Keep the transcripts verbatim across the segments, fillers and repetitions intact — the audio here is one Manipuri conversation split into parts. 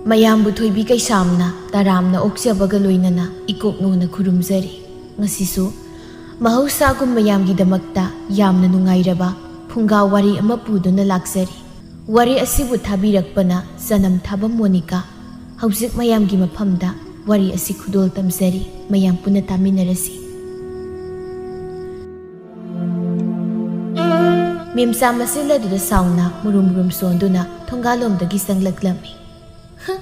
ꯃꯌꯥꯝꯕꯨ ꯊꯣꯏꯕꯤ ꯀꯩꯁꯥꯝꯅ ꯇꯔꯥꯝꯅ ꯑꯣꯛꯆꯕꯒ ꯂꯣꯏꯅꯅ ꯏꯀꯣꯛꯅꯣꯅ ꯈꯨꯔꯨꯝꯖꯔꯤ꯫ ꯉꯁꯤꯁꯨ ꯃꯍꯧꯁꯥꯒꯨꯝ ꯃꯌꯥꯝꯒꯤꯗꯃꯛꯇ ꯌꯥꯝꯅ ꯅꯨꯡꯉꯥꯏꯔꯕ ꯐꯨꯡꯒꯥ ꯋꯥꯔꯤ ꯑꯃ ꯄꯨꯗꯨꯅ ꯂꯥꯛꯆꯔꯤ꯫ ꯋꯥꯔꯤ ꯑꯁꯤꯕꯨ ꯊꯥꯕꯤꯔꯛꯄꯅ ꯆꯅꯝ ꯊꯥꯕ ꯃꯣꯅꯤꯀꯥ꯫ ꯍꯧꯖꯤꯛ ꯃꯌꯥꯝꯒꯤ ꯃꯐꯝꯗ ꯋꯥꯔꯤ ꯑꯁꯤ ꯈꯨꯗꯣꯜ ꯇꯝꯖꯔꯤ꯫ ꯃꯌꯥꯝ ꯄꯨꯟꯅ ꯇꯥꯃꯤꯟꯅꯔꯁꯤ꯫ ꯃꯦꯝꯆꯥ ꯃꯆꯤꯜ ꯑꯗꯨꯗ ꯁꯥꯎꯅ ꯃꯨꯔꯨꯝ ꯃꯨꯔꯨꯝ ꯁꯣꯟꯗꯨꯅ ꯊꯣꯡꯒꯥꯜꯂꯣꯝꯗꯒꯤ ꯆꯪꯂꯛꯂꯝꯃꯤ꯫ "ꯍ,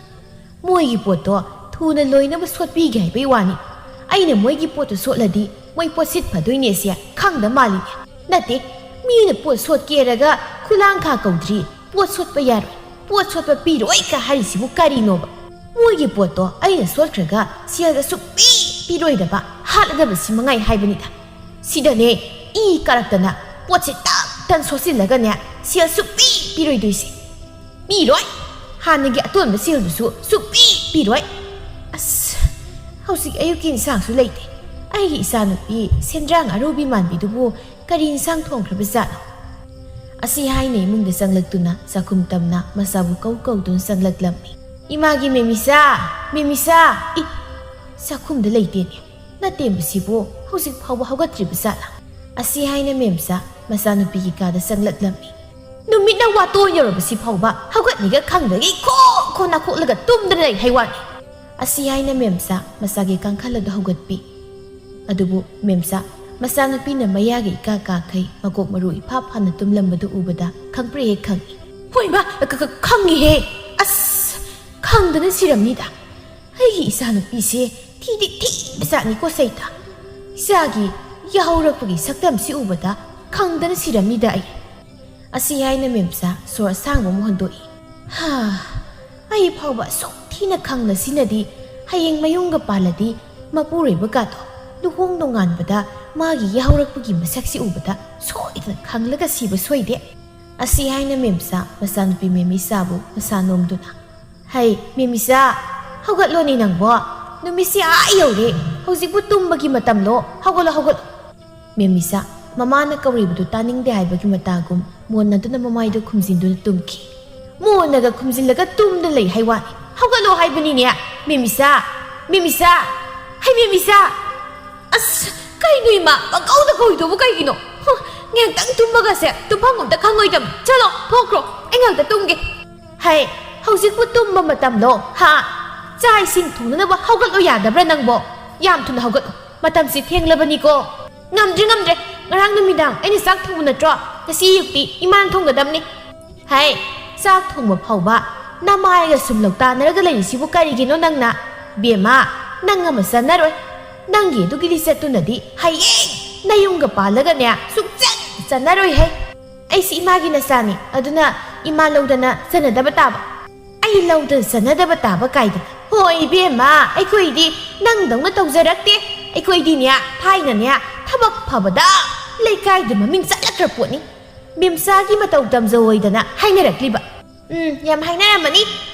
ꯃꯣꯏꯒꯤ ꯄꯣꯠꯇꯣ ꯊꯨꯅ ꯂꯣꯏꯅꯕ ꯁꯣꯠꯄꯤꯒꯦ ꯍꯥꯏꯕꯩ ꯋꯥꯅꯤ꯫ ꯑꯩꯅ ꯃꯣꯏꯒꯤ ꯄꯣꯠꯇꯣ ꯁꯣꯠꯂꯗꯤ ꯃꯣꯏ ꯄꯣꯠꯁꯤꯠ ꯐꯗꯣꯏꯅꯦ ꯁꯦ ꯈꯪꯗ ꯃꯥꯜꯂꯤꯅꯦ꯫ ꯅꯠꯇꯦ, ꯃꯤꯅ ꯄꯣꯠ ꯁꯣꯠꯀꯦꯔꯒ ꯈꯨꯂꯥꯡꯈꯥ ꯀꯧꯗ꯭ꯔꯤ ꯄꯣꯠ ꯁꯣꯠꯄ ꯌꯥꯔꯣꯏ, ꯄꯣꯠ ꯁꯣꯠꯄ ꯄꯤꯔꯣꯏ ꯀ ꯍꯥꯏꯔꯤꯁꯤꯕꯨ ꯀꯔꯤꯅꯣꯕ? ꯃꯣꯏꯒꯤ ꯄꯣꯠꯇꯣ ꯑꯩꯅ ꯁꯣꯠꯈ꯭ꯔꯒ ꯁꯦꯜꯗ ꯁꯨꯛꯄꯤ ꯄꯤꯔꯣꯏꯗꯕ ꯍꯥꯠꯂꯗꯕꯁꯤ ꯃꯉꯥꯏ ꯍꯥꯏꯕꯅꯤꯗ꯫ ꯁꯤꯗꯅꯦ ꯏ ꯀꯥꯔꯛꯇꯅ ꯄꯣꯠꯁꯦ ꯇꯛ ꯇꯟ ꯁꯣꯠꯆꯤꯜꯂꯒꯅꯦ ꯁꯦꯜ ꯁꯨꯛꯄꯤ ꯄꯤꯔꯣꯏꯗꯣꯏꯁꯦ꯫ ꯄꯤꯔꯣꯏ꯫ ꯍꯥꯟꯅꯒꯤ ꯑꯇꯣꯟꯕ ꯁꯦꯜꯗꯨꯁꯨ ꯁꯨꯛꯄꯤ ꯄꯤꯔꯣꯏ꯫ ꯑꯁ, ꯍꯧꯖꯤꯛ ꯑꯌꯨꯛꯀꯤ ꯏꯟꯁꯥꯡꯁꯨ ꯂꯩꯇꯦ꯫ ꯑꯩꯒꯤ ꯏꯆꯥꯅꯨꯄꯤ ꯁꯦꯟꯗ꯭ꯔꯥꯡ ꯑꯔꯨꯕꯤ ꯃꯥꯟꯕꯤꯗꯨꯕꯨ ꯀꯔꯤ ꯏꯟꯁꯥꯡ ꯊꯣꯡꯈ꯭ꯔꯕꯖꯥꯠꯅꯣ?" ꯑꯁꯤ ꯍꯥꯏꯅ ꯏꯃꯨꯡꯗ ꯆꯪꯂꯛꯇꯨꯅ ꯆꯥꯛꯈꯨꯝ ꯇꯝꯅ ꯃꯆꯥꯕꯨ ꯀꯧ ꯀꯧꯗꯨꯅ ꯆꯪꯂꯛꯂꯝꯃꯤ꯫ "ꯏꯃꯥꯒꯤ ꯃꯦꯃꯤꯆꯥ, ꯃꯦꯃꯤꯆꯥ!" ꯏ, ꯆꯥꯛꯈꯨꯝꯗ ꯂꯩꯇꯦꯅꯦ꯫ ꯅꯠꯇꯦ, ꯃꯁꯤꯕꯨ ꯍꯧꯖꯤꯛ ꯐꯥꯎꯕ ꯍꯧꯒꯠꯇ꯭ꯔꯤꯕ ꯖꯥꯠꯂꯥ? ꯑꯁꯤ ꯍꯥꯏꯅ ꯃꯦꯝꯆꯥ ꯃꯆꯥꯅꯨꯄꯤꯒꯤ ꯀꯥꯗ ꯆꯪꯂꯛꯂꯝꯃꯤ꯫ ꯅꯨꯃꯤꯠꯅ ꯋꯥꯇꯣꯟ ꯌꯧꯔꯕꯁꯤ ꯐꯥꯎꯕ ꯍꯧꯒꯠꯅꯤꯒ ꯈꯪꯗꯒꯩ ꯈꯣ ꯈꯣ ꯅꯥꯈꯣꯛꯂꯒ ꯇꯨꯝꯗꯅ ꯂꯩ ꯍꯥꯏꯋꯥꯅꯤ꯫ ꯑꯁꯤ ꯍꯥꯏꯅ ꯃꯦꯝꯆꯥ ꯃꯆꯥꯒꯤ ꯀꯥꯡꯈꯜ ꯑꯗꯨ ꯍꯧꯒꯠꯄꯤ꯫ ꯑꯗꯨꯕꯨ ꯃꯦꯝꯆꯥ ꯃꯆꯥꯅꯨꯄꯤꯅ ꯃꯌꯥꯒ ꯏꯀꯥ ꯀꯥꯈꯩ ꯃꯀꯣꯛ ꯃꯔꯨ ꯏꯐꯥ ꯐꯥꯅ ꯇꯨꯝꯂꯝꯕꯗꯨ ꯎꯕꯗ ꯈꯪꯄ꯭ꯔꯦꯛ ꯍꯦꯛ ꯈꯪꯏ꯫ ꯍꯣꯏꯃ, ꯈ-, ꯈ-, ꯈꯪꯉꯤꯍꯦ꯫ ꯑꯁ, ꯈꯪꯗꯅ ꯁꯤꯔꯝꯅꯤꯗ꯫ ꯑꯩꯒꯤ ꯏꯆꯥꯅꯨꯄꯤꯁꯦ ꯊꯤꯗꯤ ꯊꯤꯕ ꯖꯥꯠꯅꯤꯀꯣ ꯁꯩꯇ꯫ ꯏꯆꯥꯒꯤ ꯌꯥꯍꯧꯔꯛꯄꯒꯤ ꯁꯛꯇꯝꯁꯤ ꯎꯕꯗ ꯈꯪꯗꯅ ꯁꯤꯔꯝꯅꯤꯗ ꯑꯩ꯫ ꯑꯁꯤ ꯍꯥꯏꯅ ꯃꯦꯝꯆꯥ ꯁꯣꯔ ꯑꯁꯥꯡꯕ ꯑꯃ ꯍꯣꯟꯗꯣꯛꯏ꯫ ꯍꯥ, ꯑꯩ ꯐꯥꯎꯕ ꯑꯁꯨꯛ ꯊꯤꯅ ꯈꯪꯅ ꯁꯤꯅꯗꯤ ꯍꯌꯦꯡ ꯃꯌꯨꯝꯒ ꯄꯥꯜꯂꯗꯤ ꯃꯄꯨꯔꯣꯏꯕ ꯀꯥꯗꯣ ꯂꯨꯍꯣꯡ ꯅꯣꯡꯉꯥꯟꯕꯗ ꯃꯥꯒꯤ ꯌꯥꯍꯧꯔꯛꯄꯒꯤ ꯃꯁꯛꯁꯤ ꯎꯕꯗ ꯁꯣꯏꯗꯅ ꯈꯪꯂꯒ ꯁꯤꯕ ꯁꯣꯏꯗꯦ꯫ ꯑꯁꯤ ꯍꯥꯏꯅ ꯃꯦꯝꯆꯥ ꯃꯆꯥꯅꯨꯄꯤ ꯃꯦꯝꯏꯆꯥꯕꯨ ꯃꯁꯥ ꯅꯣꯝꯗꯨꯅ, "ꯍꯩ, ꯃꯦꯝꯏꯆꯥ, ꯍꯧꯒꯠꯂꯣꯅꯦ ꯅꯪꯕꯣ꯫ ꯅꯨꯃꯤꯠꯁꯤ ꯑꯥ ꯌꯧꯔꯦ꯫ ꯍꯧꯖꯤꯛꯄꯨ ꯇꯨꯝꯕꯒꯤ ꯃꯇꯝꯂꯣ? ꯍꯧꯒꯠꯂꯣ, ꯍꯧꯒꯠꯂꯣ꯫" ꯃꯦꯝꯏꯆꯥ ꯃꯃꯥꯅ ꯀꯧꯔꯤꯕꯗꯨ ꯇꯥꯅꯤꯡꯗꯦ ꯍꯥꯏꯕꯒꯤ ꯃꯇꯥꯒꯨꯝ ꯃꯣꯟ ꯅꯗꯨꯅ ꯃꯃꯥꯏꯗꯨ ꯈꯨꯝꯖꯤꯟꯗꯨꯅ ꯇꯨꯝꯈꯤ꯫ ꯃꯣꯟꯅꯒ ꯈꯨꯝꯖꯤꯜꯂꯒ ꯇꯨꯝꯗ ꯂꯩ ꯍꯥꯏ ꯋꯥꯅꯤ꯫ "ꯍꯧꯒꯠꯂꯣ ꯍꯥꯏꯕꯅꯤꯅꯦ, ꯃꯦꯃꯤꯁꯥ! ꯃꯦꯃꯤꯁꯥ! ꯍꯩ, ꯃꯦꯃꯤꯁꯥ!" ꯑꯁ, ꯀꯩꯅꯣ ꯏꯃꯥ? ꯄꯪꯀꯧꯗ ꯀꯧꯏꯗꯨꯕꯨ ꯀꯩꯒꯤꯅꯣ? ꯍꯨ, ꯉꯥꯏꯍꯥꯛꯇꯪ ꯇꯨꯝꯕꯒꯁꯦ ꯇꯨꯝꯐꯝ ꯑꯝꯇ ꯈꯪꯉꯣꯏꯗꯕ꯫ ꯆꯠꯂꯣ, ꯊꯣꯛꯈ꯭ꯔꯣ, ꯑꯩ ꯉꯥꯏꯍꯥꯛꯇ ꯇꯨꯝꯒꯦ꯫ ꯍꯩ, ꯍꯧꯖꯤꯛꯄꯨ ꯇꯨꯝꯕ ꯃꯇꯝꯂꯣ? ꯍꯥ? ꯆꯥꯛ ꯏꯁꯤꯡ ꯊꯣꯡꯅꯅꯕ ꯍꯧꯒꯠꯂꯣ ꯌꯥꯗꯕ꯭ꯔꯥ ꯅꯪꯕꯣ? ꯌꯥꯝ ꯊꯨꯅ ꯍꯧꯒꯠꯂꯣ, ꯃꯇꯝꯁꯤ ꯊꯦꯡꯂꯕꯅꯤꯀꯣ꯫ ꯉꯝꯗ꯭ꯔꯦ, ꯉꯝꯗ꯭ꯔꯦ, ꯉꯔꯥꯡ ꯅꯨꯃꯤꯗꯥꯡ ꯑꯩꯅ ꯆꯥꯛ ꯊꯣꯡꯕ ꯅꯠꯇ꯭ꯔꯣ? ꯉꯁꯤ ꯑꯌꯨꯛꯇꯤ ꯏꯃꯥꯅ ꯊꯣꯡꯒꯗꯕꯅꯤ꯫ ꯍꯩ, ꯆꯥꯛ ꯊꯣꯡꯕ ꯐꯥꯎꯕ ꯅꯃꯥꯏꯒ ꯁꯨꯝ ꯂꯧꯇꯥꯅꯔꯒ ꯂꯩꯔꯤꯁꯤꯕꯨ ꯀꯔꯤꯒꯤꯅꯣ ꯅꯪꯅ? ꯕꯦꯝꯃ, ꯅꯪ ꯑꯃ ꯆꯠꯅꯔꯣꯏ꯫ ꯅꯪꯒꯤ ꯑꯗꯨꯒꯤ ꯂꯤꯆꯠꯇꯨꯅꯗꯤ ꯍꯌꯦꯡ ꯅꯌꯨꯝꯒ ꯄꯥꯜꯂꯒꯅꯦ ꯁꯨꯡꯆꯠ ꯆꯠꯅꯔꯣꯏ ꯍꯦ꯫ ꯑꯩꯁꯤ ꯏꯃꯥꯒꯤ ꯅꯆꯥꯅꯤ, ꯑꯗꯨꯅ ꯏꯃꯥ ꯂꯧꯗꯅ ꯆꯠꯅꯗꯕ ꯇꯥꯕ꯫ ꯑꯩ ꯂꯧꯗꯅ ꯆꯠꯅꯗꯕ ꯇꯥꯕ ꯀꯥꯏꯗꯅ? ꯍꯣꯏ ꯏꯕꯦꯝꯃ, ꯑꯩꯈꯣꯏꯗꯤ ꯅꯪꯗꯧꯅ ꯇꯧꯖꯔꯛꯇꯦ꯫ ꯑꯩꯈꯣꯏꯗꯤꯅꯦ, ꯊꯥꯏꯅꯅꯦ, ꯊꯕꯛ ꯐꯕꯗ ꯂꯩꯀꯥꯏꯗ ꯃꯃꯤꯡ ꯆꯠꯂꯛꯈ꯭ꯔ ꯄꯣꯠꯅꯤ꯫ ꯃꯦꯝꯆꯥꯒꯤ ꯃꯇꯧ ꯇꯝꯖꯧ ꯑꯣꯏꯗꯅ ꯍꯥꯏꯅꯔꯛꯂꯤꯕ꯫ ꯎꯝ, ꯌꯥꯝ ꯍꯥꯏꯅꯔꯝꯃꯅꯤ꯫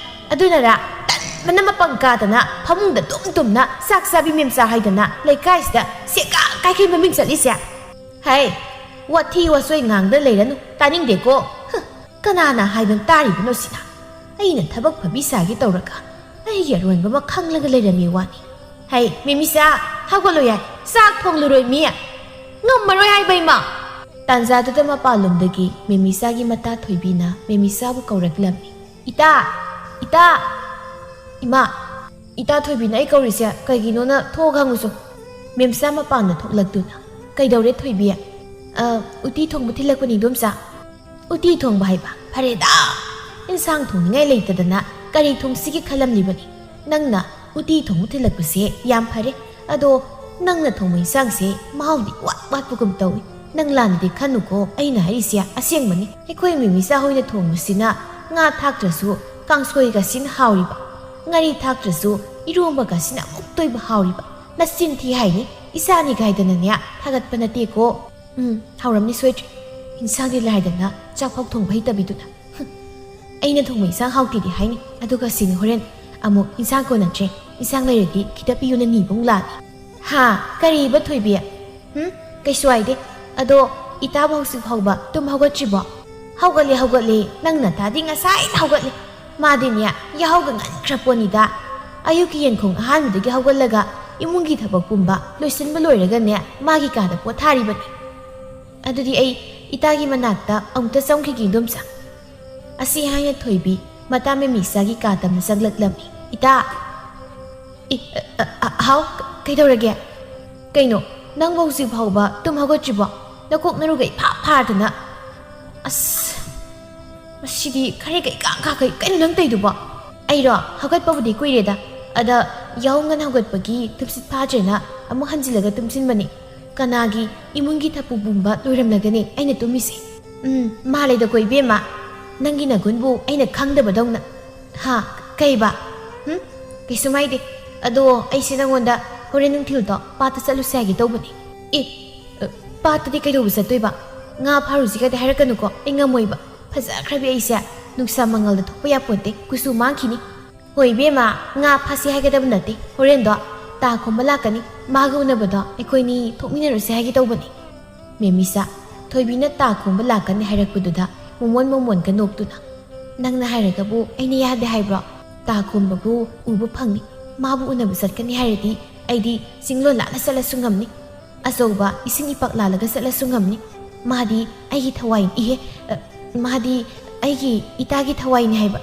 ꯑꯗꯨꯅꯔ ꯇꯟꯕꯅ ꯃꯄꯪ ꯀꯥꯗꯅ ꯐꯃꯨꯡꯗ ꯇꯨꯝ ꯇꯨꯝꯅ ꯆꯥꯛ ꯆꯥꯕꯤ ꯃꯦꯝꯆꯥ ꯍꯥꯏꯗꯅ ꯂꯩꯀꯥꯏꯁꯤꯗ ꯁꯦꯒꯥ ꯀꯥꯏꯈꯩ ꯃꯃꯤꯡ ꯆꯠꯂꯤꯁꯦ? ꯍꯩ, ꯋꯥꯊꯤ ꯋꯥꯆꯣꯏ ꯉꯥꯡꯗ ꯂꯩꯔꯅꯨ, ꯇꯥꯅꯤꯡꯗꯦꯀꯣ꯫ ꯍ, ꯀꯅꯥꯅ ꯍꯥꯏꯕ ꯇꯥꯔꯤꯕꯅꯣ ꯁꯤꯅ? ꯑꯩꯅ ꯊꯕꯛ ꯐꯕꯤ ꯁꯥꯒꯦ ꯇꯧꯔꯒ ꯑꯩꯒꯤ ꯑꯔꯣꯏꯕ ꯑꯃ ꯈꯪꯂꯒ ꯂꯩꯔꯝꯃꯤ ꯋꯥꯅꯤ꯫ ꯍꯩ, ꯃꯦꯃꯤꯆꯥ, ꯍꯧꯒꯠꯂꯣ ꯌꯥꯏ, ꯆꯥꯛ ꯊꯣꯡꯂꯨꯔꯣꯏ ꯃꯤ꯫ ꯉꯝꯃꯔꯣꯏ ꯍꯥꯏꯕ ꯏꯃꯥ꯫ ꯇꯥꯟꯖꯥꯗꯨꯗ ꯃꯄꯥꯟꯂꯣꯝꯗꯒꯤ ꯃꯦꯃꯤꯆꯥꯒꯤ ꯃꯇꯥ ꯊꯣꯏꯕꯤꯅ ꯃꯦꯃꯤꯆꯥꯕꯨ ꯀꯧꯔꯛꯂꯝꯃꯤ꯫ "ꯏꯇꯥ! ꯏꯇꯥ!" "ꯏꯃꯥ, ꯏꯇꯥ ꯊꯣꯏꯕꯤꯅ ꯑꯩ ꯀꯧꯔꯤꯁꯦ ꯀꯩꯒꯤꯅꯣꯅ ꯊꯣꯛꯑꯒ ꯍꯪꯉꯨꯁꯨ꯫" ꯃꯦꯝꯆꯥ ꯃꯄꯥꯟꯗ ꯊꯣꯛꯂꯛꯇꯨꯅ, "ꯀꯩꯗꯧꯔꯦ ꯊꯣꯏꯕꯤ?" "ꯑ, ꯎꯇꯤ ꯊꯣꯡꯕ ꯊꯤꯜꯂꯛꯄꯅꯤ ꯏꯗꯣꯝꯆꯥ꯫" "ꯎꯇꯤ ꯊꯣꯡꯕ ꯍꯥꯏꯕ? ꯐꯔꯦꯗ, ꯏꯟꯁꯥꯡ ꯊꯣꯡꯅꯤꯡꯉꯥꯏ ꯂꯩꯇꯗꯅ ꯀꯔꯤ ꯊꯣꯡꯁꯤꯒꯦ ꯈꯜꯂꯝꯂꯤꯕꯅꯤ꯫ ꯅꯪꯅ ꯎꯇꯤ ꯊꯣꯡꯕ ꯊꯤꯜꯂꯛꯄꯁꯦ ꯌꯥꯝ ꯐꯔꯦ꯫ ꯑꯗꯣ ꯅꯪꯅ ꯊꯣꯡꯕ ꯏꯟꯁꯥꯡꯁꯦ ꯃꯍꯥꯎꯗꯤ ꯏꯋꯥꯠ ꯋꯥꯠꯄꯒꯨꯝ ꯇꯧꯏ꯫ ꯅꯪ ꯂꯥꯟꯅꯗꯤ ꯈꯟꯅꯨꯀꯣ, ꯑꯩꯅ ꯍꯥꯏꯔꯤꯁꯦ ꯑꯁꯦꯡꯕꯅꯤ꯫ ꯑꯩꯈꯣꯏ ꯃꯦꯃꯤꯆꯥ ꯍꯣꯏꯅ ꯊꯣꯡꯕꯁꯤꯅ ꯉꯥ ꯊꯥꯛꯇ꯭ꯔꯁꯨ ꯀꯥꯡꯁꯣꯏꯒꯁꯤꯅ ꯍꯥꯎꯔꯤꯕ, ꯉꯥꯔꯤ ꯊꯥꯛꯇ꯭ꯔꯁꯨ ꯏꯔꯣꯝꯕꯒꯁꯤꯅ ꯑꯃꯨꯛꯇ ꯑꯣꯏꯕ ꯍꯥꯎꯔꯤꯕ꯫ ꯅꯆꯤꯟ ꯊꯤ ꯍꯥꯏꯅꯤ, ꯏꯆꯥꯅꯤ ꯀꯥꯏꯗꯅꯅꯦ ꯊꯥꯒꯠꯄ ꯅꯠꯇꯦꯀꯣ꯫ ꯎꯝ, ꯍꯥꯎꯔꯝꯅꯤ ꯁꯣꯏꯗ꯭ꯔꯦ꯫ ꯏꯟꯁꯥꯡꯗꯤ ꯂꯥꯏꯗꯅ ꯆꯥꯛꯐꯥꯎ ꯊꯣꯡꯕ ꯍꯩꯇꯕꯤꯗꯨꯅ꯫ ꯍꯨꯝ, ꯑꯩꯅ ꯊꯣꯡꯕ ꯏꯟꯁꯥꯡ ꯍꯥꯎꯇꯦꯗꯤ ꯍꯥꯏꯅꯤ, ꯑꯗꯨꯒ ꯁꯤꯅꯤ ꯍꯣꯔꯦꯟ ꯑꯃꯨꯛ ꯏꯟꯁꯥꯡ ꯀꯣꯟꯅꯗ꯭ꯔꯦ, ꯏꯟꯁꯥꯡ ꯂꯩꯔꯗꯤ ꯈꯤꯇ ꯄꯤꯌꯨꯅ ꯅꯤꯕ ꯑꯃꯨꯛ ꯂꯥꯛꯑꯅꯤ꯫ ꯍꯥ, ꯀꯔꯤꯕ ꯊꯣꯏꯕꯤ? ꯍꯨꯝ, ꯀꯩꯁꯨ ꯍꯥꯏꯗꯦ꯫ ꯑꯗꯣ ꯏꯇꯥꯕꯨ ꯍꯧꯖꯤꯛ ꯐꯥꯎꯕ ꯇꯨꯝ ꯍꯧꯒꯠꯇ꯭ꯔꯤꯕꯣ? "ꯍꯧꯒꯠꯂꯦ, ꯍꯧꯒꯠꯂꯦ, ꯅꯪ ꯅꯇꯥꯗꯤ ꯉꯁꯥꯏꯅ ꯍꯧꯒꯠꯂꯦ꯫ ꯃꯥꯗꯤꯅꯦ, ꯌꯥꯍꯧꯒ ꯉꯟꯈ꯭ꯔ ꯄꯣꯠꯅꯤꯗ꯫ ꯑꯌꯨꯛꯀꯤ ꯌꯦꯟꯈꯣꯡ ꯑꯍꯥꯟꯕꯗꯒꯤ ꯍꯧꯒꯠꯂꯒ ꯏꯃꯨꯡꯒꯤ ꯊꯕꯛ ꯄꯨꯝꯕ ꯂꯣꯏꯁꯤꯟꯕ ꯂꯣꯏꯔꯒꯅꯦ, ꯃꯥꯒꯤ ꯀꯥꯗ ꯄꯣꯊꯥꯔꯤꯕꯅꯤ꯫ ꯑꯗꯨꯗꯤ ꯑꯩ ꯏꯇꯥꯒꯤ ꯃꯅꯥꯛꯇ ꯑꯃꯨꯛꯇ ꯆꯪꯈꯤꯒꯦ, ꯏꯗꯣꯝꯆꯥ꯫" ꯑꯁꯤ ꯍꯥꯏꯅ ꯊꯣꯏꯕꯤ ꯃꯇꯥ ꯃꯦꯃꯤꯁꯥꯒꯤ ꯀꯥ ꯇꯝꯅ ꯆꯪꯂꯛꯂꯝꯃꯤ꯫ "ꯏꯇꯥ!" "ꯏ, ꯑ, ꯑ, ꯑ, ꯍꯥꯎ, ꯀ-, ꯀꯩꯗꯧꯔꯒꯦ? ꯀꯩꯅꯣ, ꯅꯪꯕꯨ ꯍꯧꯖꯤꯛ ꯐꯥꯎꯕ ꯇꯨꯝ ꯍꯧꯒꯠꯇ꯭ꯔꯤꯕꯣ? ꯅꯀꯣꯛ ꯅꯔꯨꯒ ꯏꯐꯥ ꯐꯥꯗꯅ꯫ ꯑꯁ, ꯃꯁꯤꯗꯤ ꯈꯔ ꯀꯩ ꯀꯥ ꯀꯥ ꯀꯩ, ꯀꯩꯅꯣ ꯅꯪ ꯇꯧꯏꯗꯨꯕꯣ?" "ꯑꯩꯔꯣ? ꯍꯧꯒꯠꯄꯕꯨꯗꯤ ꯀꯨꯏꯔꯦꯗ꯫ ꯑꯗ ꯌꯥꯍꯧ ꯉꯟ ꯍꯧꯒꯠꯄꯒꯤ ꯇꯨꯝꯁꯤꯠ ꯐꯥꯗ꯭ꯔꯦꯅ ꯑꯃꯨꯛ ꯍꯟꯖꯤꯜꯂꯒ ꯇꯨꯝꯁꯤꯟꯕꯅꯤ꯫ ꯀꯅꯥꯒꯤ ꯏꯃꯨꯡꯒꯤ ꯊꯕꯛ ꯄꯨꯝꯕ ꯂꯣꯏꯔꯝꯂꯒꯅꯤ ꯑꯩꯅ ꯇꯨꯝꯃꯤꯁꯦ?" "ꯎꯝ, ꯃꯥꯜꯂꯦꯗꯀꯣ ꯏꯕꯦꯝꯃ, ꯅꯪꯒꯤ ꯅꯒꯨꯟꯕꯨ ꯑꯩꯅ ꯈꯪꯗꯕꯗꯧꯅ꯫" "ꯍꯥ? ꯀꯩꯕ? ꯎꯝ? ꯀꯩꯁꯨꯝ ꯍꯥꯏꯗꯦ꯫ ꯑꯗꯣ ꯑꯩꯁꯦ ꯅꯪꯉꯣꯟꯗ ꯍꯣꯔꯦꯟ ꯅꯨꯡꯊꯤꯜꯗꯣ ꯄꯥꯠꯇ ꯆꯠꯂꯨꯁꯦ ꯍꯥꯏꯒꯦ ꯇꯧꯕꯅꯦ꯫" "ꯑꯦ, ꯑ, ꯄꯥꯠꯇꯗꯤ ꯀꯩꯗꯧꯕ ꯆꯠꯇꯣꯏꯕ? ꯉꯥ ꯐꯥꯔꯨꯁꯤꯒꯗꯤ ꯍꯥꯏꯔꯛꯀꯅꯨꯀꯣ, ꯑꯩ ꯉꯝꯃꯣꯏꯕ꯫ ꯐꯖꯈ꯭ꯔꯕꯤ ꯑꯩꯁꯦ ꯅꯨꯡꯁꯥ ꯃꯉꯥꯜꯗ ꯊꯣꯛꯄ ꯌꯥꯄꯣꯟꯇꯦ, ꯀꯨꯆꯨ ꯃꯥꯡꯈꯤꯅꯤ꯫" "ꯍꯣꯏ ꯏꯕꯦꯝꯃ, ꯉꯥ ꯐꯥꯁꯤ ꯍꯥꯏꯒꯗꯕ ꯅꯠꯇꯦ꯫ ꯍꯣꯔꯦꯟꯗꯣ ꯇꯥ ꯈꯣꯝꯕ ꯂꯥꯛꯀꯅꯤ꯫ ꯃꯥꯒ ꯎꯅꯕꯗꯣ ꯑꯩꯈꯣꯏꯅꯤ ꯊꯣꯛꯃꯤꯟꯅꯔꯨꯁꯦ ꯍꯥꯏꯒꯦ ꯇꯧꯕꯅꯦ꯫" ꯃꯦꯃꯤꯁꯥ, ꯊꯣꯏꯕꯤꯅ ꯇꯥ ꯈꯣꯝꯕ ꯂꯥꯛꯀꯅꯤ ꯍꯥꯏꯔꯛꯄꯗꯨꯗ ꯃꯣꯃꯣꯟ ꯃꯣꯃꯣꯟꯒ ꯅꯣꯛꯇꯨꯅ, "ꯅꯪꯅ ꯍꯥꯏꯔꯒꯕꯨ ꯑꯩꯅ ꯌꯥꯗꯦ ꯍꯥꯏꯕ꯭ꯔꯣ? ꯇꯥ ꯈꯣꯝꯕꯕꯨ ꯎꯕ ꯐꯪꯅꯤ, ꯃꯥꯕꯨ ꯎꯅꯕ ꯆꯠꯀꯅꯤ ꯍꯥꯏꯔꯗꯤ ꯑꯩꯗꯤ ꯆꯤꯡꯂꯣꯟ ꯂꯥꯟꯅ ꯆꯠꯂꯁꯨ ꯉꯝꯅꯤ꯫ ꯑꯆꯧꯕ ꯏꯁꯤꯡ ꯏꯄꯥꯛ ꯂꯥꯜꯂꯒ ꯆꯠꯂꯁꯨ ꯉꯝꯅꯤ꯫ ꯃꯥꯗꯤ ꯑꯩꯒꯤ ꯊꯋꯥꯏꯅꯤ, ꯏꯍꯦ, ꯑ, ꯃꯥꯗꯤ ꯑꯩꯒꯤ ꯏꯇꯥꯒꯤ ꯊꯋꯥꯏꯅꯤ ꯍꯥꯏꯕ꯫"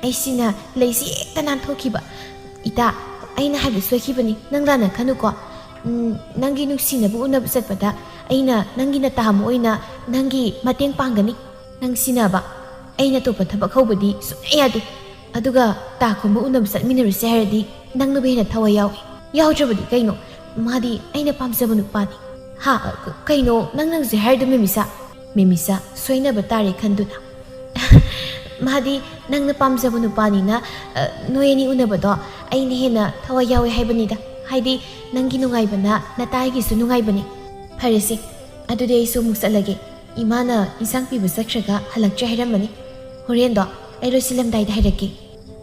ꯑꯩꯁꯤꯅ ꯂꯩꯁꯤ ꯍꯦꯛꯇ ꯅꯥꯟꯊꯣꯛꯈꯤꯕ꯫ "ꯏꯇꯥ, ꯑꯩꯅ ꯍꯥꯏꯕ ꯁꯣꯏꯈꯤꯕꯅꯤ, ꯅꯪ ꯂꯥꯟꯅ ꯈꯟꯅꯨꯀꯣ꯫ ꯎꯝ, ꯅꯪꯒꯤ ꯅꯨꯡꯁꯤꯅꯕ ꯎꯅꯕ ꯆꯠꯄꯗ ꯑꯩꯅ ꯅꯪꯒꯤ ꯅꯇꯥ ꯑꯃ ꯑꯣꯏꯅ ꯅꯪꯒꯤ ꯃꯇꯦꯡ ꯄꯥꯡꯒꯅꯤ꯫ ꯅꯪ ꯁꯤꯟꯅꯕ, ꯑꯩꯅ ꯑꯇꯣꯞꯄ ꯊꯕꯛ ꯍꯧꯕꯗꯤ ꯁꯨꯡꯌꯥ ꯌꯥꯗꯦ꯫ ꯑꯗꯨꯒ ꯇꯥ ꯈꯣꯝꯕ ꯎꯅꯕ ꯆꯠꯃꯤꯟꯅꯔꯨꯁꯦ ꯍꯥꯏꯔꯗꯤ ꯅꯪꯅꯕꯨ ꯍꯦꯟꯅ ꯊꯋꯥꯏ ꯌꯥꯎꯏ꯫ ꯌꯥꯎꯗ꯭ꯔꯕꯗꯤ ꯀꯩꯅꯣ? ꯃꯥꯗꯤ ꯑꯩꯅ ꯄꯥꯝꯖꯕ ꯅꯨꯄꯥꯅꯤ꯫" "ꯍꯥ? ꯀ-, ꯀꯩꯅꯣ ꯅꯪꯅ ꯍꯧꯖꯤꯛ ꯍꯥꯏꯔꯤꯗꯣ, ꯃꯦꯃꯤꯁꯥ?" ꯃꯦꯃꯤꯁꯥ, ꯁꯣꯏꯅꯕ ꯇꯥꯔꯦ ꯈꯟꯗꯨꯅ꯫ "ꯃꯥꯗꯤ ꯅꯪꯅ ꯄꯥꯝꯖꯕ ꯅꯨꯄꯥꯅꯤꯅ, ꯑ, ꯅꯣꯏ ꯑꯅꯤ ꯎꯅꯕꯗꯣ ꯑꯩꯅ ꯍꯦꯟꯅ ꯊꯋꯥꯏ ꯌꯥꯎꯏ ꯍꯥꯏꯕꯅꯤꯗ꯫ ꯍꯥꯏꯗꯤ ꯅꯪꯒꯤ ꯅꯨꯡꯉꯥꯏꯕꯅ ꯅꯇꯥꯒꯤꯁꯨ ꯅꯨꯡꯉꯥꯏꯕꯅꯤ꯫ ꯐꯔꯦꯁꯦ, ꯑꯗꯨꯗꯤ ꯑꯩꯁꯨ ꯑꯃꯨꯛ ꯆꯠꯂꯒꯦ꯫ ꯏꯃꯥꯅ ꯏꯟꯁꯥꯡ ꯄꯤꯕ ꯆꯠꯈ꯭ꯔꯒ ꯍꯜꯂꯛꯇ꯭ꯔꯦ ꯍꯥꯏꯔꯝꯃꯅꯤ꯫ ꯍꯣꯔꯦꯟꯗꯣ ꯑꯩ ꯂꯣꯏꯁꯤꯜꯂꯝꯗꯥꯏꯗ ꯍꯥꯏꯔꯛꯀꯦ꯫"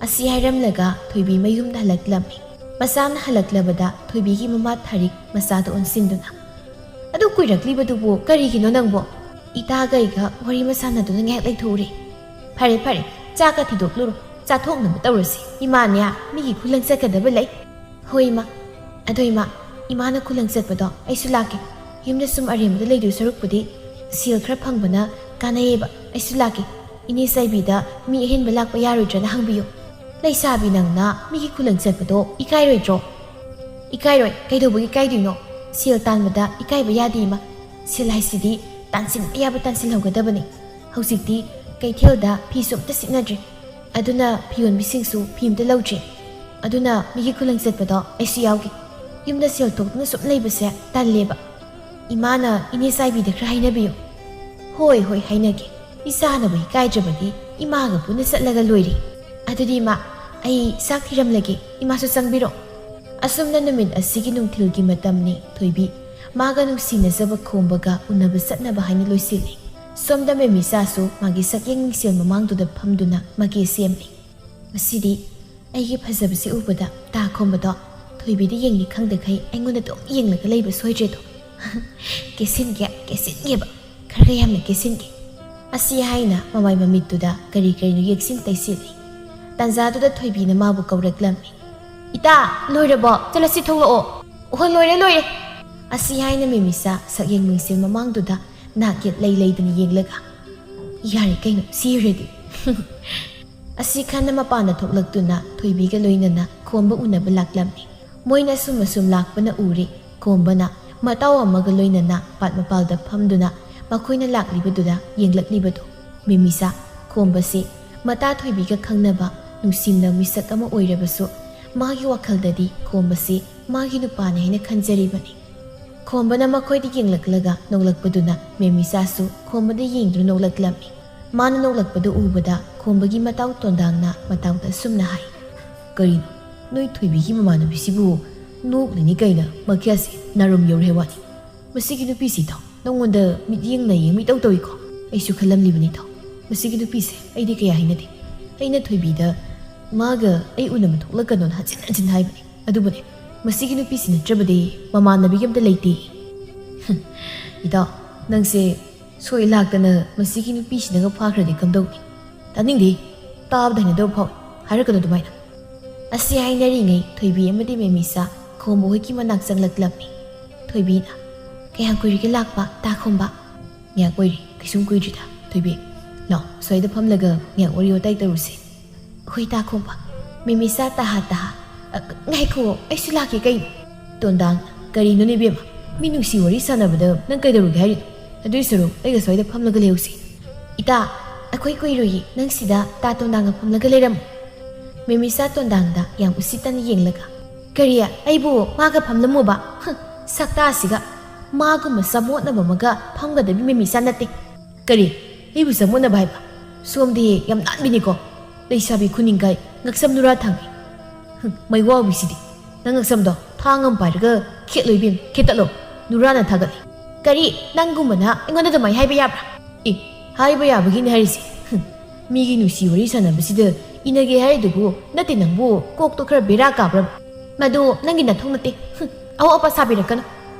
ꯑꯁꯤ ꯍꯥꯏꯔꯝꯂꯒ ꯊꯣꯏꯕꯤ ꯃꯌꯨꯝꯗ ꯍꯜꯂꯛꯂꯝꯃꯤ꯫ ꯃꯆꯥꯅ ꯍꯜꯂꯛꯂꯕꯗ ꯊꯣꯏꯕꯤꯒꯤ ꯃꯃꯥ ꯊꯥꯔꯤꯛ ꯃꯆꯥꯗ ꯑꯣꯟꯁꯤꯟꯗꯨꯅ, "ꯑꯗꯨ ꯀꯨꯏꯔꯛꯂꯤꯕꯗꯨꯕꯨ ꯀꯔꯤꯒꯤꯅꯣ ꯅꯪꯕꯣ?" ꯏꯇꯥꯒ ꯑꯩꯒ ꯋꯥꯔꯤ ꯑꯃ ꯁꯥꯟꯅꯗꯨꯅ ꯉꯥꯏꯍꯥꯛ ꯂꯩꯊꯣꯛꯎꯔꯦ꯫ ꯐꯔꯦ ꯐꯔꯦ, ꯆꯥꯛꯀ ꯊꯤꯗꯣꯛꯂꯨꯔꯣ, ꯆꯥꯊꯣꯛꯅꯕ ꯇꯧꯔꯁꯤ꯫ ꯏꯃꯥꯅꯦ, ꯃꯤꯒꯤ ꯈꯨꯂꯪ ꯆꯠꯀꯗꯕ ꯂꯩ꯫ ꯍꯣꯏ ꯏꯃꯥ꯫ ꯑꯗꯣ ꯏꯃꯥ, ꯏꯃꯥꯅ ꯈꯨꯂꯪ ꯆꯠꯄꯗꯣ ꯑꯩꯁꯨ ꯂꯥꯛꯀꯦ꯫ ꯌꯨꯝꯗ ꯁꯨꯝ ꯑꯔꯦꯝꯕꯗ ꯂꯩꯗꯣꯏ ꯁꯔꯨꯛꯄꯨꯗꯤ ꯁꯦꯜ ꯈꯔ ꯐꯪꯕꯅ ꯀꯥꯟꯅꯩꯌꯦꯕ꯫ ꯑꯩꯁꯨ ꯂꯥꯛꯀꯦ꯫ ꯏꯅꯦ ꯆꯥꯏꯕꯤꯗ ꯃꯤ ꯑꯍꯦꯟꯕ ꯂꯥꯛꯄ ꯌꯥꯔꯣꯏꯗ꯭ꯔꯅ ꯍꯪꯕꯤꯌꯨ꯫ ꯂꯩꯁꯥꯕꯤ ꯅꯪꯅ ꯃꯤꯒꯤ ꯈꯨꯂꯪ ꯆꯠꯄꯗꯣ ꯏꯀꯥꯏꯔꯣꯏꯗ꯭ꯔꯣ? ꯏꯀꯥꯏꯔꯣꯏ, ꯀꯩꯗꯧꯕꯒꯤ ꯏꯀꯥꯏꯗꯣꯏꯅꯣ? ꯁꯦꯜ ꯇꯥꯟꯕꯗ ꯏꯀꯥꯏꯕ ꯌꯥꯗꯦ ꯏꯃꯥ꯫ ꯁꯦꯜ ꯍꯥꯏꯁꯤꯗꯤ ꯇꯥꯟꯁꯤꯟꯕ ꯌꯥꯕ ꯇꯥꯟꯁꯤꯜꯍꯧꯒꯗꯕꯅꯤ꯫ ꯍꯧꯖꯤꯛꯇꯤ ꯀꯩꯊꯦꯜꯗ ꯐꯤꯁꯨ ꯑꯝꯇ ꯁꯤꯠꯅꯗ꯭ꯔꯦ꯫ ꯑꯗꯨꯅ ꯐꯤꯌꯣꯟꯕꯤꯁꯤꯡꯁꯨ ꯐꯤ ꯑꯝꯇ ꯂꯧꯗ꯭ꯔꯦ꯫ ꯑꯗꯨꯅ ꯃꯤꯒꯤ ꯈꯨꯂꯪ ꯆꯠꯄꯗꯣ ꯑꯩꯁꯨ ꯌꯥꯎꯒꯦ꯫ ꯌꯨꯝꯗ ꯁꯦꯜ ꯊꯣꯛꯇꯅ ꯁꯨꯝ ꯂꯩꯕꯁꯦ ꯇꯜꯂꯦꯕ꯫ ꯏꯃꯥꯅ ꯏꯅꯦ ꯆꯥꯏꯕꯤꯗ ꯈꯔ ꯍꯥꯏꯅꯕꯤꯌꯨ꯫ ꯍꯣꯏ, ꯍꯣꯏ, ꯍꯥꯏꯅꯒꯦ꯫ ꯏꯆꯥꯅꯕꯨ ꯏꯀꯥꯏꯗ꯭ꯔꯕꯗꯤ ꯏꯃꯥꯒ ꯄꯨꯟꯅ ꯆꯠꯂꯒ ꯂꯣꯏꯔꯦ꯫ ꯑꯗꯨꯗꯤ ꯏꯃꯥ, ꯑꯩ ꯆꯥꯛ ꯊꯤꯔꯝꯂꯒꯦ, ꯏꯃꯥꯁꯨ ꯆꯪꯕꯤꯔꯣ꯫ ꯑꯁꯨꯝꯅ ꯅꯨꯃꯤꯠ ꯑꯁꯤꯒꯤ ꯅꯨꯡꯊꯤꯜꯒꯤ ꯃꯇꯝꯅꯤ ꯊꯣꯏꯕꯤ ꯃꯥꯒ ꯅꯨꯡꯁꯤꯅꯖꯕ ꯈꯣꯝꯕꯒ ꯎꯅꯕ ꯆꯠꯅꯕ ꯍꯥꯏꯅ ꯂꯣꯏꯁꯤꯜꯂꯤ꯫ ꯁꯣꯝꯗ ꯃꯦꯃꯤꯆꯥꯁꯨ ꯃꯥꯒꯤ ꯁꯛꯌꯦꯡ ꯃꯤꯡꯁꯦꯜ ꯃꯃꯥꯡꯗꯨꯗ ꯐꯝꯗꯨꯅ ꯃꯒꯦ ꯁꯦꯝꯂꯤ꯫ ꯉꯁꯤꯗꯤ ꯑꯩꯒꯤ ꯐꯖꯕꯁꯤ ꯎꯕꯗ ꯇꯥ ꯈꯣꯝꯕꯗꯣ ꯊꯣꯏꯕꯤꯗ ꯌꯦꯡꯅꯤ ꯈꯪꯗꯈꯩ ꯑꯩꯉꯣꯟꯗ ꯑꯗꯨꯝ ꯌꯦꯡꯂꯒ ꯂꯩꯕ ꯁꯣꯏꯗ꯭ꯔꯦꯗꯣ꯫ ꯀꯦꯁꯤꯟꯒꯦ, ꯀꯦꯁꯤꯟꯒꯦꯕ, ꯈꯔꯒ ꯌꯥꯝꯅ ꯀꯦꯁꯤꯟꯒꯦ꯫ ꯑꯁꯤ ꯍꯥꯏꯅ ꯃꯃꯥꯏ ꯃꯃꯤꯠꯇꯨꯗ ꯀꯔꯤ ꯀꯔꯤꯅꯣ ꯌꯦꯛꯁꯤꯟ ꯇꯩꯁꯤꯜꯂꯤ꯫ ꯇꯥꯟꯖꯥꯗꯨꯗ ꯊꯣꯏꯕꯤꯅ ꯃꯥꯕꯨ ꯀꯧꯔꯛꯂꯝꯃꯤ꯫ "ꯏꯇꯥ, ꯂꯣꯏꯔꯕꯣ? ꯆꯠꯂꯁꯤ, ꯊꯣꯛꯂꯛꯑꯣ꯫" "ꯑꯣꯍꯣ, ꯂꯣꯏꯔꯦ, ꯂꯣꯏꯔꯦ꯫" ꯑꯁꯤ ꯍꯥꯏꯅ ꯃꯦꯃꯤꯆꯥ ꯁꯛꯌꯦꯡ ꯃꯤꯡꯁꯦꯜ ꯃꯃꯥꯡꯗꯨꯗ ꯅꯥꯛ ꯌꯦꯠ ꯂꯩ ꯂꯩꯗꯅ ꯌꯦꯡꯂꯒ, "ꯌꯥꯔꯦ ꯀꯩꯅꯣ, ꯁꯤ ꯌꯧꯔꯗꯤ꯫" ꯑꯁꯤ ꯈꯟꯅ ꯃꯄꯥꯟꯗ ꯊꯣꯛꯂꯛꯇꯨꯅ ꯊꯣꯏꯕꯤꯒ ꯂꯣꯏꯅꯅ ꯈꯣꯝꯕ ꯎꯅꯕ ꯂꯥꯛꯂꯝꯃꯤ꯫ ꯃꯣꯏꯅ ꯑꯁꯨꯝ ꯑꯁꯨꯝ ꯂꯥꯛꯄꯅ ꯎꯔꯦ꯫ ꯈꯣꯝꯕꯅ ꯃꯇꯥꯎ ꯑꯃꯒ ꯂꯣꯏꯅꯅ ꯄꯥꯠ ꯃꯄꯥꯜꯗ ꯐꯝꯗꯨꯅ ꯃꯈꯣꯏꯅ ꯂꯥꯛꯂꯤꯕꯗꯨꯗ ꯌꯦꯡꯂꯛꯂꯤꯕꯗꯨ꯫ ꯃꯦꯃꯤꯆꯥ, ꯈꯣꯝꯕꯁꯤ ꯃꯇꯥ ꯊꯣꯏꯕꯤꯒ ꯈꯪꯅꯕ ꯅꯨꯡꯁꯤꯅ ꯃꯤꯁꯛ ꯑꯃ ꯑꯣꯏꯔꯕꯁꯨ, ꯃꯥꯒꯤ ꯋꯥꯈꯜꯗꯗꯤ ꯈꯣꯝꯕꯁꯤ ꯃꯥꯒꯤ ꯅꯨꯄꯥꯅꯤ ꯍꯥꯏꯅ ꯈꯟꯖꯔꯤꯕꯅꯤ꯫ ꯈꯣꯝꯕꯅ ꯃꯈꯣꯏꯗ ꯌꯦꯡꯂꯛꯂꯒ ꯅꯣꯡꯂꯛꯄꯗꯨꯅ ꯃꯦꯃꯤꯆꯥꯁꯨ ꯈꯣꯝꯕꯗ ꯌꯦꯡꯗꯨꯅ ꯅꯣꯡꯂꯛꯂꯝꯃꯤ꯫ ꯃꯥꯅ ꯅꯣꯡꯂꯛꯄꯗꯨ ꯎꯕꯗ ꯈꯣꯝꯕꯒꯤ ꯃꯇꯥꯎ ꯇꯣꯟꯗꯥꯡꯅ ꯃꯇꯥꯎꯗ ꯑꯁꯨꯝꯅ ꯍꯥꯏ꯫ "ꯀꯔꯤꯅꯣ, ꯅꯣꯏ ꯊꯣꯏꯕꯤꯒꯤ ꯃꯃꯥꯟꯅꯕꯤꯁꯤꯕꯨ ꯅꯣꯛꯂꯤꯅꯤ ꯀꯩꯅꯣ? ꯃꯈ꯭ꯌꯥꯁꯦ ꯅꯥꯔꯨꯝ ꯌꯧꯔꯦ ꯋꯥꯅꯤ꯫ ꯃꯁꯤꯒꯤ ꯅꯨꯄꯤꯁꯤꯗꯣ ꯅꯉꯣꯟꯗ ꯃꯤꯠꯌꯦꯡ ꯅꯥꯌꯦꯡ ꯃꯤꯇꯧ ꯇꯧꯏꯀꯣ?" ꯑꯩꯁꯨ ꯈꯜꯂꯝꯂꯤꯕꯅꯤꯗꯣ꯫ ꯃꯁꯤꯒꯤ ꯅꯨꯄꯤꯁꯦ ꯑꯩꯗꯤ ꯀꯌꯥ ꯍꯩꯅꯗꯦ꯫ ꯑꯩꯅ ꯊꯣꯏꯕꯤꯗ ꯃꯥꯒ ꯑꯩ ꯎꯅꯕ ꯊꯣꯛꯂꯛꯀꯅꯣꯅ ꯍꯟꯖꯤꯟ ꯍꯟꯖꯤꯟ ꯍꯥꯏꯕꯅꯤ꯫ ꯑꯗꯨꯕꯨꯅꯦ, ꯃꯁꯤꯒꯤ ꯅꯨꯄꯤꯁꯤ ꯅꯠꯇ꯭ꯔꯕꯗꯤ ꯃꯃꯥꯟꯅꯕꯤꯒ ꯑꯝꯇ ꯂꯩꯇꯦ꯫ ꯏꯇꯥꯎ, ꯅꯪꯁꯦ ꯁꯣꯏ ꯂꯥꯛꯇꯅ ꯃꯁꯤꯒꯤ ꯅꯨꯄꯤꯁꯤꯅꯒ ꯐꯥꯈ꯭ꯔꯗꯤ ꯀꯝꯗꯧꯅꯤ? ꯇꯥꯅꯤꯡꯗꯦ꯫ ꯇꯥꯕꯗ ꯍꯩꯅꯗꯕ ꯐꯥꯎꯏ꯫ ꯍꯥꯏꯔꯛꯀꯅꯨ ꯑꯗꯨꯃꯥꯏꯅ꯫ ꯑꯁꯤ ꯍꯥꯏꯅꯔꯤꯉꯩ ꯊꯣꯏꯕꯤ ꯑꯃꯗꯤ ꯃꯦꯃꯤꯁꯥ ꯈꯣꯝꯕ ꯍꯣꯏꯒꯤ ꯃꯅꯥꯛ ꯆꯪꯂꯛꯂꯝꯃꯤ꯫ ꯊꯣꯏꯕꯤꯅ, "ꯀꯌꯥꯝ ꯀꯨꯏꯔꯒꯦ ꯂꯥꯛꯄ, ꯇꯥ ꯈꯣꯝꯕ?" "ꯉꯥꯏꯍꯥꯛ ꯑꯣꯏꯔꯦ, ꯀꯩꯁꯨꯝ ꯀꯨꯏꯗ꯭ꯔꯤꯗ꯫ ꯊꯣꯏꯕꯤ, ꯂꯥꯛꯑꯣ, ꯁ꯭ꯋꯥꯏꯗ ꯐꯝꯂꯒ ꯉꯥꯏꯍꯥꯛ ꯋꯥꯔꯤ ꯋꯥꯇꯥꯏ ꯇꯧꯔꯨꯁꯦ꯫ ꯑꯩꯈꯣꯏ ꯇꯥ ꯈꯣꯝꯕ, ꯃꯦꯃꯤꯁꯥ ꯇꯥꯍꯥ ꯇꯥꯍꯥ꯫ ꯑ, ꯉꯥꯏꯈꯣ, ꯑꯩꯁꯨ ꯂꯥꯛꯀꯦ ꯀꯩꯅꯣ?" ꯇꯣꯟꯗꯥꯡ, "ꯀꯔꯤꯅꯣꯅꯦ ꯏꯕꯦꯝꯃ? ꯃꯤ ꯅꯨꯡꯁꯤ ꯋꯥꯔꯤ ꯁꯥꯟꯅꯕꯗ ꯅꯪ ꯀꯩꯗꯧꯔꯨꯒꯦ ꯍꯥꯏꯔꯤꯅꯣ? ꯑꯗꯨꯏ ꯁꯔꯨꯛ ꯑꯩꯒ ꯁ꯭ꯋꯥꯏꯗ ꯐꯝꯂꯒ ꯂꯩꯍꯧꯁꯤ꯫" "ꯏꯇꯥ, ꯑꯩꯈꯣꯏ ꯀꯨꯏꯔꯣꯏꯌꯦ, ꯅꯪ ꯁꯤꯗ ꯇꯥ ꯇꯣꯟꯗꯥꯡꯒ ꯐꯝꯂꯒ ꯂꯩꯔꯝꯃꯨ꯫" ꯃꯦꯃꯤꯁꯥ ꯇꯣꯟꯗꯥꯡꯗ ꯌꯥꯝ ꯎꯁꯤꯠꯇꯅ ꯌꯦꯡꯂꯒ, "ꯀꯔꯤ? ꯑꯩꯕꯨ ꯃꯥꯒ ꯐꯝꯂꯝꯃꯨꯕ? ꯍ, ꯁꯛꯇꯥꯁꯤꯒ! ꯃꯥꯒꯨꯝꯕ ꯆꯃꯣꯠꯅꯕ ꯑꯃꯒ ꯐꯝꯒꯗꯕꯤ ꯃꯦꯃꯤꯁꯥ ꯅꯠꯇꯦ꯫" "ꯀꯔꯤ? ꯑꯩꯕꯨ ꯆꯃꯣꯠꯅꯕ ꯍꯥꯏꯕ? ꯁꯣꯝꯗꯤ ꯌꯥꯝ ꯅꯥꯟꯕꯤꯅꯤꯀꯣ꯫ ꯂꯩꯁꯥꯕꯤ ꯈꯨꯅꯤꯡꯒꯥꯏ, ꯉꯛꯁꯝ ꯅꯨꯔꯥ ꯊꯥꯡꯉꯤ꯫ ꯍꯨꯝ, ꯃꯩꯋꯥꯎꯕꯤꯁꯤꯗꯤ꯫ ꯅꯪ ꯉꯛꯁꯝꯗꯣ ꯊꯥꯡ ꯑꯃ ꯄꯥꯏꯔꯒ ꯈꯦꯠꯂꯣ ꯏꯕꯦꯝ, ꯈꯦꯠꯇꯠꯂꯣ꯫ ꯅꯨꯔꯥꯅ ꯊꯥꯒꯠꯂꯤ꯫" "ꯀꯔꯤ? ꯅꯪꯒꯨꯝꯕꯅ ꯑꯩꯉꯣꯟꯗ ꯑꯗꯨꯃꯥꯏꯅ ꯍꯥꯏꯕ ꯌꯥꯕ꯭ꯔꯥ?" "ꯑꯦ, ꯍꯥꯏꯕ ꯌꯥꯕꯒꯤꯅꯦ ꯍꯥꯏꯔꯤꯁꯦ꯫ ꯍꯨꯝ, ꯃꯤꯒꯤ ꯅꯨꯡꯁꯤ ꯋꯥꯔꯤ ꯁꯥꯟꯅꯕꯁꯤꯗ ꯏꯟꯅꯒꯦ ꯍꯥꯏꯔꯤꯗꯨꯕꯨ ꯅꯠꯇꯦ ꯅꯪꯕꯨ ꯀꯣꯛꯇꯣ ꯈꯔ ꯕꯦꯔꯥ ꯀꯥꯕ꯭ꯔꯕ? ꯃꯗꯨ ꯅꯪꯒꯤ ꯅꯊꯧ ꯅꯠꯇꯦ꯫ ꯍꯨꯝ, ꯑꯋꯥ ꯑꯄꯥ ꯁꯥꯕꯤꯔꯛꯀꯅꯨ꯫"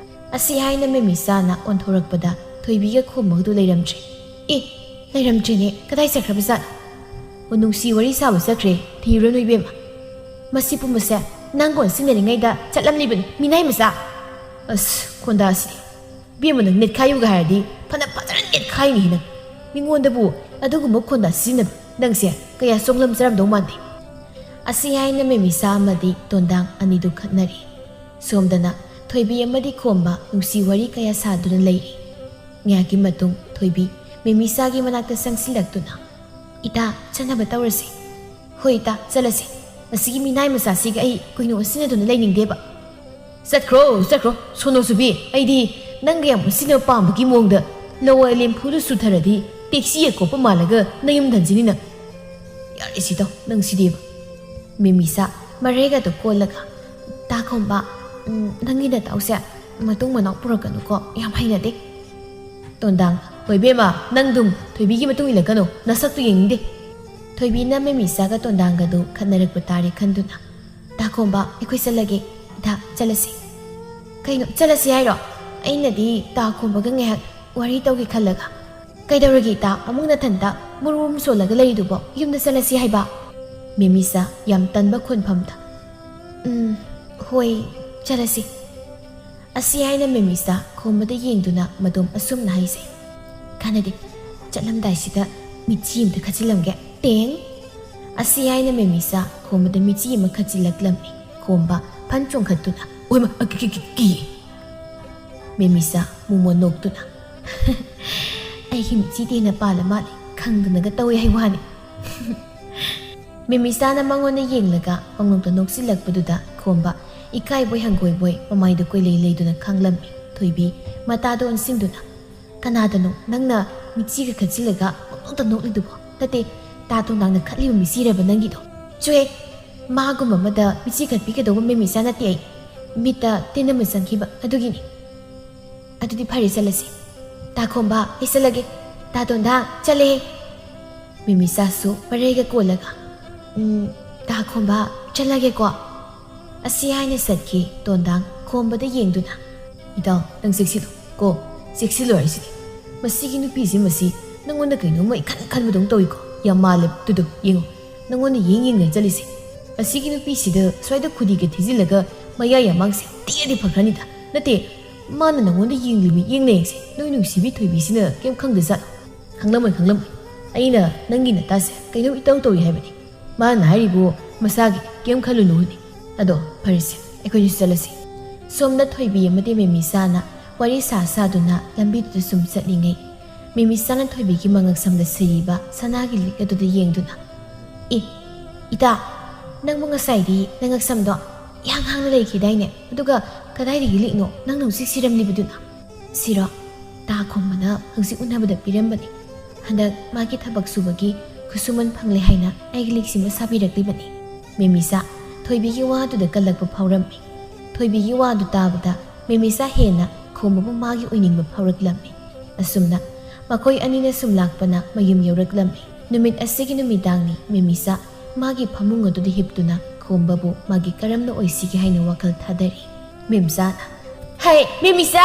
ꯑꯁꯤ ꯍꯥꯏꯅ ꯃꯦꯃꯤꯁꯥꯅ ꯑꯣꯟꯊꯣꯔꯛꯄꯗ ꯊꯣꯏꯕꯤꯒ ꯈꯣꯝꯕꯒꯗꯨ ꯂꯩꯔꯝꯗ꯭ꯔꯦ꯫ "ꯑꯦ, ꯂꯩꯔꯝꯗ꯭ꯔꯦꯅꯦ, ꯀꯗꯥꯏ ꯆꯠꯈ꯭ꯔꯕꯖꯥꯠꯅꯣ? ꯑꯣ, ꯅꯨꯡꯁꯤ ꯋꯥꯔꯤ ꯁꯥꯕ ꯆꯠꯈ꯭ꯔꯦ, ꯊꯤꯔꯨꯔꯅꯨ ꯏꯕꯦꯝꯃ꯫ ꯃꯁꯤ ꯄꯨꯝꯕꯁꯦ ꯅꯪꯒ ꯑꯣꯟꯁꯤꯟꯅꯔꯤꯉꯩꯗ ꯆꯠꯂꯝꯂꯤꯕꯅꯤ, ꯃꯤꯅꯥꯏ ꯃꯆꯥ꯫ ꯑꯁ, ꯈꯣꯟꯗꯥꯁꯤꯗꯤ꯫ ꯏꯕꯦꯝꯃ, ꯅꯪ ꯅꯦꯠꯈꯥꯏꯌꯨꯒ ꯍꯥꯏꯔꯗꯤ ꯐꯅ ꯐꯖꯅ ꯅꯦꯠꯈꯥꯏꯅꯤ ꯅꯪ꯫ ꯃꯤꯉꯣꯟꯗꯕꯨ ꯑꯗꯨꯒꯨꯝꯕ ꯈꯣꯟꯗꯥ ꯁꯤꯖꯤꯟꯅꯕ ꯅꯪꯁꯦ ꯀꯌꯥ ꯆꯣꯡꯂꯝꯖꯔꯝꯗꯧ ꯃꯥꯟꯗꯦ꯫" ꯑꯁꯤ ꯍꯥꯏꯅ ꯃꯦꯃꯤꯁꯥ ꯑꯃꯗꯤ ꯇꯣꯟꯗꯥꯡ ꯑꯅꯤꯗꯨ ꯈꯠꯅꯔꯤ꯫ ꯁꯣꯝꯗꯅ ꯊꯣꯏꯕꯤ ꯑꯃꯗꯤ ꯈꯣꯝꯕ ꯅꯨꯡꯁꯤ ꯋꯥꯔꯤ ꯀꯌꯥ ꯁꯥꯗꯨꯅ ꯂꯩꯔꯤ꯫ ꯉꯥꯏꯍꯥꯛꯀꯤ ꯃꯇꯨꯡ ꯊꯣꯏꯕꯤ ꯃꯦꯃꯤꯁꯥꯒꯤ ꯃꯅꯥꯛꯇ ꯆꯪꯁꯤꯜꯂꯛꯇꯨꯅ, "ꯏꯇꯥ, ꯆꯠꯅꯕ ꯇꯧꯔꯁꯤ꯫" "ꯍꯣꯏ ꯏꯇꯥ, ꯆꯠꯂꯁꯤ꯫ ꯃꯁꯤꯒꯤ ꯃꯤꯅꯥꯏ ꯃꯆꯥꯁꯤꯒ ꯑꯩ ꯀꯨꯏꯅ ꯑꯣꯟꯁꯤꯟꯅꯗꯨꯅ ꯂꯩꯅꯤꯡꯗꯦꯕ꯫" "ꯆꯠꯈ꯭ꯔꯣ, ꯆꯠꯈ꯭ꯔꯣ, ꯁꯣꯅꯣ ꯆꯨꯕꯤ꯫ ꯑꯩꯗꯤ ꯅꯪꯒ ꯌꯥꯝ ꯑꯣꯟꯁꯤꯟꯅꯕ ꯄꯥꯝꯕꯒꯤ ꯃꯑꯣꯡꯗ ꯂꯋꯥꯏ ꯂꯦꯝꯐꯨꯗꯨ ꯁꯨꯊꯔꯗꯤ ꯇꯦꯛꯁꯤ ꯑꯀꯣꯞꯄ ꯃꯥꯜꯂꯒ ꯅꯌꯨꯝ ꯍꯟꯖꯤꯅꯤ ꯅꯪ꯫ ꯌꯥꯔꯦ ꯁꯤꯗꯣ, ꯅꯪ ꯁꯤꯗꯤꯕ꯫" ꯃꯦꯃꯤꯁꯥ ꯃꯔꯩꯒꯗꯣ ꯀꯣꯜꯂꯒ, "ꯇꯥ ꯈꯣꯝꯕ, ꯎꯝ, ꯅꯪꯒꯤ ꯅꯇꯥꯎꯁꯦ ꯃꯇꯨꯡ ꯃꯅꯥꯎ ꯄꯨꯔꯛꯀꯅꯨꯀꯣ, ꯌꯥꯝ ꯍꯩꯅꯗꯦ꯫" ꯇꯣꯟꯗꯥꯡ, "ꯍꯣꯏ ꯏꯕꯦꯝꯃ, ꯅꯪꯗꯨꯝ ꯊꯣꯏꯕꯤꯒꯤ ꯃꯇꯨꯡ ꯏꯜꯂꯛꯀꯅꯨ, ꯅꯁꯛꯇꯨ ꯌꯦꯡꯅꯤꯡꯗꯦ꯫" ꯊꯣꯏꯕꯤꯅ ꯃꯦꯃꯤꯁꯥꯒ ꯇꯣꯟꯗꯥꯡꯒꯗꯨ ꯈꯠꯅꯔꯛꯄ ꯇꯥꯔꯦ ꯈꯟꯗꯨꯅ, "ꯇꯥ ꯈꯣꯝꯕ, ꯑꯩꯈꯣꯏ ꯆꯠꯂꯒꯦ꯫ ꯏꯇꯥ, ꯆꯠꯂꯁꯤ꯫" "ꯀꯩꯅꯣ, ꯆꯠꯂꯁꯤ ꯍꯥꯏꯔꯣ? ꯑꯩꯅꯗꯤ ꯇꯥ ꯈꯣꯝꯕꯒ ꯉꯥꯏꯍꯥꯛ ꯋꯥꯔꯤ ꯇꯧꯒꯦ ꯈꯜꯂꯒ, "ꯀꯩꯗꯧꯔꯒꯦ ꯏꯇꯥ? ꯑꯃꯨꯛ ꯅꯊꯟꯇ ꯃꯨꯔꯨꯝ ꯁꯣꯜꯂꯒ ꯂꯩꯔꯤꯗꯨꯕꯣ? ꯌꯨꯝꯗ ꯆꯠꯂꯁꯤ ꯍꯥꯏꯕ?" ꯃꯦꯃꯤꯁꯥ ꯌꯥꯝ ꯇꯟꯕ ꯈꯣꯟꯐꯝꯗ, "ꯎꯝ, ꯍꯣꯏ, ꯆꯠꯂꯁꯤ꯫ ꯑꯁꯤ ꯍꯥꯏꯅ ꯃꯦꯃꯤꯁꯥ ꯈꯣꯝꯕꯗ ꯌꯦꯡꯗꯨꯅ ꯃꯗꯣꯝ ꯑꯁꯨꯝꯅ ꯍꯥꯏꯖꯩ꯫ ꯀꯥꯟꯅꯗꯦ, ꯆꯠꯂꯝꯗꯥꯏꯁꯤꯗ ꯃꯤꯠꯆꯤ ꯑꯝꯇ ꯈꯠꯆꯤꯜꯂꯝꯒꯦ꯫ ꯇꯦꯡ!" ꯑꯁꯤ ꯍꯥꯏꯅ ꯃꯦꯃꯤꯁꯥ ꯈꯣꯝꯕꯗ ꯃꯤꯠꯆꯤ ꯑꯃ ꯈꯠꯆꯤꯜꯂꯛꯂꯝꯃꯤ꯫ ꯈꯣꯝꯕ ꯐꯟ ꯆꯣꯡꯈꯠꯇꯨꯅ, "ꯑꯣꯏꯃ, ꯑ, ꯀꯤ, ꯀꯤ, ꯀꯤ, ꯀꯤ!" ꯃꯦꯃꯤꯁꯥ ꯃꯨꯃꯣꯟ ꯅꯣꯛꯇꯨꯅ, "ꯑꯩꯒꯤ ꯃꯤꯠꯆꯤꯗꯤ ꯍꯦꯟꯅ ꯄꯥꯜꯂ ꯃꯥꯜꯂꯦ, ꯈꯪꯗꯅꯒ ꯇꯧꯋꯦ ꯍꯥꯏ ꯋꯥꯅꯤ꯫" ꯃꯦꯃꯤꯁꯥꯅ ꯃꯉꯣꯟꯗ ꯌꯦꯡꯂꯒ ꯄꯪꯅꯣꯛꯇ ꯅꯣꯛꯁꯤꯜꯂꯛꯄꯗꯨꯗ ꯈꯣꯝꯕ ꯏꯀꯥꯏꯕꯣꯏ ꯍꯪꯒꯣꯏꯕꯣꯏ ꯃꯃꯥꯏꯗꯨ ꯀꯣꯏꯂꯩ ꯂꯩꯗꯨꯅ ꯈꯥꯡꯂꯝꯃꯤ꯫ ꯊꯣꯏꯕꯤ ꯃꯇꯥꯗ ꯑꯣꯟꯁꯤꯟꯗꯨꯅ, "ꯀꯅꯥꯗꯅꯣ ꯅꯪꯅ ꯃꯤꯠꯆꯤꯒ ꯈꯠꯆꯤꯜꯂꯒ ꯄꯪꯅꯣꯛꯇ ꯅꯣꯛꯂꯤꯗꯨꯕꯣ? ꯅꯠꯇꯦ, ꯇꯥ ꯇꯣꯟꯗꯥꯡꯅ ꯈꯠꯂꯤꯕ ꯃꯤꯠꯆꯤꯔꯕ ꯅꯪꯒꯤꯗꯣ?" "ꯆꯨꯍꯦ, ꯃꯥꯒꯨꯝꯕ ꯑꯃꯗ ꯃꯤꯠꯆꯤ ꯈꯠꯄꯤꯒꯗꯧꯕ ꯃꯦꯃꯤꯁꯥ ꯅꯠꯇꯦ ꯑꯩ꯫ ꯃꯤꯠꯇ ꯇꯤꯟ ꯑꯃ ꯆꯪꯈꯤꯕ ꯑꯗꯨꯒꯤꯅꯤ꯫ ꯑꯗꯨꯗꯤ ꯐꯔꯦ, ꯆꯠꯂꯁꯤ꯫ ꯇꯥ ꯈꯣꯝꯕ, ꯑꯩ ꯆꯠꯂꯒꯦ꯫ ꯇꯥ ꯇꯣꯟꯗꯥꯡ, ꯆꯠꯂꯦ꯫" ꯃꯦꯃꯤꯁꯥꯁꯨ ꯃꯔꯩꯒ ꯀꯣꯜꯂꯒ, "ꯎꯝ, ꯇꯥ ꯈꯣꯝꯕ, ꯆꯠꯂꯒꯦꯀꯣ꯫" ꯑꯁꯤ ꯍꯥꯏꯅ ꯆꯠꯈꯤ ꯇꯣꯟꯗꯥꯡ ꯈꯣꯝꯕꯗ ꯌꯦꯡꯗꯨꯅ꯫ "ꯏꯇꯥꯎ, ꯅꯪ ꯆꯦꯛꯁꯤꯜꯂꯨ ꯀꯣ, ꯆꯦꯛꯁꯤꯜꯂꯨ ꯍꯥꯏꯁꯤꯗꯤ꯫ ꯃꯁꯤꯒꯤ ꯅꯨꯄꯤꯁꯤ, ꯃꯁꯤ ꯅꯪꯉꯣꯟꯗ ꯀꯩꯅꯣꯝꯃ ꯏꯈꯟ ꯈꯟꯕꯗꯧ ꯇꯧꯏꯀꯣ꯫ ꯌꯥꯝ ꯃꯥꯜꯂꯦ꯫ ꯇꯨꯗꯨ, ꯌꯦꯡꯉꯨ, ꯅꯪꯉꯣꯟꯗ ꯌꯦꯡ ꯌꯦꯡꯗꯅ ꯆꯠꯂꯤꯁꯦ꯫ ꯑꯁꯤꯒꯤ ꯅꯨꯄꯤꯁꯤꯗ ꯁ꯭ꯋꯥꯏꯗ ꯈꯨꯗꯤꯒ ꯊꯤꯖꯤꯜꯂꯒ ꯃꯌꯥ ꯌꯥꯝꯃꯥꯡꯁꯦ ꯇꯦꯛꯑꯗꯤ ꯐꯈ꯭ꯔꯅꯤꯗ꯫ ꯅꯠꯇꯦ, ꯃꯥꯅ ꯅꯪꯉꯣꯟꯗ ꯌꯦꯡꯂꯤ ꯃꯤꯠꯌꯦꯡ ꯂꯩꯁꯦ ꯅꯣꯏ ꯅꯨꯡꯁꯤꯕꯤ ꯊꯣꯏꯕꯤꯁꯤꯅ ꯀꯩꯝ ꯈꯪꯗꯖꯥꯠꯂꯣ? ꯈꯪꯂꯝꯃꯣꯏ, ꯈꯪꯂꯝꯃꯣꯏ꯫ ꯑꯩꯅ ꯅꯪꯒꯤ ꯅꯇꯥꯁꯦ ꯀꯩꯅꯣꯝ ꯏꯇꯧ ꯇꯧꯏ ꯍꯥꯏꯕꯅꯤ꯫ ꯃꯥꯅ ꯍꯥꯏꯔꯤꯕꯨ ꯃꯁꯥꯒꯤ, ꯀꯩꯝ ꯈꯜꯂꯨꯅꯨꯅꯦ꯫ ꯑꯗꯣ ꯐꯔꯦꯁꯦ, ꯑꯩꯈꯣꯏꯅꯤꯁꯨ ꯆꯠꯂꯁꯤ꯫" ꯁꯣꯝꯗ ꯊꯣꯏꯕꯤ ꯑꯃꯗꯤ ꯃꯦꯃꯤꯁꯥꯅ ꯋꯥꯔꯤ ꯁꯥ ꯁꯥꯗꯨꯅ ꯂꯝꯕꯤꯗꯨꯗ ꯁꯨꯝ ꯆꯠꯂꯤꯉꯩ, ꯃꯦꯃꯤꯁꯥꯅ ꯊꯣꯏꯕꯤꯒꯤ ꯃꯉꯛꯁꯝꯗ ꯁꯤꯔꯤꯕ ꯁꯅꯥꯒꯤ ꯂꯤꯛ ꯑꯗꯨꯗ ꯌꯦꯡꯗꯨꯅ, "ꯑꯦ, ꯏꯇꯥ, ꯅꯪꯕꯨ ꯉꯁꯥꯏꯗꯤ ꯅꯉꯛꯁꯝꯗꯣ ꯏꯍꯥꯡ ꯍꯥꯡꯅ ꯂꯩꯈꯤꯗꯥꯏꯅꯦ? ꯑꯗꯨꯒ ꯀꯗꯥꯏꯗꯒꯤ ꯂꯤꯛꯅꯣ ꯅꯪꯅ ꯍꯧꯖꯤꯛ ꯁꯤꯔꯝꯂꯤꯕꯗꯨꯅ?" "ꯁꯤꯔꯣ? ꯇꯥ ꯈꯣꯝꯕꯅ ꯍꯧꯖꯤꯛ ꯎꯅꯕꯗ ꯄꯤꯔꯝꯕꯅꯤ꯫ ꯍꯟꯗꯛ ꯃꯥꯒꯤ ꯊꯕꯛ ꯁꯨꯕꯒꯤ ꯈꯨꯠꯁꯨꯃꯟ ꯐꯪꯂꯦ ꯍꯥꯏꯅ ꯑꯩꯒꯤ ꯂꯤꯛꯁꯤꯃ ꯁꯥꯕꯤꯔꯛꯂꯤꯕꯅꯤ꯫" ꯃꯦꯃꯤꯁꯥ, ꯊꯣꯏꯕꯤꯒꯤ ꯋꯥꯗꯨꯗ ꯀꯜꯂꯛꯄ ꯐꯥꯎꯔꯝꯃꯤ꯫ ꯊꯣꯏꯕꯤꯒꯤ ꯋꯥꯗꯨ ꯇꯥꯕꯗ ꯃꯦꯃꯤꯁꯥ ꯍꯦꯟꯅ ꯈꯣꯝꯕꯕꯨ ꯃꯥꯒꯤ ꯑꯣꯏꯅꯤꯡꯕ ꯐꯥꯎꯔꯛꯂꯝꯃꯤ꯫ ꯑꯁꯨꯝꯅ ꯃꯈꯣꯏ ꯑꯅꯤꯅ ꯁꯨꯝ ꯂꯥꯛꯄꯅ ꯃꯌꯨꯝ ꯌꯧꯔꯛꯂꯝꯃꯤ꯫ ꯅꯨꯃꯤꯠ ꯑꯁꯤꯒꯤ ꯅꯨꯃꯤꯗꯥꯡꯅꯤ꯫ ꯃꯦꯃꯤꯁꯥ ꯃꯥꯒꯤ ꯐꯃꯨꯡ ꯑꯗꯨꯗ ꯍꯤꯞꯇꯨꯅ ꯈꯣꯝꯕꯕꯨ ꯃꯥꯒꯤ ꯀꯔꯝꯅ ꯑꯣꯏꯁꯤꯒꯦ ꯍꯥꯏꯅ ꯋꯥꯈꯜ ꯊꯥꯗꯔꯤ꯫ ꯃꯦꯝꯆꯥꯅ, "ꯍꯩ, ꯃꯦꯃꯤꯁꯥ,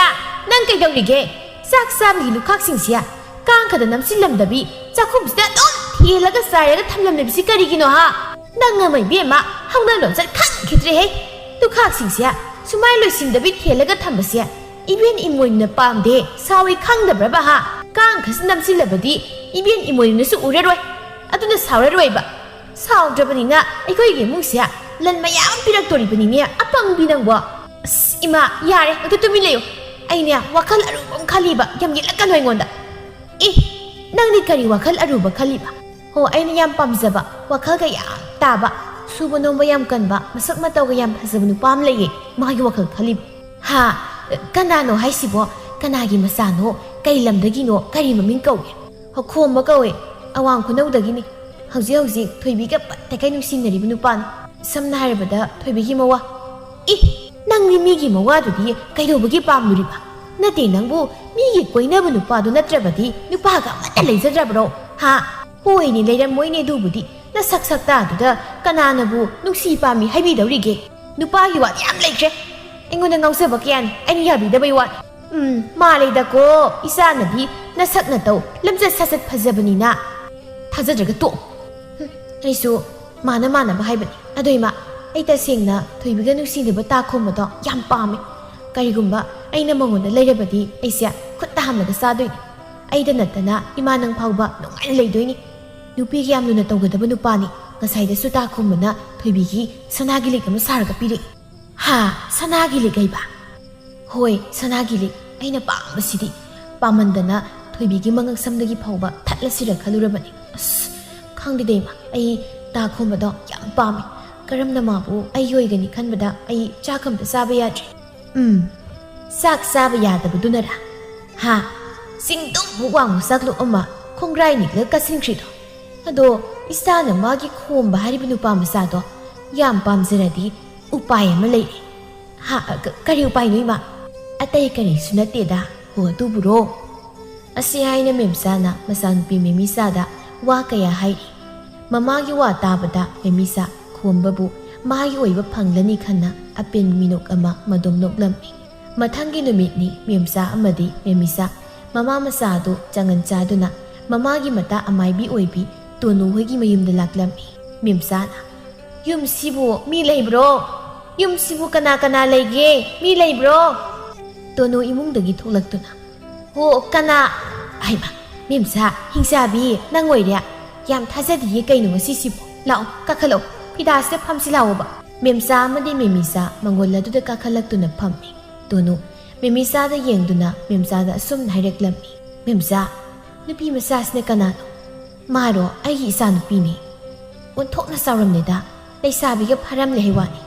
ꯅꯪ ꯀꯩꯗꯧꯔꯤꯒꯦ? ꯆꯥꯛ ꯆꯥꯕꯒꯤ ꯂꯨꯈꯥꯛꯁꯤꯡꯁꯦ ꯀꯥꯡ ꯈꯛꯇ ꯅꯝꯁꯤꯜꯂꯝꯗꯕꯤ ꯆꯥꯛꯈꯨꯝꯁꯤꯗ ꯑꯗꯨꯝ ꯊꯦꯜꯂꯒ ꯆꯥꯏꯔꯒ ꯊꯝꯂꯝꯂꯤꯕꯁꯤ ꯀꯔꯤꯒꯤꯅꯣ ꯍꯥ? ꯅꯪ ꯑꯃ ꯏꯕꯦꯝꯃ, ꯍꯧꯅ ꯂꯣꯟꯆꯠ ꯈꯪꯈꯤꯗ꯭ꯔꯦꯍꯦ꯫ ꯂꯨꯈꯥꯛꯁꯤꯡꯁꯦ ꯁꯨꯃꯥꯏ ꯂꯣꯏꯁꯤꯟꯗꯕꯤ ꯊꯦꯜꯂꯒ ꯊꯝꯕꯁꯦ ꯏꯕꯦꯟ ꯏꯃꯣꯏꯅꯨꯅ ꯄꯥꯝꯗꯦ, ꯁꯥꯎꯏ ꯈꯪꯗꯕ꯭ꯔꯕ ꯍꯥ? ꯀꯥꯡ ꯈꯛꯁꯤ ꯅꯝꯁꯤꯜꯂꯕꯗꯤ ꯏꯕꯦꯟ ꯏꯃꯣꯏꯅꯨꯅꯁꯨ ꯎꯔꯔꯣꯏ, ꯑꯗꯨꯅ ꯁꯥꯎꯔꯔꯣꯏꯕ꯫ ꯁꯥꯎꯗ꯭ꯔꯕꯅꯤꯅ ꯑꯩꯈꯣꯏꯒꯤ ꯏꯃꯨꯡꯁꯦ ꯂꯟ ꯃꯌꯥꯝ ꯄꯤꯔꯛꯇꯣꯔꯤꯕꯅꯤꯅꯦ, ꯑꯄꯪꯕꯤ ꯅꯪꯕꯣ꯫ ꯑꯁ ꯏꯃꯥ, ꯌꯥꯔꯦ, ꯑꯗꯨ ꯇꯨꯃꯤꯟ ꯂꯩꯌꯨ꯫ ꯑꯩꯅꯦ ꯋꯥꯈꯜ ꯑꯔꯨꯕ ꯑꯃ ꯈꯜꯂꯤꯕ, ꯌꯥꯝ ꯌꯦꯠꯂꯛꯀꯅꯨ ꯑꯩꯉꯣꯟꯗ꯫ ꯑꯦ, ꯅꯪꯗꯤ ꯀꯔꯤ ꯋꯥꯈꯜ ꯑꯔꯨꯕ ꯈꯜꯂꯤꯕ? ꯍꯣ, ꯑꯩꯅ ꯌꯥꯝ ꯄꯥꯝꯖꯕ, ꯋꯥꯈꯜꯒ ꯌꯥꯝ ꯇꯥꯕ, ꯁꯨꯕ ꯅꯣꯝꯕ ꯌꯥꯝ ꯀꯟꯕ, ꯃꯁꯛ ꯃꯇꯧꯒ ꯌꯥꯝ ꯐꯖꯕ ꯅꯨꯄꯥ ꯑꯃ ꯂꯩꯌꯦ, ꯃꯥꯒꯤ ꯋꯥꯈꯜ ꯈꯜꯂꯤꯕ꯫ ꯍꯥ? ꯀꯅꯥꯅꯣ ꯍꯥꯏꯁꯤꯕꯣ? ꯀꯅꯥꯒꯤ ꯃꯆꯥꯅꯣ? ꯀꯩ ꯂꯝꯗꯒꯤꯅꯣ? ꯀꯔꯤ ꯃꯃꯤꯡ ꯀꯧꯏ? ꯍꯣ, ꯈꯣꯝꯕ ꯀꯧꯏ, ꯑꯋꯥꯡ ꯈꯨꯅꯧꯗꯒꯤꯅꯤ꯫ ꯍꯧꯖꯤꯛ ꯍꯧꯖꯤꯛ ꯊꯣꯏꯕꯤꯒ ꯄꯠꯇꯈꯩ ꯅꯨꯡꯁꯤꯅꯔꯤꯕ ꯅꯨꯄꯥꯅꯤ꯫ ꯁꯝꯅ ꯍꯥꯏꯔꯕꯗ ꯊꯣꯏꯕꯤꯒꯤ ꯃꯋꯥ꯫ ꯏ, ꯅꯪꯗꯤ ꯃꯤꯒꯤ ꯃꯋꯥꯗꯨꯗꯤ ꯀꯩꯗꯧꯕꯒꯤ ꯄꯥꯝꯂꯨꯔꯤꯕ? ꯅꯠꯇꯦ, ꯅꯪꯕꯨ ꯃꯤꯒꯤ ꯀꯣꯏꯅꯕ ꯅꯨꯄꯥꯗꯨ ꯅꯠꯇ꯭ꯔꯕꯗꯤ ꯅꯨꯄꯥꯒ ꯑꯃꯠꯇ ꯂꯩꯖꯗ꯭ꯔꯕ꯭ꯔꯣ? ꯍꯥ? ꯍꯣꯏꯅꯦ, ꯂꯩꯔꯝꯃꯣꯏꯅꯦ, ꯑꯗꯨꯕꯨꯗꯤ꯫ ꯅꯁꯛ ꯁꯛꯇꯥꯗꯨꯗ ꯀꯅꯥꯅꯕꯨ ꯅꯨꯡꯁꯤ ꯄꯥꯝꯃꯤ ꯍꯥꯏꯕꯤꯗꯧꯔꯤꯒꯦ? ꯅꯨꯄꯥꯒꯤ ꯋꯥꯗꯤ ꯌꯥꯝ ꯂꯩꯈ꯭ꯔꯦ꯫ ꯑꯩꯉꯣꯟꯗ ꯉꯥꯎꯖꯕ ꯀꯌꯥꯅꯤ, ꯑꯩꯅ ꯌꯥꯕꯤꯗꯕꯩ ꯋꯥꯅꯤ꯫ ꯎꯝ, ꯃꯥꯜꯂꯦꯗꯀꯣ, ꯏꯆꯥꯅꯗꯤ ꯅꯁꯛ ꯅꯇꯧ, ꯂꯝꯆꯠ ꯁꯥꯖꯠ ꯐꯖꯕꯅꯤꯅ꯫ ꯊꯥꯖꯗ꯭ꯔꯒ ꯇꯣꯛꯑꯣ꯫ ꯍꯨꯝ, ꯑꯩꯁꯨ ꯃꯥꯅ ꯃꯥꯟꯅꯕ ꯍꯥꯏꯕꯅꯤ꯫ ꯑꯗꯣ ꯏꯃꯥ, ꯑꯩ ꯇꯁꯦꯡꯅ ꯊꯣꯏꯕꯤꯒ ꯅꯨꯡꯁꯤꯅꯕ ꯇꯥ ꯈꯣꯝꯕꯗꯣ ꯌꯥꯝ ꯄꯥꯝꯃꯦ꯫ ꯀꯔꯤꯒꯨꯝꯕ ꯑꯩꯅ ꯃꯉꯣꯟꯗ ꯂꯩꯔꯕꯗꯤ ꯑꯩꯁꯦ ꯈꯨꯠꯇ ꯍꯥꯝꯂꯒ ꯆꯥꯗꯣꯏꯅꯤ꯫ ꯑꯩꯗ ꯅꯠꯇꯅ ꯏꯃꯥ ꯅꯪ ꯐꯥꯎꯕ ꯅꯨꯡꯉꯥꯏꯅ ꯂꯩꯗꯣꯏꯅꯤ꯫ ꯅꯨꯄꯤꯒ ꯌꯥꯝ ꯂꯨꯅ ꯇꯧꯒꯗꯕ ꯅꯨꯄꯥꯅꯤ꯫ ꯉꯁꯥꯏꯗꯁꯨ ꯇꯥ ꯈꯣꯝꯕꯅ ꯊꯣꯏꯕꯤꯒꯤ ꯁꯅꯥꯒꯤ ꯂꯤꯛ ꯑꯃ ꯁꯥꯔꯒ ꯄꯤꯔꯛꯏ꯫ ꯍꯥ, ꯁꯅꯥꯒꯤ ꯂꯤꯛ ꯍꯥꯏꯕ? ꯍꯣꯏ, ꯁꯅꯥꯒꯤ ꯂꯤꯛ꯫ ꯑꯩꯅ ꯄꯥꯝꯕꯁꯤꯗꯤ ꯄꯥꯝꯃꯟꯗꯅ ꯊꯣꯏꯕꯤꯒꯤ ꯃꯉꯛ ꯁꯝꯗꯒꯤ ꯐꯥꯎꯕ ꯊꯠꯂꯁꯤꯔ ꯈꯜꯂꯨꯔꯕꯅꯤ꯫ ꯑꯁ, ꯈꯪꯗꯦꯗ ꯏꯃꯥ, ꯑꯩ ꯇꯥ ꯈꯣꯝꯕꯗꯣ ꯌꯥꯝ ꯄꯥꯝꯃꯤ꯫ ꯀꯔꯝꯅ ꯃꯥꯕꯨ ꯑꯩꯒꯤ ꯑꯣꯏꯒꯅꯤ ꯈꯟꯕꯗ ꯑꯩ ꯆꯥꯛ ꯑꯝꯇ ꯆꯥꯕ ꯌꯥꯗ꯭ꯔꯦ꯫ ꯎꯝ, ꯆꯥꯛ ꯆꯥꯕ ꯌꯥꯗꯕꯗꯨꯅꯔꯥ? ꯍꯥ, ꯆꯤꯡꯗꯨꯃꯨꯛ ꯋꯥꯡꯕ ꯆꯥꯛꯂꯨꯛ ꯑꯃ ꯈꯣꯡꯒ꯭ꯔꯥꯏ ꯅꯤꯛꯂꯒ ꯀꯥꯁꯤꯟꯈ꯭ꯔꯤꯗꯣ꯫ ꯑꯗꯣ ꯏꯆꯥꯅ ꯃꯥꯒꯤ ꯈꯣꯝꯕ ꯍꯥꯏꯔꯤꯕ ꯅꯨꯄꯥ ꯃꯆꯥꯗꯣ ꯌꯥꯝ ꯄꯥꯝꯖꯔꯗꯤ ꯎꯄꯥꯏ ꯑꯃ ꯂꯩꯔꯦ꯫ ꯍꯥ, ꯀ-, ꯀꯔꯤ ꯎꯄꯥꯏꯅꯣ ꯏꯃꯥ? ꯑꯇꯩ ꯀꯔꯤꯁꯨ ꯅꯠꯇꯦꯗ, ꯍꯣ ꯑꯗꯨꯕꯨꯔꯣ? ꯑꯁꯤ ꯍꯥꯏꯅ ꯃꯦꯝꯆꯥꯅ ꯃꯆꯥꯅꯨꯄꯤ ꯃꯦꯃꯤꯆꯥꯗ ꯋꯥ ꯀꯌꯥ ꯍꯥꯏꯔꯤ꯫ ꯃꯃꯥꯒꯤ ꯋꯥ ꯇꯥꯕꯗ ꯃꯦꯃꯤꯆꯥ ꯈꯣꯝꯕꯕꯨ ꯃꯥꯒꯤ ꯑꯣꯏꯕ ꯐꯪꯂꯅꯤ ꯈꯟꯅ ꯑꯄꯦꯟ ꯃꯤꯅꯣꯛ ꯑꯃ ꯃꯗꯣꯝ ꯅꯣꯛꯂꯝꯃꯤ꯫ ꯃꯊꯪꯒꯤ ꯅꯨꯃꯤꯠꯅꯤ ꯃꯦꯝꯆꯥ ꯑꯃꯗꯤ ꯃꯦꯃꯤꯆꯥ ꯃꯃꯥ ꯃꯆꯥꯗꯨ ꯆꯉꯟ ꯆꯥꯗꯨꯅ ꯃꯃꯥꯒꯤ ꯃꯇꯥ ꯑꯃꯥꯏꯕꯤ ꯑꯣꯏꯕꯤ ꯇꯣꯅꯨ ꯍꯣꯏꯒꯤ ꯃꯌꯨꯝꯗ ꯂꯥꯛꯂꯝꯃꯤ꯫ ꯃꯦꯝꯆꯥꯅ, "ꯌꯨꯝꯁꯤꯕꯨ ꯃꯤ ꯂꯩꯕ꯭ꯔꯣ? ꯌꯨꯝꯁꯤꯕꯨ ꯀꯅꯥ ꯀꯅꯥ ꯂꯩꯒꯦ? ꯃꯤ ꯂꯩꯕ꯭ꯔꯣ?" ꯇꯣꯅꯨ ꯏꯃꯨꯡꯗꯒꯤ ꯊꯣꯛꯂꯛꯇꯨꯅ, "ꯍꯣ, ꯀꯅꯥ? ꯍꯩꯃꯥ, ꯃꯦꯝꯆꯥ, ꯍꯤꯡꯆꯥꯕꯤ, ꯅꯪ ꯑꯣꯏꯔꯦ? ꯌꯥꯝ ꯊꯥꯖꯗꯤꯌꯦ, ꯀꯩꯅꯣ ꯉꯁꯤꯁꯤꯕꯣ? ꯂꯥꯛꯑꯣ, ꯀꯥꯈꯠꯂꯛꯑꯣ, ꯐꯤꯗꯥꯁꯤꯗ ꯐꯝꯁꯤ ꯂꯥꯛꯑꯣꯕ꯫" ꯃꯦꯝꯆꯥ ꯑꯃꯗꯤ ꯃꯦꯃꯤꯆꯥ ꯃꯪꯒꯣꯜ ꯑꯗꯨꯗ ꯀꯥꯈꯠꯂꯛꯇꯨꯅ ꯐꯝꯃꯤ꯫ ꯇꯣꯅꯨ ꯃꯦꯃꯤꯆꯥꯗ ꯌꯦꯡꯗꯨꯅ ꯃꯦꯝꯆꯥꯗ ꯑꯁꯨꯝꯅ ꯍꯥꯏꯔꯛꯂꯝꯃꯤ, "ꯃꯦꯝꯆꯥ, ꯅꯨꯄꯤ ꯃꯆꯥꯁꯤꯅ ꯀꯅꯥꯅꯣ?" "ꯃꯥꯔꯣ? ꯑꯩꯒꯤ ꯏꯆꯥꯅꯨꯄꯤꯅꯤ꯫ ꯑꯣꯟꯊꯣꯛꯅ ꯆꯥꯎꯔꯝꯂꯦꯗ, ꯂꯩꯁꯥꯕꯤꯒ ꯐꯥꯔꯝꯂꯦ ꯍꯥꯏ ꯋꯥꯅꯤ꯫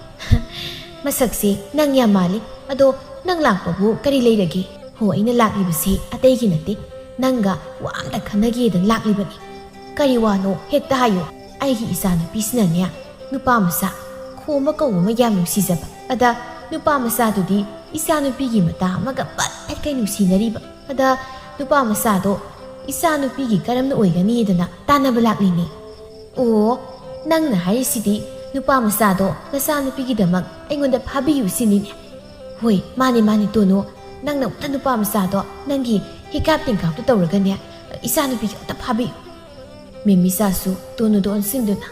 ꯃꯁꯛꯁꯦ ꯅꯪ ꯌꯥꯝ ꯃꯥꯜꯂꯤ꯫ ꯑꯗꯣ ꯅꯪ ꯂꯥꯛꯄꯕꯨ ꯀꯔꯤ ꯂꯩꯔꯒꯦ?" "ꯍꯣ, ꯑꯩꯅ ꯂꯥꯛꯂꯤꯕꯁꯦ ꯑꯇꯩꯒꯤ ꯅꯠꯇꯦ, ꯅꯪꯒ ꯋꯥ ꯑꯝꯇ ꯈꯟꯅꯒꯦꯗꯅ ꯂꯥꯛꯂꯤꯕꯅꯤ꯫" "ꯀꯔꯤ ꯋꯥꯅꯣ? ꯍꯦꯛꯇ ꯍꯥꯏꯌꯨ꯫" "ꯑꯩꯒꯤ ꯏꯆꯥꯅꯨꯄꯤꯁꯤꯅꯅꯦ, ꯅꯨꯄꯥ ꯃꯆꯥ ꯈꯣꯝꯕ ꯀꯧꯕ ꯑꯃ ꯌꯥꯝ ꯅꯨꯡꯁꯤꯖꯕ꯫ ꯑꯗ ꯅꯨꯄꯥ ꯃꯆꯥꯗꯨꯗꯤ ꯏꯆꯥꯅꯨꯄꯤꯒꯤ ꯃꯇꯥ ꯑꯃꯒ ꯄꯠ ꯄꯠ ꯀꯩ ꯅꯨꯡꯁꯤꯅꯔꯤꯕ꯫ ꯑꯗ ꯅꯨꯄꯥ ꯃꯆꯥꯗꯣ ꯏꯆꯥꯅꯨꯄꯤꯒꯤ ꯀꯔꯝꯅ ꯑꯣꯏꯒꯅꯤꯗꯅ ꯇꯥꯟꯅꯕ ꯂꯥꯛꯂꯤꯅꯦ꯫" "ꯑꯣ, ꯅꯪꯅ ꯍꯥꯏꯔꯤꯁꯤꯗꯤ ꯅꯨꯄꯥ ꯃꯆꯥꯗꯣ ꯅꯆꯥꯅꯨꯄꯤꯒꯤꯗꯃꯛ ꯑꯩꯉꯣꯟꯗ ꯐꯥꯕꯤꯌꯨ ꯁꯤꯅꯤꯅꯦ?" "ꯍꯣꯏ, ꯃꯥꯅꯦ, ꯃꯥꯅꯦ, ꯇꯣꯅꯨ, ꯅꯪꯅ ꯑꯝꯇ ꯅꯨꯄꯥ ꯃꯆꯥꯗꯣ ꯅꯪꯒꯤ ꯍꯤꯀꯥꯞ ꯇꯦꯡꯀꯥꯞꯇꯨ ꯇꯧꯔꯒꯅꯦ, ꯏꯆꯥꯅꯨꯄꯤꯒꯤ ꯑꯝꯇ ꯐꯥꯕꯤꯌꯨ꯫" ꯃꯦꯝꯃꯤꯆꯥꯁꯨ ꯇꯣꯅꯨꯗ ꯑꯣꯟꯁꯤꯟꯗꯨꯅ,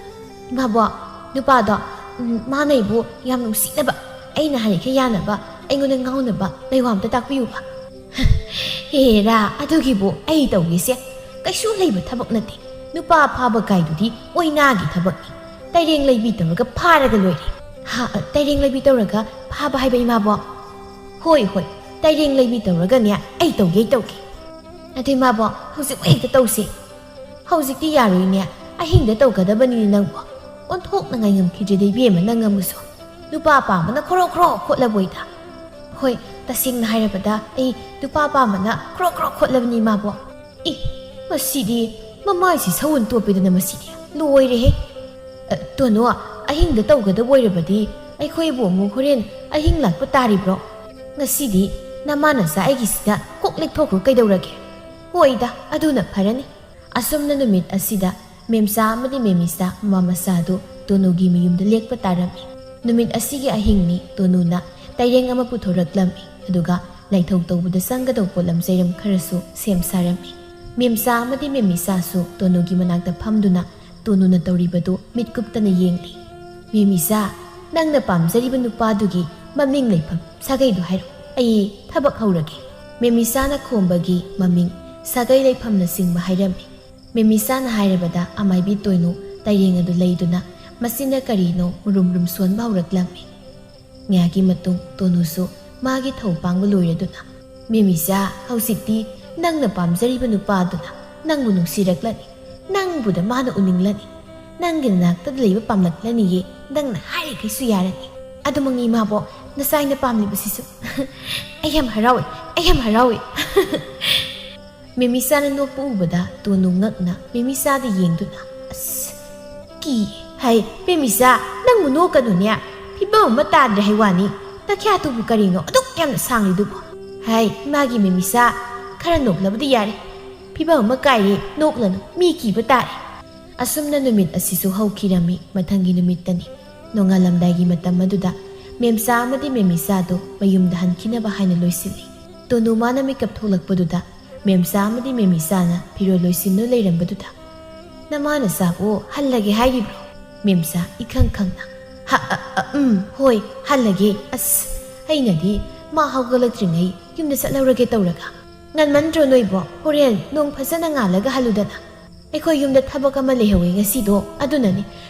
"ꯏꯃꯥꯕꯣꯛ, ꯅꯨꯄꯥꯗꯣ, ꯎꯝ, ꯃꯥꯅ ꯑꯩꯕꯨ ꯌꯥꯝ ꯅꯨꯡꯁꯤꯅꯕ, ꯑꯩꯅ ꯍꯥꯏꯔꯤꯈꯩ ꯌꯥꯅꯕ, ꯑꯩꯉꯣꯟꯗ ꯉꯥꯎꯅꯕ ꯂꯩꯋꯥ ꯑꯝꯇ ꯇꯥꯛꯄꯤꯌꯨꯕ꯫" "ꯍꯦꯔꯥ, ꯑꯗꯨꯒꯤꯕꯨ ꯑꯩ ꯇꯧꯒꯦꯁꯦ? ꯀꯩꯁꯨ ꯂꯩꯕ ꯊꯕꯛ ꯅꯠꯇꯦ꯫ ꯅꯨꯄꯥ ꯐꯥꯕ ꯀꯥꯏꯗꯨꯗꯤ ꯑꯣꯏꯅꯥꯒꯤ ꯊꯕꯛꯅꯤ꯫ ꯇꯩꯔꯦꯡ ꯂꯩꯕꯤ ꯇꯧꯔꯒ ꯐꯥꯔꯒ ꯂꯣꯏꯔꯦ꯫" "ꯍꯥ, ꯇꯩꯔꯦꯡ ꯂꯩꯕꯤ ꯇꯧꯔꯒ ꯐꯥꯕ ꯍꯥꯏꯕ, ꯏꯃꯥꯕꯣꯛ?" "ꯍꯣꯏ, ꯍꯣꯏ, ꯇꯩꯔꯦꯡ ꯂꯩꯕꯤ ꯇꯧꯔꯒꯅꯦ, ꯑꯩ ꯇꯧꯒꯦ, ꯑꯩ ꯇꯧꯒꯦ꯫" "ꯑꯗꯨ ꯏꯃꯥꯕꯣꯛ, ꯍꯧꯖꯤꯛꯃꯛ ꯍꯦꯛꯇ ꯇꯧꯁꯤ꯫" "ꯍꯧꯖꯤꯛꯇꯤ ꯌꯥꯔꯣꯏꯅꯦ, ꯑꯍꯤꯡꯗ ꯇꯧꯒꯗꯕꯅꯤꯅꯦ ꯅꯪꯕꯣ꯫ ꯑꯣꯟꯊꯣꯛꯅ ꯉꯥꯏꯉꯝꯈꯤꯗ꯭ꯔꯦꯗ ꯏꯕꯦꯝꯃ, ꯅꯪ ꯑꯃꯁꯨ꯫ ꯅꯨꯄꯥ ꯄꯥꯝꯕꯅ ꯈ꯭ꯔꯣ ꯈ꯭ꯔꯣ ꯈꯣꯠꯂꯕꯣꯏꯗ꯫" "ꯍꯣꯏ, ꯇꯁꯦꯡꯅ ꯍꯥꯏꯔꯕꯗ ꯑꯩ ꯅꯨꯄꯥ ꯄꯥꯝꯕꯅ ꯈ꯭ꯔꯣ ꯈ꯭ꯔꯣ ꯈꯣꯠꯂꯕꯅꯤ ꯏꯃꯥꯕꯣꯛ꯫" "ꯏ, ꯃꯁꯤꯗꯤ ꯃꯃꯥꯏꯁꯤ ꯁꯎꯟ ꯇꯣꯞꯄꯦꯗꯅ ꯃꯁꯤꯗꯤ꯫ ꯂꯣꯏꯔꯦꯍꯦ꯫ ꯑ, ꯇꯣꯅꯣ, ꯑꯍꯤꯡꯗ ꯇꯧꯒꯗꯕ ꯑꯣꯏꯔꯕꯗꯤ ꯑꯩꯈꯣꯏꯕꯨ ꯑꯃꯨꯛ ꯍꯣꯔꯦꯟ ꯑꯍꯤꯡ ꯂꯥꯛꯄ ꯇꯥꯔꯤꯕ꯭ꯔꯣ? ꯉꯁꯤꯗꯤ ꯅꯃꯥ ꯅꯆꯥ ꯑꯩꯒꯤꯁꯤꯗ ꯀꯣꯛ ꯂꯦꯛꯊꯣꯛꯈ꯭ꯔꯣ ꯀꯩꯗꯧꯔꯒꯦ?" "ꯍꯣꯏꯗ, ꯑꯗꯨꯅ ꯐꯔꯅꯤ꯫" ꯑꯁꯨꯝꯅ ꯅꯨꯃꯤꯠ ꯑꯁꯤꯗ ꯃꯦꯝꯆꯥ ꯑꯃꯗꯤ ꯃꯦꯃꯤꯆꯥ ꯃꯃꯥ ꯃꯆꯥꯗꯨ ꯇꯣꯅꯨꯒꯤ ꯃꯌꯨꯝꯗ ꯂꯦꯛꯄ ꯇꯥꯔꯝꯃꯤ꯫ ꯅꯨꯃꯤꯠ ꯑꯁꯤꯒꯤ ꯑꯍꯤꯡꯅꯤ ꯇꯣꯅꯨꯅ ꯇꯩꯔꯦꯡ ꯑꯃ ꯄꯨꯊꯣꯔꯛꯂꯝꯃꯤ, ꯑꯗꯨꯒ ꯂꯥꯏꯊꯧ ꯇꯧꯕꯗ ꯆꯪꯒꯗꯧꯕ ꯄꯣꯠꯂꯝ ꯆꯩꯔꯝ ꯈꯔꯁꯨ ꯁꯦꯝ ꯁꯥꯔꯝꯃꯤ꯫ ꯃꯦꯝꯆꯥ ꯑꯃꯗꯤ ꯃꯦꯝꯃꯤꯆꯥꯁꯨ ꯇꯣꯅꯨꯒꯤ ꯃꯅꯥꯛꯇ ꯐꯝꯗꯨꯅ ꯇꯣꯅꯨꯅ ꯇꯧꯔꯤꯕꯗꯨ ꯃꯤꯠ ꯀꯨꯞꯇꯅ ꯌꯦꯡꯂꯤ꯫ "ꯃꯦꯝꯃꯤꯆꯥ, ꯅꯪꯅ ꯄꯥꯝꯖꯔꯤꯕ ꯅꯨꯄꯥꯗꯨꯒꯤ ꯃꯃꯤꯡ ꯂꯩꯐꯝ ꯁꯥꯒꯩꯗꯨ ꯍꯥꯏꯔꯛꯎ꯫ ꯑꯩ ꯊꯕꯛ ꯍꯧꯔꯒꯦ꯫" ꯃꯦꯝꯃꯤꯆꯥꯅ ꯈꯣꯝꯕꯒꯤ ꯃꯃꯤꯡ, ꯁꯥꯒꯩ ꯂꯩꯐꯝꯅꯆꯤꯡꯕ ꯍꯥꯏꯔꯝꯃꯤ꯫ ꯃꯦꯝꯃꯤꯆꯥꯅ ꯍꯥꯏꯔꯕꯗ ꯑꯃꯥꯏꯕꯤ ꯇꯣꯅꯨ ꯇꯩꯔꯦꯡ ꯑꯗꯨ ꯂꯩꯗꯨꯅ ꯃꯆꯤꯟꯅ ꯀꯔꯤꯅꯣ ꯃꯨꯔꯨꯝ ꯃꯨꯔꯨꯝ ꯁꯣꯟꯕ ꯍꯧꯔꯛꯂꯝꯃꯤ꯫ ꯉꯥꯏꯍꯥꯛꯀꯤ ꯃꯇꯨꯡ ꯇꯣꯅꯨꯁꯨ ꯃꯥꯒꯤ ꯊꯧ ꯄꯥꯡꯕ ꯂꯣꯏꯔꯗꯨꯅ, "ꯃꯦꯃꯤꯆꯥ, ꯍꯧꯖꯤꯛꯇꯤ ꯅꯪꯅ ꯄꯥꯝꯖꯔꯤꯕ ꯅꯨꯄꯥꯗꯨꯅ ꯅꯪꯕꯨ ꯅꯨꯡꯁꯤꯔꯛꯂꯅꯤ, ꯅꯪꯕꯨꯗ ꯃꯥꯅ ꯎꯅꯤꯡꯂꯅꯤ, ꯅꯪꯒꯤ ꯅꯥꯛꯇꯗ ꯂꯩꯕ ꯄꯥꯝꯂꯛꯂꯅꯤꯌꯦ, ꯅꯪꯅ ꯍꯥꯏꯔꯤꯈꯩꯁꯨ ꯌꯥꯔꯅꯤ꯫ ꯑꯗꯨꯃꯛꯅꯤ ꯏꯃꯥꯕꯣꯛ, ꯅꯆꯥꯏꯅ ꯄꯥꯝꯂꯤꯕꯁꯤꯁꯨ꯫" "ꯑꯩ ꯌꯥꯝ ꯍꯔꯥꯎꯏ, ꯑꯩ ꯌꯥꯝ ꯍꯔꯥꯎꯏ꯫" ꯃꯦꯃꯤꯆꯥꯅ ꯅꯣꯛꯄ ꯎꯕꯗ ꯇꯣꯅꯨ ꯉꯛꯅ ꯃꯦꯃꯤꯆꯥꯗ ꯌꯦꯡꯗꯨꯅ, "ꯑꯁ, ꯀꯤ ꯍꯩ, ꯃꯦꯃꯤꯆꯥ, ꯅꯪꯕꯨ ꯅꯣꯛꯀꯅꯨꯅꯦ꯫ ꯐꯤꯕꯝ ꯑꯃ ꯇꯥꯗ꯭ꯔꯦ ꯍꯥꯏ ꯋꯥꯅꯤ꯫ ꯅꯈ꯭ꯌꯥꯠꯇꯨꯕꯨ ꯀꯔꯤꯅꯣ ꯑꯗꯨꯛ ꯌꯥꯝꯅ ꯁꯥꯡꯂꯤꯗꯨꯕꯨ? ꯍꯩ, ꯏꯃꯥꯒꯤ ꯃꯦꯃꯤꯆꯥ, ꯈꯔ ꯅꯣꯛꯂꯕꯗꯤ ꯌꯥꯔꯦ꯫ ꯐꯤꯕꯝ ꯑꯃ ꯀꯥꯏꯔꯦ, ꯅꯣꯛꯂꯅꯨ, ꯃꯤ ꯀꯤꯕ ꯇꯥꯔꯦ꯫" ꯑꯁꯨꯝꯅ ꯅꯨꯃꯤꯠ ꯑꯁꯤꯁꯨ ꯍꯧꯈꯤꯔꯝꯃꯤ꯫ ꯃꯊꯪꯒꯤ ꯅꯨꯃꯤꯠꯇꯅꯤ꯫ ꯅꯣꯡꯉꯥꯜꯂꯝꯗꯥꯏꯒꯤ ꯃꯇꯝ ꯑꯗꯨꯗ ꯃꯦꯝꯆꯥ ꯑꯃꯗꯤ ꯃꯦꯃꯤꯆꯥꯗꯨ ꯃꯌꯨꯝꯗ ꯍꯟꯈꯤꯅꯕ ꯍꯥꯏꯅ ꯂꯣꯏꯁꯤꯜꯂꯤ꯫ ꯇꯣꯅꯨ ꯃꯥꯅ ꯃꯤꯀꯞ ꯊꯣꯛꯂꯛꯄꯗꯨꯗ ꯃꯦꯝꯆꯥ ꯑꯃꯗꯤ ꯃꯦꯃꯤꯆꯥꯅ ꯐꯤꯔꯣꯜ ꯂꯣꯏꯁꯤꯟꯗꯨꯅ ꯂꯩꯔꯝꯕꯗꯨꯗ, "ꯅꯃꯥ ꯅꯆꯥꯕꯨ ꯍꯜꯂꯒꯦ ꯍꯥꯏꯔꯤꯕ꯭ꯔꯣ?" ꯃꯦꯝꯆꯥ ꯏꯈꯪ ꯈꯪꯅ, "ꯍ, ꯑ, ꯑ, ꯎꯝ, ꯍꯣꯏ, ꯍꯜꯂꯒꯦ꯫ ꯑꯁ, ꯑꯩꯅꯗꯤ ꯃꯥ ꯍꯧꯒꯠꯂꯛꯇ꯭ꯔꯤꯉꯩ ꯌꯨꯝꯗ ꯆꯠꯍꯧꯔꯒꯦ ꯇꯧꯔꯒ꯫ ꯉꯟꯃꯟꯗ꯭ꯔꯣ ꯅꯣꯏꯕꯣ? ꯍꯣꯔꯦꯟ ꯅꯣꯡ ꯐꯖꯅ ꯉꯥꯜꯂꯒ ꯍꯜꯂꯨꯗꯅ꯫ ꯑꯩꯈꯣꯏ ꯌꯨꯝꯗ ꯊꯕꯛ ꯑꯃ ꯂꯩꯍꯧꯋꯦ ꯉꯁꯤꯗꯣ, ꯑꯗꯨꯅꯅꯤ꯫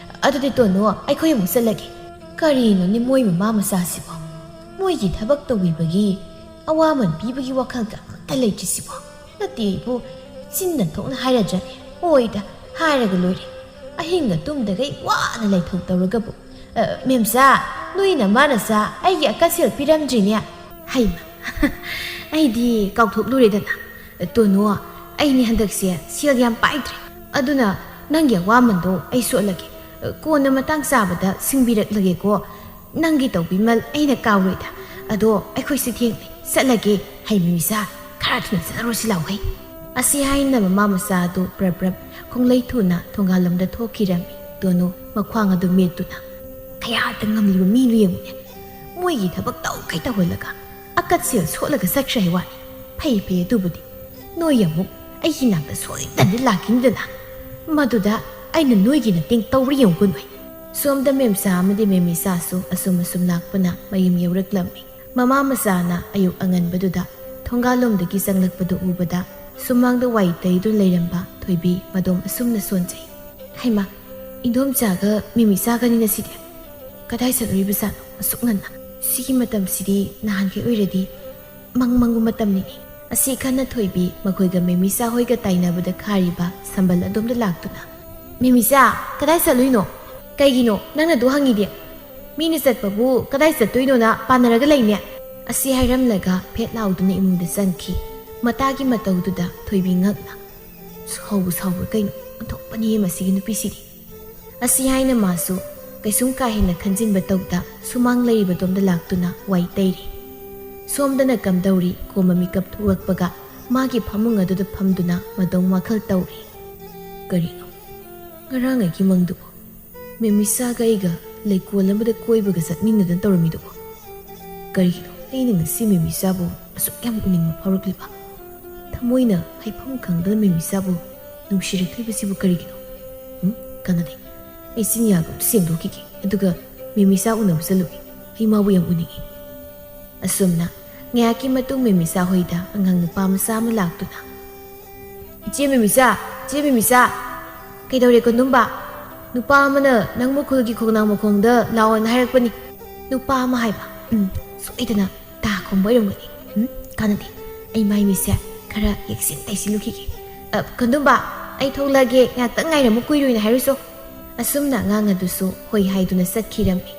ꯑꯗꯨꯗꯤ ꯇꯣꯅꯨ, ꯑꯩꯈꯣꯏ ꯑꯃꯨꯛ ꯆꯠꯂꯒꯦ꯫" ꯀꯔꯤꯅꯣꯅꯦ ꯃꯣꯏ ꯃꯃꯥ ꯃꯆꯥꯁꯤꯕꯣ? ꯃꯣꯏꯒꯤ ꯊꯕꯛ ꯇꯧꯕꯤꯕꯒꯤ ꯑꯋꯥꯃꯟ ꯄꯤꯕꯒꯤ ꯋꯥꯈꯜꯒ ꯑꯃꯠꯇ ꯂꯩꯇ꯭ꯔꯤꯁꯤꯕꯣ? ꯅꯠꯇꯦ ꯑꯩꯕꯨ ꯆꯤꯟꯅ ꯊꯣꯛꯅ ꯍꯥꯏꯔꯗ꯭ꯔꯅꯦ? ꯑꯣꯏꯗ, ꯍꯥꯏꯔꯒ ꯂꯣꯏꯔꯦ꯫ ꯑꯍꯤꯡꯒ ꯇꯨꯝꯗꯒꯩ ꯋꯥꯅ ꯂꯩꯊꯣꯛ ꯇꯧꯔꯒꯕꯨ꯫ "ꯑ, ꯃꯦꯝꯆꯥ, ꯅꯣꯏ ꯅꯃꯥ ꯅꯆꯥ ꯑꯩꯒꯤ ꯑꯀꯁꯦꯜ ꯄꯤꯔꯝꯗ꯭ꯔꯤꯅꯦ?" "ꯍꯩꯃ, ꯑꯩꯗꯤ ꯀꯥꯎꯊꯣꯛꯂꯨꯔꯦꯗꯅ꯫ ꯇꯣꯅꯨ, ꯑꯩꯅꯦ ꯍꯟꯗꯛꯁꯦ ꯁꯦꯜ ꯌꯥꯝ ꯄꯥꯏꯗ꯭ꯔꯦ꯫ ꯑꯗꯨꯅ ꯅꯪꯒꯤ ꯑꯋꯥꯃꯟꯗꯣ ꯑꯩ ꯁꯣꯠꯂꯒꯦ꯫ ꯀꯣꯟꯅ ꯃꯇꯥꯡ ꯆꯥꯕꯗ ꯁꯤꯡꯕꯤꯔꯛꯂꯒꯦꯀꯣ꯫ ꯅꯪꯒꯤ ꯇꯧꯕꯤꯃꯜ ꯑꯩꯅ ꯀꯥꯎꯔꯣꯏꯗ꯫ ꯑꯗꯣ ꯑꯩꯈꯣꯏꯁꯨ ꯊꯦꯡꯂꯦ, ꯆꯠꯂꯒꯦ꯫ ꯍꯩ ꯃꯤꯃꯤꯆꯥ, ꯈꯔ ꯊꯨꯅ ꯆꯠꯍꯧꯔꯁꯤ ꯂꯥꯎꯍꯩ꯫" ꯑꯁꯤ ꯍꯥꯏꯅ ꯃꯃꯥ ꯃꯆꯥ ꯑꯗꯨ ꯄ꯭ꯔꯞ ꯄ꯭ꯔꯞ ꯈꯣꯡꯂꯩ ꯊꯨꯅ ꯊꯣꯡꯒꯥꯜꯂꯣꯝꯗ ꯊꯣꯛꯈꯤꯔꯝꯃꯤ꯫ ꯇꯣꯅꯨ ꯃꯈ꯭ꯋꯥꯡ ꯑꯗꯨ ꯃꯦꯠꯇꯨꯅ, "ꯀꯌꯥꯗ ꯉꯝꯂꯤꯕ ꯃꯤꯅꯣ ꯌꯦꯡꯉꯨꯅꯦ꯫ ꯃꯣꯏꯒꯤ ꯊꯕꯛ ꯇꯧꯈꯩ ꯇꯧꯍꯜꯂꯒ ꯑꯀꯠꯁꯦꯜ ꯁꯣꯠꯂꯒ ꯆꯠꯈ꯭ꯔꯦ ꯍꯥꯏ ꯋꯥꯅꯤ꯫ ꯐꯩ ꯐꯩ, ꯑꯗꯨꯕꯨꯗꯤ ꯅꯣꯏ ꯑꯃꯨꯛ ꯑꯩꯒꯤ ꯅꯥꯛꯇ ꯁꯣꯏꯗꯅꯗꯤ ꯂꯥꯛꯈꯤꯅꯤꯗꯅ꯫ ꯃꯗꯨꯗ ꯑꯩꯅ ꯅꯣꯏꯒꯤ ꯃꯇꯦꯡ ꯇꯧꯕ꯭ꯔꯥ ꯌꯦꯡꯉꯨꯀꯣ ꯅꯣꯏ꯫ ꯁꯣꯝꯗ ꯃꯦꯝꯆꯥ ꯑꯃꯗꯤ ꯃꯦꯝꯃꯤꯆꯥꯁꯨ ꯑꯁꯨꯝ ꯑꯁꯨꯝ ꯂꯥꯛꯄꯅ ꯃꯌꯨꯝ ꯌꯧꯔꯛꯂꯝꯃꯤ꯫ ꯃꯃꯥ ꯃꯆꯥꯅ ꯑꯌꯨꯛ ꯑꯉꯟꯕꯗꯨꯗ ꯊꯣꯡꯒꯥꯜꯂꯣꯝꯗꯒꯤ ꯆꯪꯂꯛꯄꯗꯨ ꯎꯕꯗ ꯁꯨꯃꯥꯡꯗ ꯋꯥꯏ ꯇꯩꯗꯨꯅ ꯂꯩꯔꯝꯕ ꯊꯣꯏꯕꯤ ꯃꯗꯣꯝ ꯑꯁꯨꯝꯅ ꯁꯣꯟꯖꯩ꯫ ꯍꯩꯃꯥ, ꯏꯟꯗꯣꯝꯆꯥꯒ ꯃꯦꯝꯃꯤꯆꯥꯒꯅꯤ ꯉꯁꯤꯗꯤ꯫ ꯀꯗꯥꯏ ꯆꯠꯂꯨꯔꯤꯕꯖꯥꯠꯅꯣ ꯑꯁꯨꯛ ꯉꯟꯅ? ꯁꯤꯒꯤ ꯃꯇꯝꯁꯤꯗꯤ ꯅꯍꯥꯟꯈꯩ ꯑꯣꯏꯔꯗꯤ ꯃꯪ ꯃꯪꯕ ꯃꯇꯝꯅꯤꯅꯦ꯫ ꯑꯁꯤ ꯈꯟꯅ ꯊꯣꯏꯕꯤ ꯃꯈꯣꯏꯒ ꯃꯦꯃꯤꯆꯥ ꯍꯣꯏꯒ ꯇꯥꯏꯅꯕꯗ ꯈꯥꯔꯤꯕ ꯁꯝꯕꯜ ꯑꯗꯣꯝꯗ ꯂꯥꯛꯇꯨꯅ, "ꯃꯦꯃꯤꯆꯥ, ꯀꯗꯥꯏ ꯆꯠꯂꯨꯏꯅꯣ? ꯀꯩꯒꯤꯅꯣ ꯅꯪꯅ ꯑꯗꯨ ꯍꯪꯉꯤꯗꯤ? ꯃꯤꯅ ꯆꯠꯄꯕꯨ ꯀꯗꯥꯏ ꯆꯠꯇꯣꯏꯅꯣꯅ ꯄꯥꯟꯅꯔꯒ ꯂꯩꯅꯦ?" ꯑꯁꯤ ꯍꯥꯏꯔꯝꯂꯒ ꯐꯦꯠ ꯂꯥꯎꯗꯨꯅ ꯏꯃꯨꯡꯗ ꯆꯪꯈꯤ꯫ ꯃꯇꯥꯒꯤ ꯃꯇꯧꯗꯨꯗ ꯊꯣꯏꯕꯤ ꯉꯛꯅ, "ꯁꯥꯎꯕꯨ ꯁꯥꯎꯕ꯭ꯔꯥ ꯀꯩꯅꯣ? ꯑꯣꯟꯊꯣꯛꯄꯅꯤꯍꯦ ꯃꯁꯤꯒꯤ ꯅꯨꯄꯤꯁꯤꯗꯤ!" ꯑꯁꯤ ꯍꯥꯏꯅ ꯃꯥꯁꯨ ꯀꯩꯁꯨꯝ ꯀꯥ ꯍꯦꯟꯅ ꯈꯟꯖꯤꯟꯕ ꯇꯧꯗ ꯁꯨꯃꯥꯡ ꯂꯩꯔꯤꯕꯗꯣꯝꯗ ꯂꯥꯛꯇꯨꯅ ꯋꯥꯏ ꯇꯩꯔꯤ꯫ ꯁꯣꯝꯗꯅ ꯀꯝꯗꯧꯔꯤ ꯈꯣꯝꯕ ꯃꯤꯀꯞ ꯊꯣꯛꯂꯛꯄꯒ ꯃꯥꯒꯤ ꯐꯃꯨꯡ ꯑꯗꯨꯗ ꯐꯝꯗꯨꯅ ꯃꯗꯣꯝ ꯋꯥꯈꯜ ꯇꯧꯔꯤ꯫ "ꯀꯔꯤꯅꯣ ꯉꯔꯥꯡ ꯑꯩꯒꯤ ꯃꯪꯗꯨꯕꯨ? ꯃꯦꯃꯤꯆꯥꯒ ꯑꯩꯒ ꯂꯩꯀꯣꯜ ꯑꯃꯗ ꯀꯣꯏꯕꯒ ꯆꯠꯃꯤꯟꯅꯗꯅ ꯇꯧꯔꯝꯃꯤꯗꯨꯕꯨ? ꯀꯔꯤꯒꯤꯅꯣ ꯑꯩꯅ ꯉꯁꯤ ꯃꯦꯃꯤꯆꯥꯕꯨ ꯑꯁꯨꯛ ꯌꯥꯝ ꯎꯅꯤꯡꯕ ꯐꯥꯎꯔꯛꯂꯤꯕ? ꯊꯃꯣꯏꯅ ꯍꯥꯏꯐꯝ ꯈꯪꯗꯅ ꯃꯦꯃꯤꯆꯥꯕꯨ ꯅꯨꯡꯁꯤꯔꯛꯂꯤꯕꯁꯤꯕꯨ ꯀꯔꯤꯒꯤꯅꯣ? ꯎꯝ, ꯀꯥꯟꯅꯗꯦ꯫ ꯑꯩ ꯆꯤꯟꯌꯥꯒ ꯑꯝꯇ ꯁꯦꯡꯗꯣꯛꯈꯤꯒꯦ, ꯑꯗꯨꯒ ꯃꯦꯃꯤꯆꯥ ꯎꯅꯕ ꯆꯠꯂꯨꯒꯦ꯫ ꯑꯩ ꯃꯥꯕꯨ ꯌꯥꯝ ꯎꯅꯤꯡꯉꯤ꯫" ꯑꯁꯨꯝꯅ ꯉꯥꯏꯍꯥꯛꯀꯤ ꯃꯇꯨꯡ ꯃꯦꯃꯤꯆꯥ ꯍꯣꯏꯗ ꯑꯉꯥꯡ ꯅꯨꯄꯥ ꯃꯆꯥ ꯑꯃ ꯂꯥꯛꯇꯨꯅ, "ꯏꯆꯦ ꯃꯦꯃꯤꯆꯥ, ꯏꯆꯦ ꯃꯦꯃꯤꯆꯥ!" "ꯀꯩꯗꯧꯔꯦ ꯀꯣꯟꯗꯨꯝꯕ?" "ꯅꯨꯄꯥ ꯑꯃꯅ ꯅꯪꯕꯨ ꯈꯨꯜꯒꯤ ꯈꯣꯡꯅꯥꯡ ꯃꯈꯣꯡꯗ ꯂꯥꯛꯑꯣꯅ ꯍꯥꯏꯔꯛꯄꯅꯤ꯫" "ꯅꯨꯄꯥ ꯑꯃ ꯍꯥꯏꯕ? ꯎꯝ, ꯁꯣꯏꯗꯅ ꯇꯥ ꯈꯣꯝꯕ ꯑꯣꯏꯔꯝꯒꯅꯤ꯫ ꯎꯝ, ꯀꯥꯟꯅꯗꯦ꯫ ꯑꯩ ꯃꯥꯏ ꯃꯤꯠꯁꯦ ꯈꯔ ꯌꯦꯛꯁꯤꯟ ꯇꯩꯁꯤꯜꯂꯨꯈꯤꯒꯦ꯫ ꯑ, ꯀꯣꯟꯗꯨꯝꯕ, ꯑꯩ ꯊꯣꯛꯂꯛꯑꯒꯦ, ꯉꯥꯏꯍꯥꯛꯇꯪ ꯉꯥꯏꯔꯝꯃꯨ, ꯀꯨꯏꯔꯣꯏꯅ ꯍꯥꯏꯔꯨꯁꯣ꯫" ꯑꯁꯨꯝꯅ ꯑꯉꯥꯡ ꯑꯗꯨꯁꯨ ꯍꯣꯏ ꯍꯥꯏꯗꯨꯅ ꯆꯠꯈꯤꯔꯝꯃꯤ꯫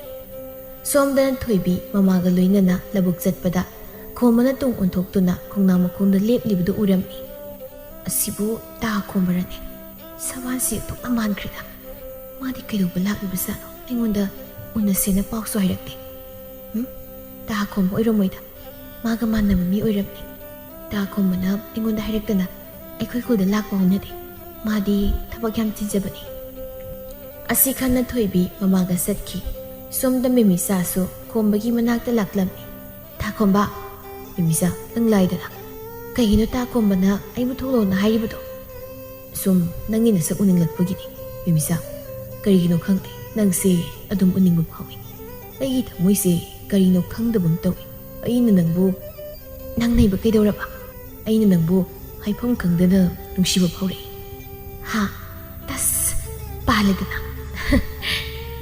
ꯁꯣꯝꯗꯅ ꯊꯣꯏꯕꯤ ꯃꯃꯥꯒ ꯂꯣꯏꯅꯅ ꯂꯧꯕꯨꯛ ꯆꯠꯄꯗ ꯈꯣꯝꯕꯅ ꯇꯨꯡ ꯑꯣꯟꯊꯣꯛꯇꯨꯅ ꯈꯣꯡꯅꯥꯡ ꯃꯈꯣꯡꯗ ꯂꯦꯞꯂꯤꯕꯗꯨ ꯎꯔꯝꯃꯤ꯫ "ꯑꯁꯤꯕꯨ ꯇꯥ ꯈꯣꯝꯕꯔꯅꯦ? ꯁꯕꯥꯟꯁꯤ ꯑꯣꯟꯊꯣꯛꯅ ꯃꯥꯟꯈ꯭ꯔꯦꯗ꯫ ꯃꯥꯗꯤ ꯀꯩꯗꯧꯕ ꯂꯥꯛꯂꯤꯕꯖꯥꯠꯅꯣ? ꯑꯩꯉꯣꯟꯗ ꯎꯅꯁꯦꯅ ꯄꯥꯎꯁꯨ ꯍꯥꯏꯔꯛꯇꯦ꯫ ꯎꯝ? ꯇꯥ ꯈꯣꯝꯕ ꯑꯣꯏꯔꯝꯃꯣꯏꯗ꯫ ꯃꯥꯒ ꯃꯥꯟꯅꯕ ꯃꯤ ꯑꯣꯏꯔꯝꯅꯤ꯫ ꯇꯥ ꯈꯣꯝꯕꯅ ꯑꯩꯉꯣꯟꯗ ꯍꯥꯏꯔꯛꯇꯅ ꯑꯩꯈꯣꯏ ꯈꯨꯜꯗ ꯂꯥꯛꯄ ꯍꯧꯅꯗꯦ꯫ ꯃꯥꯗꯤ ꯊꯕꯛ ꯌꯥꯝ ꯆꯤꯟꯖꯕꯅꯤ꯫" ꯑꯁꯤ ꯈꯟꯅ ꯊꯣꯏꯕꯤ ꯃꯃꯥꯒ ꯆꯠꯈꯤ꯫ ꯁꯣꯝꯗ ꯃꯦꯃꯤꯆꯥꯁꯨ ꯈꯣꯝꯕꯒꯤ ꯃꯅꯥꯛꯇ ꯂꯥꯛꯂꯝꯃꯤ꯫ "ꯇꯥ ꯈꯣꯝꯕ, ꯃꯦꯃꯤꯆꯥ, ꯅꯪ ꯂꯥꯏꯗꯅ꯫ ꯀꯩꯒꯤꯅꯣ ꯇꯥ ꯈꯣꯝꯕꯅ ꯑꯩꯕꯨ ꯊꯣꯛꯂꯛꯑꯣꯅ ꯍꯥꯏꯔꯤꯕꯗꯣ? ꯁꯨꯝ ꯅꯪꯒꯤ ꯅꯁꯛ ꯎꯅꯤꯡꯂꯛꯄꯒꯤꯅꯤ, ꯃꯦꯃꯤꯆꯥ꯫ ꯀꯔꯤꯒꯤꯅꯣ ꯈꯪꯗꯦ, ꯅꯪꯁꯦ ꯑꯗꯨꯝ ꯎꯅꯤꯡꯕ ꯐꯥꯎꯏ꯫ ꯑꯩꯒꯤ ꯊꯃꯣꯏꯁꯦ ꯀꯔꯤꯅꯣ ꯈꯪꯗꯕ ꯑꯃ ꯇꯧꯏ꯫ ꯑꯩꯅ ꯅꯪꯕꯨ, ꯅꯪ ꯅꯩꯕ ꯀꯩꯗꯧꯔꯕ? ꯑꯩꯅ ꯅꯪꯕꯨ ꯍꯥꯏꯐꯝ ꯈꯪꯗꯅ ꯅꯨꯡꯁꯤꯕ ꯐꯥꯎꯔꯛꯏ꯫ ꯍꯥ? ꯇꯁ! ꯄꯥꯜꯂꯦꯗꯅ꯫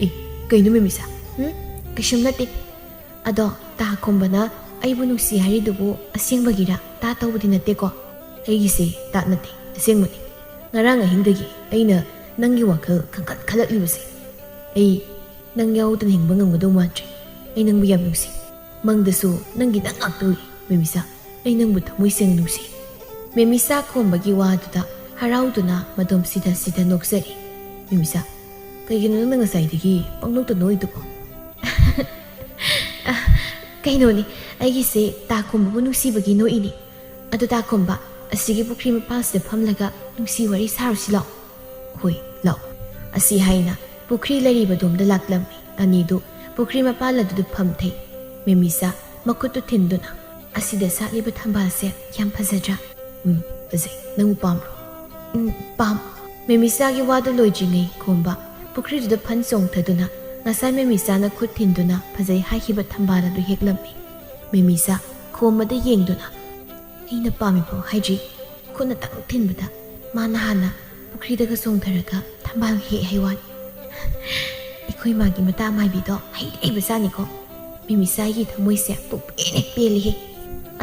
ꯑꯦ, ꯀꯩꯅꯣ ꯃꯦꯃꯤꯆꯥ? ꯎꯝ? ꯀꯩꯁꯨꯝ ꯅꯠꯇꯦ꯫ ꯑꯗꯣ ꯇꯥ ꯈꯣꯝꯕꯅ ꯑꯩꯕꯨ ꯅꯨꯡꯁꯤ ꯍꯥꯏꯔꯤꯗꯨꯕꯨ ꯑꯁꯦꯡꯕꯒꯤꯔ? ꯇꯥ ꯇꯧꯕꯗꯤ ꯅꯠꯇꯦꯀꯣ? ꯑꯩꯒꯤꯁꯦ ꯇꯥ ꯅꯠꯇꯦ, ꯑꯁꯦꯡꯕꯅꯤ꯫ ꯉꯔꯥꯡ ꯑꯍꯤꯡꯗꯒꯤ ꯑꯩꯅ ꯅꯪꯒꯤ ꯋꯥꯈꯜ ꯈꯟꯒꯠ ꯈꯜꯂꯛꯂꯤꯕꯁꯦ꯫ ꯑꯩ ꯅꯪ ꯌꯥꯎꯗꯅ ꯍꯤꯡꯕ ꯉꯝꯒꯗꯧ ꯃꯥꯟꯗ꯭ꯔꯦ꯫ ꯑꯩ ꯅꯪꯕꯨ ꯌꯥꯝ ꯅꯨꯡꯁꯤ꯫ ꯃꯪꯗꯁꯨ ꯅꯪꯒꯤ ꯅꯪ ꯉꯥꯛꯇ ꯎꯏ, ꯃꯦꯃꯤꯆꯥ꯫ ꯑꯩ ꯅꯪꯕꯨ ꯊꯃꯣꯏ ꯁꯦꯡꯅ ꯅꯨꯡꯁꯤ꯫ ꯃꯦꯃꯤꯆꯥ ꯈꯣꯝꯕꯒꯤ ꯋꯥꯗꯨꯗ ꯍꯔꯥꯎꯗꯨꯅ ꯃꯗꯣꯝ ꯁꯤꯗ ꯁꯤꯗ ꯅꯣꯛꯆꯔꯤ꯫ ꯃꯦꯃꯤꯆꯥ, ꯀꯩꯒꯤꯅꯣ ꯅꯪꯅ ꯉꯁꯥꯏꯗꯒꯤ ꯄꯪꯅꯣꯛꯇ ꯅꯣꯛꯏꯗꯨꯕꯣ? ꯑ, ꯀꯩꯅꯣꯅꯦ, ꯑꯩꯒꯤꯁꯦ ꯇꯥ ꯈꯣꯝꯕꯕꯨ ꯅꯨꯡꯁꯤꯕꯒꯤ ꯅꯣꯛꯏꯅꯦ꯫ ꯑꯗꯨ ꯇꯥ ꯈꯣꯝꯕ, ꯑꯁꯤꯒꯤ ꯄꯨꯈ꯭ꯔꯤ ꯃꯄꯥꯟꯁꯤꯗ ꯐꯝꯂꯒ ꯅꯨꯡꯁꯤ ꯋꯥꯔꯤ ꯁꯥꯔꯨꯁꯤ ꯂꯥꯛꯑꯣ꯫ ꯍꯣꯏ, ꯂꯥꯛꯑꯣ꯫ ꯑꯁꯤ ꯍꯥꯏꯅ ꯄꯨꯈ꯭ꯔꯤ ꯂꯩꯔꯤꯕꯗꯣꯝꯗ ꯂꯥꯛꯂꯝꯃꯤ꯫ ꯑꯅꯤꯗꯨ ꯄꯨꯈ꯭ꯔꯤ ꯃꯄꯥꯜ ꯑꯗꯨꯗ ꯐꯝꯊꯩ꯫ ꯃꯦꯃꯤꯆꯥ ꯃꯈꯨꯠꯇꯨ ꯊꯤꯟꯗꯨꯅ, "ꯑꯁꯤꯗ ꯁꯥꯠꯂꯤꯕ ꯊꯝꯕꯥꯜꯁꯦ ꯌꯥꯝ ꯐꯖꯗ꯭ꯔꯥ?" "ꯎꯝ, ꯐꯖꯩ꯫ ꯅꯪꯕꯨ ꯄꯥꯝꯕ꯭ꯔꯣ?" "ꯎꯝ, ꯄꯥꯝ꯫" ꯃꯦꯃꯤꯆꯥꯒꯤ ꯋꯥꯗꯨ ꯂꯣꯏꯗ꯭ꯔꯤꯉꯩ ꯈꯣꯝꯕ ꯄꯨꯈ꯭ꯔꯤꯗꯨꯗ ꯐꯟ ꯆꯣꯡꯊꯗꯨꯅ ꯉꯁꯥꯏ ꯃꯦꯃꯤꯆꯥꯅ ꯈꯨꯠ ꯊꯤꯟꯗꯨꯅ ꯐꯖꯩ ꯍꯥꯏꯈꯤꯕ ꯊꯝꯕꯥꯜ ꯑꯗꯨ ꯍꯦꯛꯂꯝꯃꯤ꯫ ꯃꯦꯃꯤꯆꯥ ꯈꯣꯝꯕꯗ ꯌꯦꯡꯗꯨꯅ, "ꯑꯩꯅ ꯄꯥꯝꯃꯤꯐꯥꯎ ꯍꯥꯏꯗ꯭ꯔꯤ, ꯈꯨꯠꯅ ꯇꯪ ꯊꯤꯟꯕꯗ ꯃꯥꯅ ꯍꯥꯟꯅ ꯄꯨꯈ꯭ꯔꯤꯗꯒ ꯆꯣꯡꯊꯔꯒ ꯊꯝꯕꯥꯜ ꯍꯦꯛ ꯍꯥꯏ ꯋꯥꯅꯤ꯫" ꯑꯩꯈꯣꯏ ꯃꯥꯒꯤ ꯃꯇꯥ ꯃꯥꯏꯕꯤꯗꯣ ꯍꯩꯗꯤ ꯍꯩꯕꯖꯥꯠꯅꯤꯀꯣ꯫ ꯃꯦꯃꯤꯆꯥꯒꯤ ꯊꯃꯣꯏꯁꯦ ꯄꯨꯛꯄꯦꯟ ꯍꯦꯛ ꯄꯦꯜꯂꯤꯍꯦ꯫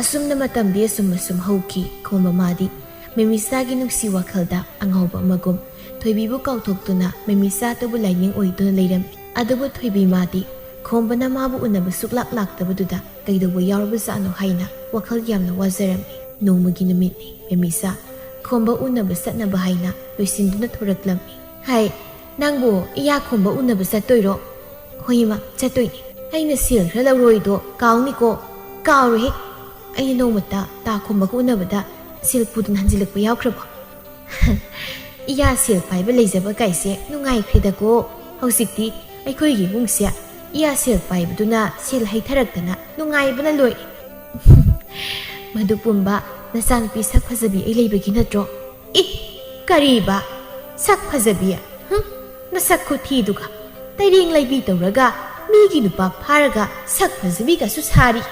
ꯑꯁꯨꯝꯅ ꯃꯇꯝꯗꯤ ꯑꯁꯨꯝ ꯑꯁꯨꯝ ꯍꯧꯈꯤ꯫ ꯈꯣꯝꯕ ꯃꯥꯗꯤ ꯃꯦꯃꯤꯆꯥꯒꯤ ꯅꯨꯡꯁꯤ ꯋꯥꯈꯜꯗ ꯑꯉꯥꯎꯕ ꯑꯃꯒꯨꯝ ꯊꯣꯏꯕꯤꯕꯨ ꯀꯥꯎꯊꯣꯛꯇꯨꯅ ꯃꯦꯃꯤꯆꯥꯇꯕꯨ ꯂꯥꯏꯅꯤꯡ ꯑꯣꯏꯗꯨꯅ ꯂꯩꯔꯝꯃꯤ꯫ ꯑꯗꯨꯕꯨ ꯊꯣꯏꯕꯤ ꯃꯥꯗꯤ ꯈꯣꯝꯕꯅ ꯃꯥꯕꯨ ꯎꯅꯕ ꯁꯨꯛꯂꯥꯛ ꯂꯥꯛꯇꯕꯗꯨꯗ ꯀꯩꯗꯧꯕ ꯌꯥꯎꯔꯕꯖꯥꯠꯅꯣ ꯍꯥꯏꯅ ꯋꯥꯈꯜ ꯌꯥꯝꯅ ꯋꯥꯖꯔꯝꯃꯤ꯫ ꯅꯣꯡꯃꯒꯤ ꯅꯨꯃꯤꯠꯅꯤ꯫ ꯃꯦꯃꯤꯆꯥ ꯈꯣꯝꯕ ꯎꯅꯕ ꯆꯠꯅꯕ ꯍꯥꯏꯅ ꯂꯣꯏꯁꯤꯟꯗꯨꯅ ꯊꯣꯔꯛꯂꯝꯃꯤ꯫ "ꯍꯥꯏ, ꯅꯪꯕꯨ ꯏꯌꯥ ꯈꯣꯝꯕ ꯎꯅꯕ ꯆꯠꯇꯣꯏꯔꯣ?" "ꯍꯣꯏ ꯏꯃꯥ, ꯆꯠꯇꯣꯏꯅꯤ꯫ ꯑꯩꯅ ꯁꯦꯜ ꯈꯔ ꯂꯧꯔꯣꯏꯗꯣ ꯀꯥꯎꯅꯤꯀꯣ?" "ꯀꯥꯎꯔꯣꯏꯍꯦ꯫ ꯑꯩꯅ ꯅꯣꯡꯃꯇ ꯇꯥ ꯈꯣꯝꯕꯒ ꯎꯅꯕꯗ ꯁꯦꯜ ꯄꯨꯗꯨꯅ ꯍꯟꯖꯤꯜꯂꯛꯄ ꯌꯥꯎꯈ꯭ꯔꯕꯣ?" "ꯏꯌꯥ ꯁꯦꯜ ꯄꯥꯏꯕ ꯂꯩꯖꯕ ꯀꯥꯏꯁꯦ ꯅꯨꯡꯉꯥꯏꯈ꯭ꯔꯦꯗꯀꯣ꯫ ꯍꯧꯖꯤꯛꯇꯤ ꯑꯩꯈꯣꯏꯒꯤ ꯏꯃꯨꯡꯁꯦ ꯏꯌꯥ ꯁꯦꯜ ꯄꯥꯏꯕꯗꯨꯅ ꯁꯦꯜ ꯍꯩꯊꯔꯛꯇꯅ ꯅꯨꯡꯉꯥꯏꯕꯅ ꯂꯣꯏꯔꯦ꯫" "ꯃꯗꯨ ꯄꯨꯝꯕ ꯅꯆꯥꯅꯨꯄꯤ ꯁꯛ ꯐꯖꯕꯤ ꯑꯩ ꯂꯩꯕꯒꯤ ꯅꯠꯇ꯭ꯔꯣ?" "ꯏ, ꯀꯔꯤꯕ? ꯁꯛ ꯐꯖꯕꯤ? ꯍꯨꯝ, ꯅꯁꯛ ꯈꯨꯊꯤꯗꯨꯒ! ꯇꯩꯔꯦꯡ ꯂꯩꯕꯤ ꯇꯧꯔꯒ ꯃꯤꯒꯤ ꯅꯨꯄꯥ ꯐꯥꯔꯒ ꯁꯛ ꯐꯖꯕꯤꯒꯁꯨ ꯁꯥꯔꯤ!"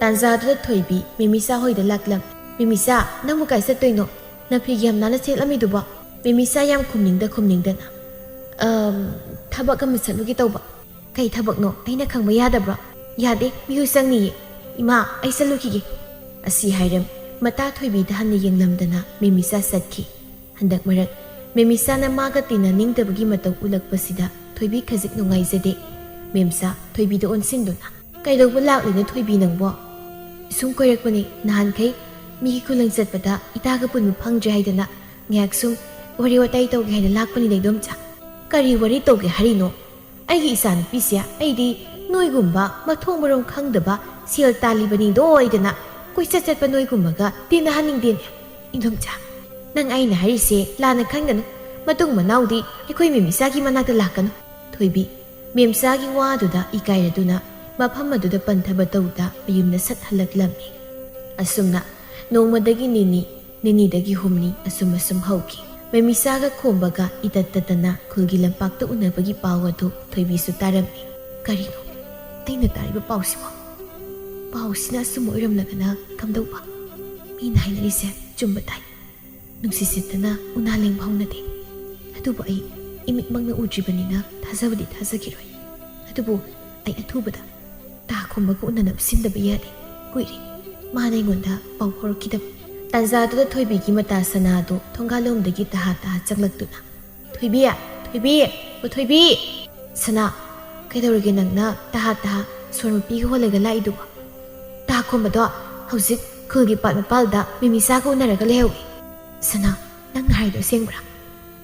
ꯇꯥꯟꯖꯥꯗꯨꯗ ꯊꯣꯏꯕꯤ ꯃꯦꯃꯤꯆꯥ ꯍꯣꯏꯗ ꯂꯥꯛꯂꯝ꯫ "ꯃꯦꯃꯤꯆꯥ, ꯅꯪꯕꯨ ꯀꯥꯏ ꯆꯠꯇꯣꯏꯅꯣ? ꯅꯐꯤꯒ ꯌꯥꯝ ꯅꯥꯟꯅ ꯁꯦꯠꯂꯝꯃꯤꯗꯨꯕꯣ?" ꯃꯦꯃꯤꯆꯥ ꯌꯥꯝ ꯈꯨꯝꯅꯤꯡꯗ ꯈꯨꯝꯅꯤꯡꯗꯅ, "ꯑꯝ, ꯊꯕꯛ ꯑꯃ ꯆꯠꯂꯨꯒꯦ ꯇꯧꯕ꯫" "ꯀꯩ ꯊꯕꯛꯅꯣ? ꯑꯩꯅ ꯈꯪꯕ ꯌꯥꯗꯕ꯭ꯔꯣ?" "ꯌꯥꯗꯦ, ꯃꯤꯑꯣꯏ ꯆꯪꯅꯤꯌꯦ꯫ ꯏꯃꯥ, ꯑꯩ ꯆꯠꯂꯨꯈꯤꯒꯦ꯫" ꯑꯁꯤ ꯍꯥꯏꯔꯝ ꯃꯇꯥ ꯊꯣꯏꯕꯤꯗ ꯍꯟꯅ ꯌꯦꯡꯂꯝꯗꯅ ꯃꯦꯃꯤꯆꯥ ꯆꯠꯈꯤ꯫ ꯍꯟꯗꯛ ꯃꯔꯛ ꯃꯦꯃꯤꯆꯥꯅ ꯃꯥꯒ ꯇꯤꯟꯅꯅꯤꯡꯗꯕꯒꯤ ꯃꯇꯧ ꯎꯠꯂꯛꯄꯁꯤꯗ ꯊꯣꯏꯕꯤ ꯈꯖꯤꯛ ꯅꯨꯡꯉꯥꯏꯖꯗꯦ꯫ ꯃꯦꯝꯆꯥ ꯊꯣꯏꯕꯤꯗ ꯑꯣꯟꯁꯤꯟꯗꯨꯅ, "ꯀꯩꯗꯧꯕ ꯂꯥꯛꯂꯤꯅꯣ ꯊꯣꯏꯕꯤ ꯅꯪꯕꯣ?" "ꯁꯨꯝ ꯀꯣꯏꯔꯛꯄꯅꯦ, ꯅꯍꯥꯟꯈꯩ ꯃꯤꯒꯤ ꯈꯨꯂꯪ ꯆꯠꯄꯗ ꯏꯇꯥꯒ ꯄꯨꯟꯕ ꯐꯪꯗ꯭ꯔꯦ ꯍꯥꯏꯗꯅ ꯉꯥꯏꯍꯥꯛ ꯁꯨꯝ ꯋꯥꯔꯤ ꯋꯥꯇꯥꯏ ꯇꯧꯒꯦ ꯍꯥꯏꯅ ꯂꯥꯛꯄꯅꯤꯗ ꯏꯗꯣꯝꯆꯥ꯫" "ꯀꯔꯤ ꯋꯥꯔꯤ ꯇꯧꯒꯦ ꯍꯥꯏꯔꯤꯅꯣ? ꯑꯩꯒꯤ ꯏꯆꯥꯅꯨꯄꯤꯁꯦ ꯑꯩꯗꯤ ꯅꯣꯏꯒꯨꯝꯕ ꯃꯊꯣꯡ ꯃꯔꯣꯝ ꯈꯪꯗꯕ ꯁꯦꯜ ꯇꯥꯜꯂꯤꯕꯅꯤꯗꯣ ꯑꯣꯏꯗꯅ ꯀꯣꯏꯆꯠ ꯆꯠꯄ ꯅꯣꯏꯒꯨꯝꯕꯒ ꯇꯤꯟꯅꯍꯟꯅꯤꯡꯗꯦꯅꯦ꯫" "ꯏꯗꯣꯝꯆꯥ, ꯅꯪ ꯑꯩꯅ ꯍꯥꯏꯔꯤꯁꯦ ꯂꯥꯟꯅ ꯈꯟꯒꯅꯨ꯫ ꯃꯇꯨꯡ ꯃꯅꯥꯎꯗꯤ ꯑꯩꯈꯣꯏ ꯃꯦꯝꯆꯥꯒꯤ ꯃꯅꯥꯛꯇ ꯂꯥꯛꯀꯅꯨ꯫" ꯊꯣꯏꯕꯤ ꯃꯦꯝꯆꯥꯒꯤ ꯋꯥꯗꯨꯗ ꯏꯀꯥꯏꯔꯗꯨꯅ ꯃꯐꯝ ꯑꯗꯨꯗ ꯄꯟꯊꯕ ꯇꯧꯗ ꯃꯌꯨꯝꯗ ꯁꯠ ꯍꯜꯂꯛꯂꯝꯃꯤ꯫ ꯑꯁꯨꯝꯅ ꯅꯣꯡꯃꯗꯒꯤ ꯅꯤꯅꯤ, ꯅꯤꯅꯤꯗꯒꯤ ꯍꯨꯝꯅꯤ ꯑꯁꯨꯝ ꯑꯁꯨꯝ ꯍꯧꯈꯤ꯫ ꯃꯦꯃꯤꯆꯥꯒ ꯈꯣꯝꯕꯒ ꯏꯇꯠ ꯇꯠꯇꯅ ꯈꯨꯜꯒꯤ ꯂꯝꯄꯥꯛꯇ ꯎꯅꯕꯒꯤ ꯄꯥꯎ ꯑꯗꯨ ꯊꯣꯏꯕꯤꯁꯨ ꯇꯥꯔꯝꯃꯤ꯫ "ꯀꯔꯤꯅꯣ ꯑꯩꯅ ꯇꯥꯔꯤꯕ ꯄꯥꯎꯁꯤꯕꯣ? ꯄꯥꯎꯁꯤꯅ ꯑꯆꯨꯝꯕ ꯑꯣꯏꯔꯝꯂꯒꯅ ꯀꯝꯗꯧꯕ? ꯃꯤꯅ ꯍꯥꯏꯅꯔꯤꯁꯦ ꯆꯨꯝꯕ ꯇꯥꯏ꯫ ꯅꯨꯡꯁꯤꯠ ꯁꯤꯠꯇꯅ ꯎꯅꯥ ꯂꯦꯡꯕ ꯍꯧꯅꯗꯦ꯫ ꯑꯗꯨꯕꯨ ꯑꯩ ꯏꯃꯤꯠꯃꯛꯅ ꯎꯗ꯭ꯔꯤꯕꯅꯤꯅ ꯊꯥꯖꯕꯗꯤ ꯊꯥꯖꯈꯤꯔꯣꯏ꯫ ꯑꯗꯨꯕꯨ ꯑꯩ ꯑꯊꯨꯕꯗ ꯇꯥ ꯈꯣꯝꯕꯒ ꯎꯅꯅꯕ ꯁꯤꯟꯗꯕ ꯌꯥꯗꯦ꯫ ꯀꯨꯏꯔꯦ ꯃꯥꯅ ꯑꯩꯉꯣꯟꯗ ꯄꯥꯎ ꯐꯥꯎꯔꯛꯈꯤꯗꯕ꯫" ꯇꯥꯟꯖꯥꯗꯨꯗ ꯊꯣꯏꯕꯤꯒꯤ ꯃꯇꯥ ꯁꯅꯥꯗꯨ ꯊꯣꯡꯒꯥꯜꯂꯣꯝꯗꯒꯤ ꯇꯍꯥ ꯇꯍꯥ ꯆꯪꯂꯛꯇꯨꯅ, "ꯊꯣꯏꯕꯤ! ꯊꯣꯏꯕꯤ! ꯑꯣ ꯊꯣꯏꯕꯤ!" "ꯁꯅꯥ, ꯀꯩꯗꯧꯔꯒꯦ ꯅꯪꯅ ꯇꯍꯥ ꯇꯍꯥ ꯁꯣꯔ ꯃꯄꯤꯒ ꯍꯣꯜꯂꯒ ꯂꯥꯛꯏꯗꯨꯕꯣ?" "ꯇꯥ ꯈꯣꯝꯕꯗꯣ ꯍꯧꯖꯤꯛ ꯈꯨꯜꯒꯤ ꯄꯥꯠ ꯃꯄꯥꯜꯗ ꯃꯦꯃꯤꯆꯥꯒ ꯎꯅꯔꯒ ꯂꯩꯍꯧꯏ꯫" "ꯁꯅꯥ, ꯅꯪꯅ ꯍꯥꯏꯗꯣ ꯑꯁꯦꯡꯕ꯭ꯔꯥ?"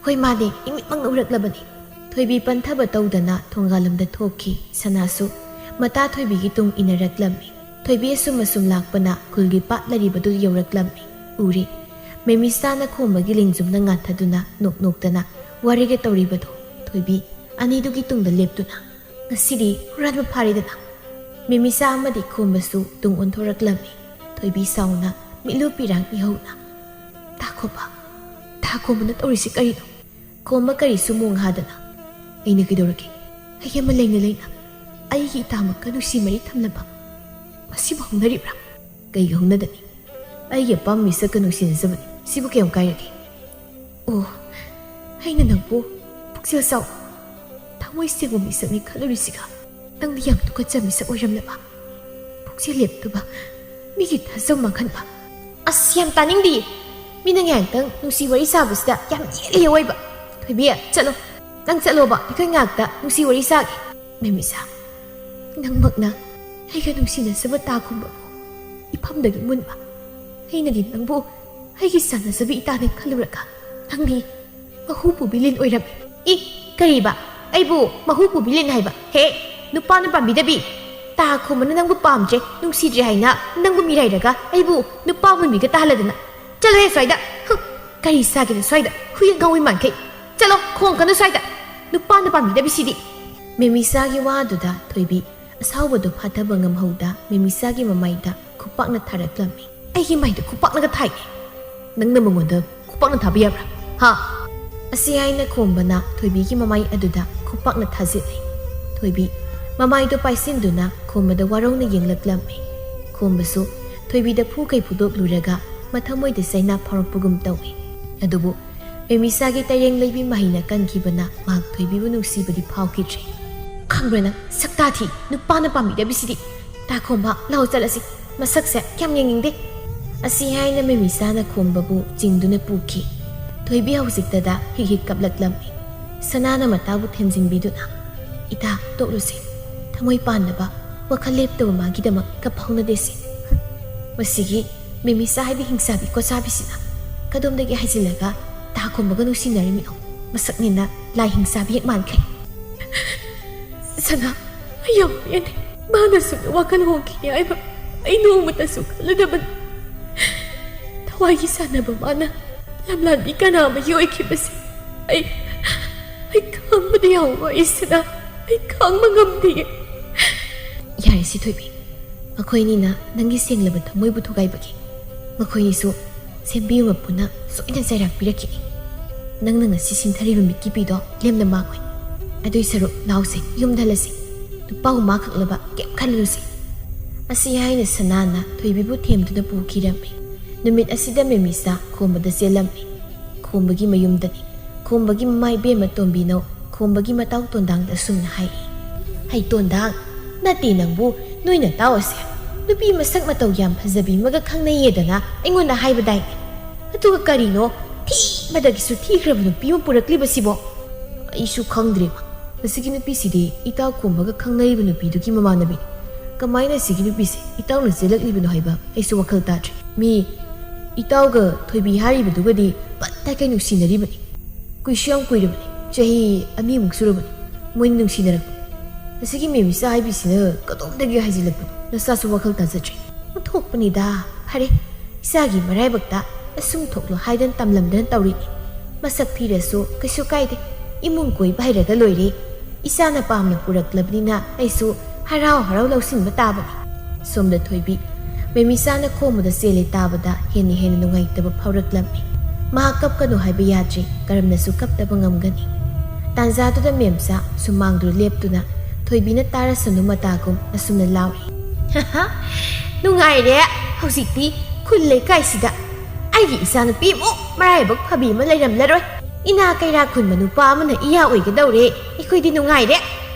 "ꯍꯣꯏ, ꯃꯥꯅꯦ, ꯏꯃꯤꯠꯃꯛꯅ ꯎꯔꯛꯂꯕꯅꯤ꯫" ꯊꯣꯏꯕꯤ ꯄꯟꯊꯕ ꯇꯧꯗꯅ ꯊꯣꯡꯒꯥꯜꯂꯣꯝꯗ ꯊꯣꯛꯈꯤ꯫ ꯁꯅꯥꯁꯨ ꯃꯇꯥ ꯊꯣꯏꯕꯤꯒꯤ ꯇꯨꯡ ꯏꯟꯅꯔꯛꯂꯝꯃꯤ꯫ ꯊꯣꯏꯕꯤ ꯑꯁꯨꯝ ꯑꯁꯨꯝ ꯂꯥꯛꯄꯅ ꯈꯨꯜꯒꯤ ꯄꯥꯠ ꯂꯩꯔꯤꯕꯗꯨ ꯌꯧꯔꯛꯂꯝꯃꯤ꯫ ꯎꯔꯦ꯫ ꯃꯦꯃꯤꯆꯥꯅ ꯈꯣꯝꯕꯒꯤ ꯂꯦꯡꯖꯨꯝꯅ ꯉꯥꯊꯗꯨꯅ ꯅꯣꯛ ꯅꯣꯛꯇꯅ ꯋꯥꯔꯤꯒ ꯇꯧꯔꯤꯕꯗꯣ꯫ ꯊꯣꯏꯕꯤ ꯑꯅꯤꯗꯨꯒꯤ ꯇꯨꯡꯗ ꯂꯦꯞꯇꯨꯅ, "ꯉꯁꯤꯗꯤ ꯍꯨꯔꯥꯟꯕ ꯐꯥꯔꯦꯗꯅ!" ꯃꯦꯃꯤꯆꯥ ꯑꯃꯗꯤ ꯈꯣꯝꯕꯁꯨ ꯇꯨꯡ ꯑꯣꯟꯊꯣꯔꯛꯂꯝꯃꯤ꯫ ꯊꯣꯏꯕꯤ ꯁꯥꯎꯅ ꯃꯤꯠꯂꯨ ꯄꯤꯔꯥꯡ ꯏꯍꯧꯅ, "ꯇꯥ ꯈꯣꯝꯕ, ꯇꯥ ꯈꯣꯝꯕꯅ ꯇꯧꯔꯤꯁꯤ ꯀꯔꯤꯅꯣ?" ꯈꯣꯝꯕ ꯀꯔꯤꯁꯨ ꯃꯣꯡ ꯍꯥꯗꯅ, "ꯑꯩꯅ ꯀꯩꯗꯧꯔꯒꯦ? ꯑꯩ ꯑꯃ ꯂꯩꯅ ꯂꯩꯅ ꯑꯩꯒꯤ ꯏꯇꯥꯃꯛꯀ ꯅꯨꯡꯁꯤ ꯃꯔꯤ ꯊꯝꯂꯕ꯫ ꯃꯁꯤꯕꯨ ꯍꯧꯅꯔꯤꯕ꯭ꯔꯥ? ꯀꯩꯒꯤ ꯍꯧꯅꯗꯅꯤ? ꯑꯩꯒꯤ ꯑꯄꯥꯝꯕ ꯃꯤꯁꯛꯀ ꯅꯨꯡꯁꯤꯅꯖꯕꯅꯤ꯫ ꯁꯤꯕꯨ ꯀꯌꯥꯝ ꯀꯥꯏꯔꯒꯦ?" "ꯑꯣ, ꯑꯩꯅ ꯅꯪꯕꯨ ꯄꯨꯛꯆꯦꯜ ꯆꯥꯎꯕ, ꯊꯃꯣꯏ ꯁꯦꯡꯕ ꯃꯤꯁꯛꯅꯤ ꯈꯜꯂꯨꯔꯤꯁꯤꯒ ꯅꯪꯗꯤ ꯌꯥꯝ ꯇꯨꯀꯠꯆꯕ ꯃꯤꯁꯛ ꯑꯣꯏꯔꯝꯂꯕ꯫ ꯄꯨꯛꯆꯦꯜ ꯂꯦꯞꯇꯕ, ꯃꯤꯒꯤ ꯊꯥꯖꯕ ꯃꯥꯡꯍꯟꯕ꯫ ꯑꯁ, ꯌꯥꯝ ꯇꯥꯅꯤꯡꯗꯤꯌꯦ꯫ ꯃꯤꯅ ꯉꯥꯏꯍꯥꯛꯇꯪ ꯅꯨꯡꯁꯤ ꯋꯥꯔꯤ ꯁꯥꯕꯁꯤꯗ ꯌꯥꯝ ꯌꯦꯠꯂꯤ ꯑꯑꯣꯏꯕ꯫ ꯊꯣꯏꯕꯤ, ꯆꯠꯂꯣ꯫ ꯅꯪ ꯆꯠꯂꯣꯕ, ꯑꯩꯈꯣꯏ ꯉꯥꯏꯍꯥꯛꯇ ꯅꯨꯡꯁꯤ ꯋꯥꯔꯤ ꯁꯥꯒꯦ꯫ ꯃꯦꯃꯤꯁꯥ, ꯅꯪꯃꯛꯅ ꯑꯩꯒ ꯅꯨꯡꯁꯤꯅꯖꯕ ꯇꯥ ꯈꯣꯝꯕꯕꯨ ꯏꯐꯝꯗꯒꯤ ꯃꯨꯟꯕ꯫ ꯑꯩꯅꯗꯤ ꯅꯪꯕꯨ ꯑꯩꯒꯤ ꯆꯥꯟꯅꯖꯕꯤ ꯏꯇꯥꯅꯦ ꯈꯜꯂꯨꯔꯒ ꯅꯪꯗꯤ ꯃꯍꯨ ꯄꯨꯕꯤ ꯂꯤꯟ ꯑꯣꯏꯔꯝꯃꯤ꯫" "ꯏ, ꯀꯔꯤꯕ? ꯑꯩꯕꯨ ꯃꯍꯨ ꯄꯨꯕꯤ ꯂꯤꯟ ꯍꯥꯏꯕ? ꯍꯦ, ꯅꯨꯄꯥꯅ ꯄꯥꯝꯕꯤꯗꯕꯤ! ꯇꯥ ꯈꯣꯝꯕꯅ ꯅꯪꯕꯨ ꯄꯥꯝꯗ꯭ꯔꯦ, ꯅꯨꯡꯁꯤꯗ꯭ꯔꯦ ꯍꯥꯏꯅ ꯅꯪꯕꯨ ꯃꯤꯔꯥꯏꯔꯒ ꯑꯩꯕꯨ ꯅꯨꯄꯥ ꯑꯃꯨꯟꯕꯤꯒ ꯇꯥꯍꯜꯂꯗꯅ꯫ ꯆꯠꯂꯣꯍꯦ ꯁ꯭ꯋꯥꯏꯗ! ꯍꯨ, ꯀꯔꯤ ꯆꯥꯒꯦꯅ ꯁ꯭ꯋꯥꯏꯗ? ꯍꯨꯏ ꯑꯉꯥꯎꯕꯤ ꯃꯥꯟꯈꯩ! ꯆꯠꯂꯣ, ꯈꯣꯡꯀꯅꯨ ꯁ꯭ꯋꯥꯏꯗ! ꯅꯨꯄꯥꯅ ꯄꯥꯝꯕꯤꯗꯕꯤꯁꯤꯗꯤ!" ꯃꯦꯃꯤꯁꯥꯒꯤ ꯋꯥꯗꯨꯗ ꯊꯣꯏꯕꯤ ꯑꯁꯥꯎꯕꯗꯨ ꯐꯥꯊꯕ ꯉꯝꯍꯧꯗ ꯃꯦꯃꯤꯁꯥꯒꯤ ꯃꯃꯥꯏꯗ ꯈꯨꯄꯥꯛꯅ ꯊꯥꯔꯛꯂꯝꯃꯤ꯫ "ꯑꯩꯒꯤ ꯃꯥꯏꯗ ꯈꯨꯄꯥꯛꯅꯒ ꯊꯥꯏ? ꯅꯪꯅ ꯃꯉꯣꯟꯗ ꯈꯨꯄꯥꯛꯅ ꯊꯥꯕ ꯌꯥꯕ꯭ꯔꯥ? ꯍꯥ?" ꯑꯁꯤ ꯍꯥꯏꯅ ꯈꯣꯝꯕꯅ ꯊꯣꯏꯕꯤꯒꯤ ꯃꯃꯥꯏ ꯑꯗꯨꯗ ꯈꯨꯄꯥꯛꯅ ꯊꯥꯖꯤꯜꯂꯤ꯫ ꯊꯣꯏꯕꯤ ꯃꯃꯥꯏꯗꯨ ꯄꯥꯏꯁꯤꯟꯗꯨꯅ ꯈꯣꯝꯕꯗ ꯋꯥꯔꯧꯅ ꯌꯦꯡꯂꯛꯂꯝꯃꯤ꯫ ꯈꯣꯝꯕꯁꯨ ꯊꯣꯏꯕꯤꯗ ꯐꯨ ꯀꯩ ꯐꯨꯗꯣꯛꯂꯨꯔꯒ ꯃꯊꯃꯣꯏꯗ ꯆꯩꯅꯥ ꯐꯥꯎꯔꯛꯄꯒꯨꯝ ꯇꯧꯏ꯫ ꯑꯗꯨꯕꯨ ꯃꯦꯃꯤꯁꯥꯒꯤ ꯇꯔꯦꯡ ꯂꯩꯕꯤ ꯃꯍꯩꯅ ꯀꯟꯈꯤꯕꯅ ꯃꯍꯥꯛ ꯊꯣꯏꯕꯤꯕꯨ ꯅꯨꯡꯁꯤꯕꯗꯤ ꯐꯥꯎꯈꯤꯗ꯭ꯔꯦ꯫ "ꯈꯪꯕ꯭ꯔꯥ ꯅꯪ, ꯁꯛꯇꯥ ꯊꯤ, ꯅꯨꯄꯥꯅ ꯄꯥꯝꯕꯤꯗꯕꯤꯁꯤꯗꯤ! ꯇꯥ ꯈꯣꯝꯕ, ꯂꯥꯛꯑꯣ ꯆꯠꯂꯁꯤ, ꯃꯁꯛꯁꯦ ꯀꯌꯥꯝ ꯌꯦꯡꯅꯤꯡꯗꯦ!" ꯑꯁꯤ ꯍꯥꯏꯅ ꯃꯦꯃꯤꯁꯥꯅ ꯈꯣꯝꯕꯕꯨ ꯆꯤꯡꯗꯨꯅ ꯄꯨꯈꯤ꯫ ꯊꯣꯏꯕꯤ ꯍꯧꯖꯤꯛꯇꯗ ꯍꯤꯛ ꯍꯤꯛ ꯀꯞꯂꯛꯂꯝꯃꯤ꯫ ꯁꯅꯥꯅ ꯃꯇꯥꯕꯨ ꯊꯦꯝꯖꯤꯟꯕꯤꯗꯨꯅ, "ꯏꯇꯥ, ꯇꯣꯛꯂꯨꯁꯦ꯫ ꯊꯃꯣꯏ ꯄꯥꯟꯗꯕ, ꯋꯥꯈꯜ ꯂꯦꯞꯇꯕ ꯃꯥꯒꯤꯗꯃꯛ ꯀꯞ ꯍꯧꯅꯗꯦꯁꯦ꯫ ꯃꯁꯤꯒꯤ ꯃꯦꯃꯤꯁꯥ ꯍꯥꯏꯕꯤ ꯍꯤꯡꯆꯥꯕꯤ ꯀꯣꯆꯥꯕꯤꯁꯤꯅ ꯀꯗꯣꯝꯗꯒꯤ ꯍꯥꯏꯖꯤꯜꯂꯒ ꯇꯥ ꯈꯣꯝꯕꯒ ꯅꯨꯡꯁꯤꯅꯔꯤꯃꯤꯅꯣ? ꯃꯁꯛꯅꯦꯅ ꯂꯥꯏ ꯍꯤꯡꯆꯥꯕꯤ ꯍꯦꯛ ꯃꯥꯟꯈꯩ꯫ ꯁꯅꯥ, ꯑꯩ ꯌꯥꯝ ꯄꯦꯟꯗꯦ꯫ ꯃꯥꯅ ꯁꯨꯝ ꯋꯥꯈꯜ ꯍꯣꯡꯈꯤꯅꯤ ꯍꯥꯏꯕ ꯑꯩ ꯅꯣꯡꯃꯇꯁꯨ ꯈꯜꯂꯨꯗꯕꯅꯤ꯫ ꯊꯋꯥꯏꯒꯤ ꯁꯥꯟꯅꯕ ꯃꯥꯅ ꯂꯝꯂꯥꯟꯕꯤ ꯀꯅꯥ ꯑꯃꯒꯤ ꯑꯣꯏꯈꯤꯕꯁꯦ ꯑꯩ, ꯑꯩ ꯈꯥꯡꯕꯗ ꯌꯥꯝ ꯋꯥꯏ ꯁꯅꯥ꯫ ꯑꯩ ꯈꯥꯡꯕ ꯉꯝꯗꯦ꯫" "ꯌꯥꯔꯦ ꯁꯤ ꯊꯣꯏꯕꯤ, ꯃꯈꯣꯏꯅꯤꯅ ꯅꯪꯒꯤ ꯁꯦꯡꯂꯕ ꯊꯃꯣꯏꯕꯨ ꯊꯨꯒꯥꯏꯕꯒꯤ ꯃꯈꯣꯏꯅꯤꯁꯨ ꯁꯦꯝꯕꯤꯌꯨ ꯃꯄꯨꯅ ꯁꯣꯏꯅ ꯆꯩꯔꯥꯛꯄꯤꯔꯛꯈꯤꯅꯤ꯫ ꯅꯪꯅ ꯉꯁꯤ ꯁꯤꯟꯊꯔꯤꯕ ꯃꯤꯠꯀꯤꯄꯤꯗꯣ ꯂꯦꯝꯅ ꯃꯥꯡꯉꯣꯏ꯫ ꯑꯗꯨꯏ ꯁꯔꯨꯛ ꯂꯥꯎꯁꯦ, ꯌꯨꯝꯗ ꯍꯜꯂꯁꯤ꯫ ꯅꯨꯄꯥ ꯃꯃꯥ ꯈꯛꯂꯕ ꯀꯩꯝ ꯈꯜꯂꯨꯁꯤ꯫ ꯑꯁꯤ ꯍꯥꯏꯅ ꯁꯅꯥꯅ ꯊꯣꯏꯕꯤꯕꯨ ꯊꯦꯝꯗꯨꯅ ꯄꯨꯈꯤꯔꯝꯃꯤ꯫ ꯅꯨꯃꯤꯠ ꯑꯁꯤꯗ ꯃꯦꯃꯤꯁꯥ ꯈꯣꯝꯕꯗ ꯆꯦꯜꯂꯝꯃꯤ꯫ ꯈꯣꯝꯕꯒꯤ ꯃꯌꯨꯝꯗꯅꯤ꯫ ꯈꯣꯝꯕꯒꯤ ꯃꯃꯥ ꯏꯕꯦꯝꯃ ꯇꯣꯝꯕꯤꯅꯧ ꯈꯣꯝꯕꯒꯤ ꯃꯇꯥꯎ ꯇꯣꯟꯗꯥꯡꯗ ꯑꯁꯨꯝꯅ ꯍꯥꯏ꯫ "ꯍꯩ ꯇꯣꯟꯗꯥꯡ, ꯅꯠꯇꯦ ꯅꯪꯕꯨ, ꯅꯣꯏ ꯅꯇꯥꯎ ꯑꯁꯦ ꯅꯨꯄꯤ ꯃꯁꯛ ꯃꯇꯧ ꯌꯥꯝ ꯐꯖꯕꯤ ꯑꯃꯒ ꯈꯪꯅꯩꯌꯦꯗꯅ ꯑꯩꯉꯣꯟꯗ ꯍꯥꯏꯕꯗꯥꯏꯅꯦ? ꯑꯗꯨꯒ ꯀꯔꯤꯅꯣ ꯊꯤꯕꯗꯒꯤꯁꯨ ꯊꯤꯈ꯭ꯔꯕ ꯅꯨꯄꯤ ꯑꯃ ꯄꯨꯔꯛꯂꯤꯕꯁꯤꯕꯣ?" "ꯑꯩꯁꯨ ꯈꯪꯗ꯭ꯔꯦꯕ꯫ ꯃꯁꯤꯒꯤ ꯅꯨꯄꯤꯁꯤꯗꯤ ꯏꯇꯥꯎ ꯈꯣꯝꯕꯒ ꯈꯪꯅꯔꯤꯕ ꯅꯨꯄꯤꯗꯨꯒꯤ ꯃꯃꯥꯟꯅꯕꯤꯅꯤ꯫ ꯀꯃꯥꯏꯅ ꯑꯁꯤꯒꯤ ꯅꯨꯄꯤꯁꯦ ꯏꯇꯥꯎꯅ ꯆꯦꯜꯂꯛꯂꯤꯕꯅꯣ ꯍꯥꯏꯕ ꯑꯩꯁꯨ ꯋꯥꯈꯜ ꯇꯥꯗ꯭ꯔꯦ꯫ ꯃꯤ ꯏꯇꯥꯎꯒ ꯊꯣꯏꯕꯤ ꯍꯥꯏꯔꯤꯕꯗꯨꯒꯗꯤ ꯄꯠ ꯇꯥꯏꯈꯩ ꯅꯨꯡꯁꯤꯅꯔꯤꯕꯅꯤ꯫ ꯀꯨꯏꯁꯨ ꯌꯥꯝ ꯀꯨꯏꯔꯕꯅꯤ, ꯆꯍꯤ ꯑꯅꯤꯃꯨꯛ ꯁꯨꯔꯕꯅꯤ ꯃꯣꯏꯅ ꯅꯨꯡꯁꯤꯅꯔꯛꯄ꯫ ꯑꯁꯤꯒꯤ ꯃꯦꯃꯤꯁꯥ ꯍꯥꯏꯕꯤꯁꯤꯅ ꯀꯗꯣꯝꯗꯒꯤ ꯍꯥꯏꯖꯤꯜꯂꯛꯄꯅꯣ? ꯅꯁꯥꯁꯨ ꯋꯥꯈꯜ ꯇꯥꯖꯗ꯭ꯔꯦ꯫ ꯑꯣꯟꯊꯣꯛꯄꯅꯤꯗ꯫ ꯐꯔꯦ, ꯏꯆꯥꯒꯤ ꯃꯔꯥꯏꯕꯛꯇ ꯑꯁꯨꯝ ꯊꯣꯛꯂꯣ ꯍꯥꯏꯗꯅ ꯇꯝꯂꯝꯗꯅ ꯇꯧꯔꯤꯅꯤ꯫ ꯃꯁꯛ ꯊꯤꯔꯁꯨ ꯀꯩꯁꯨ ꯀꯥꯏꯗꯦ, ꯏꯃꯨꯡ ꯀꯣꯏꯕ ꯍꯩꯔꯒ ꯂꯣꯏꯔꯦ꯫ ꯏꯆꯥꯅ ꯄꯥꯝꯅ ꯄꯨꯔꯛꯂꯕꯅꯤꯅ ꯑꯩꯁꯨ ꯍꯔꯥꯎ ꯍꯔꯥꯎ ꯂꯧꯁꯤꯟꯕ ꯇꯥꯕꯅꯤ꯫ ꯁꯣꯝꯗ ꯊꯣꯏꯕꯤ ꯃꯦꯃꯤꯁꯥꯅ ꯈꯣꯝꯕꯗ ꯆꯦꯜꯂꯦ ꯇꯥꯕꯗ ꯍꯦꯟꯅ ꯍꯦꯟꯅ ꯅꯨꯡꯉꯥꯏꯇꯕ ꯐꯥꯎꯔꯛꯂꯝꯃꯤ꯫ ꯃꯍꯥꯛ ꯀꯞꯀꯅꯨ ꯍꯥꯏꯕ ꯌꯥꯗ꯭ꯔꯤ, ꯀꯔꯝꯅꯁꯨ ꯀꯞꯇꯕ ꯉꯝꯒꯅꯤ? ꯇꯥꯟꯖꯥꯗꯨꯗ ꯃꯦꯝꯆꯥ ꯁꯨꯃꯥꯡꯗꯨ ꯂꯦꯞꯇꯨꯅ ꯊꯣꯏꯕꯤꯅ ꯇꯥꯔꯁꯅꯨ ꯃꯇꯥꯒꯨꯝ ꯑꯁꯨꯝꯅ ꯂꯥꯎꯔꯤ꯫ "ꯅꯨꯡꯉꯥꯏꯔꯦ, ꯍꯧꯖꯤꯛꯇꯤ ꯈꯨꯜ ꯂꯩꯀꯥꯏꯁꯤꯗ ꯑꯩꯒꯤ ꯏꯆꯥꯅꯨꯄꯤꯃꯨꯛ ꯃꯔꯥꯏꯕꯛ ꯐꯕꯤ ꯑꯃ ꯂꯩꯔꯝꯂꯔꯣꯏ꯫ ꯏꯅꯥ ꯀꯩꯔꯥ ꯈꯨꯟꯕ ꯅꯨꯄꯥ ꯑꯃꯅ ꯏꯌꯥ ꯑꯣꯏꯒꯗꯧꯔꯦ꯫ ꯑꯩꯈꯣꯏꯗꯤ ꯅꯨꯡꯉꯥꯏꯔꯦ꯫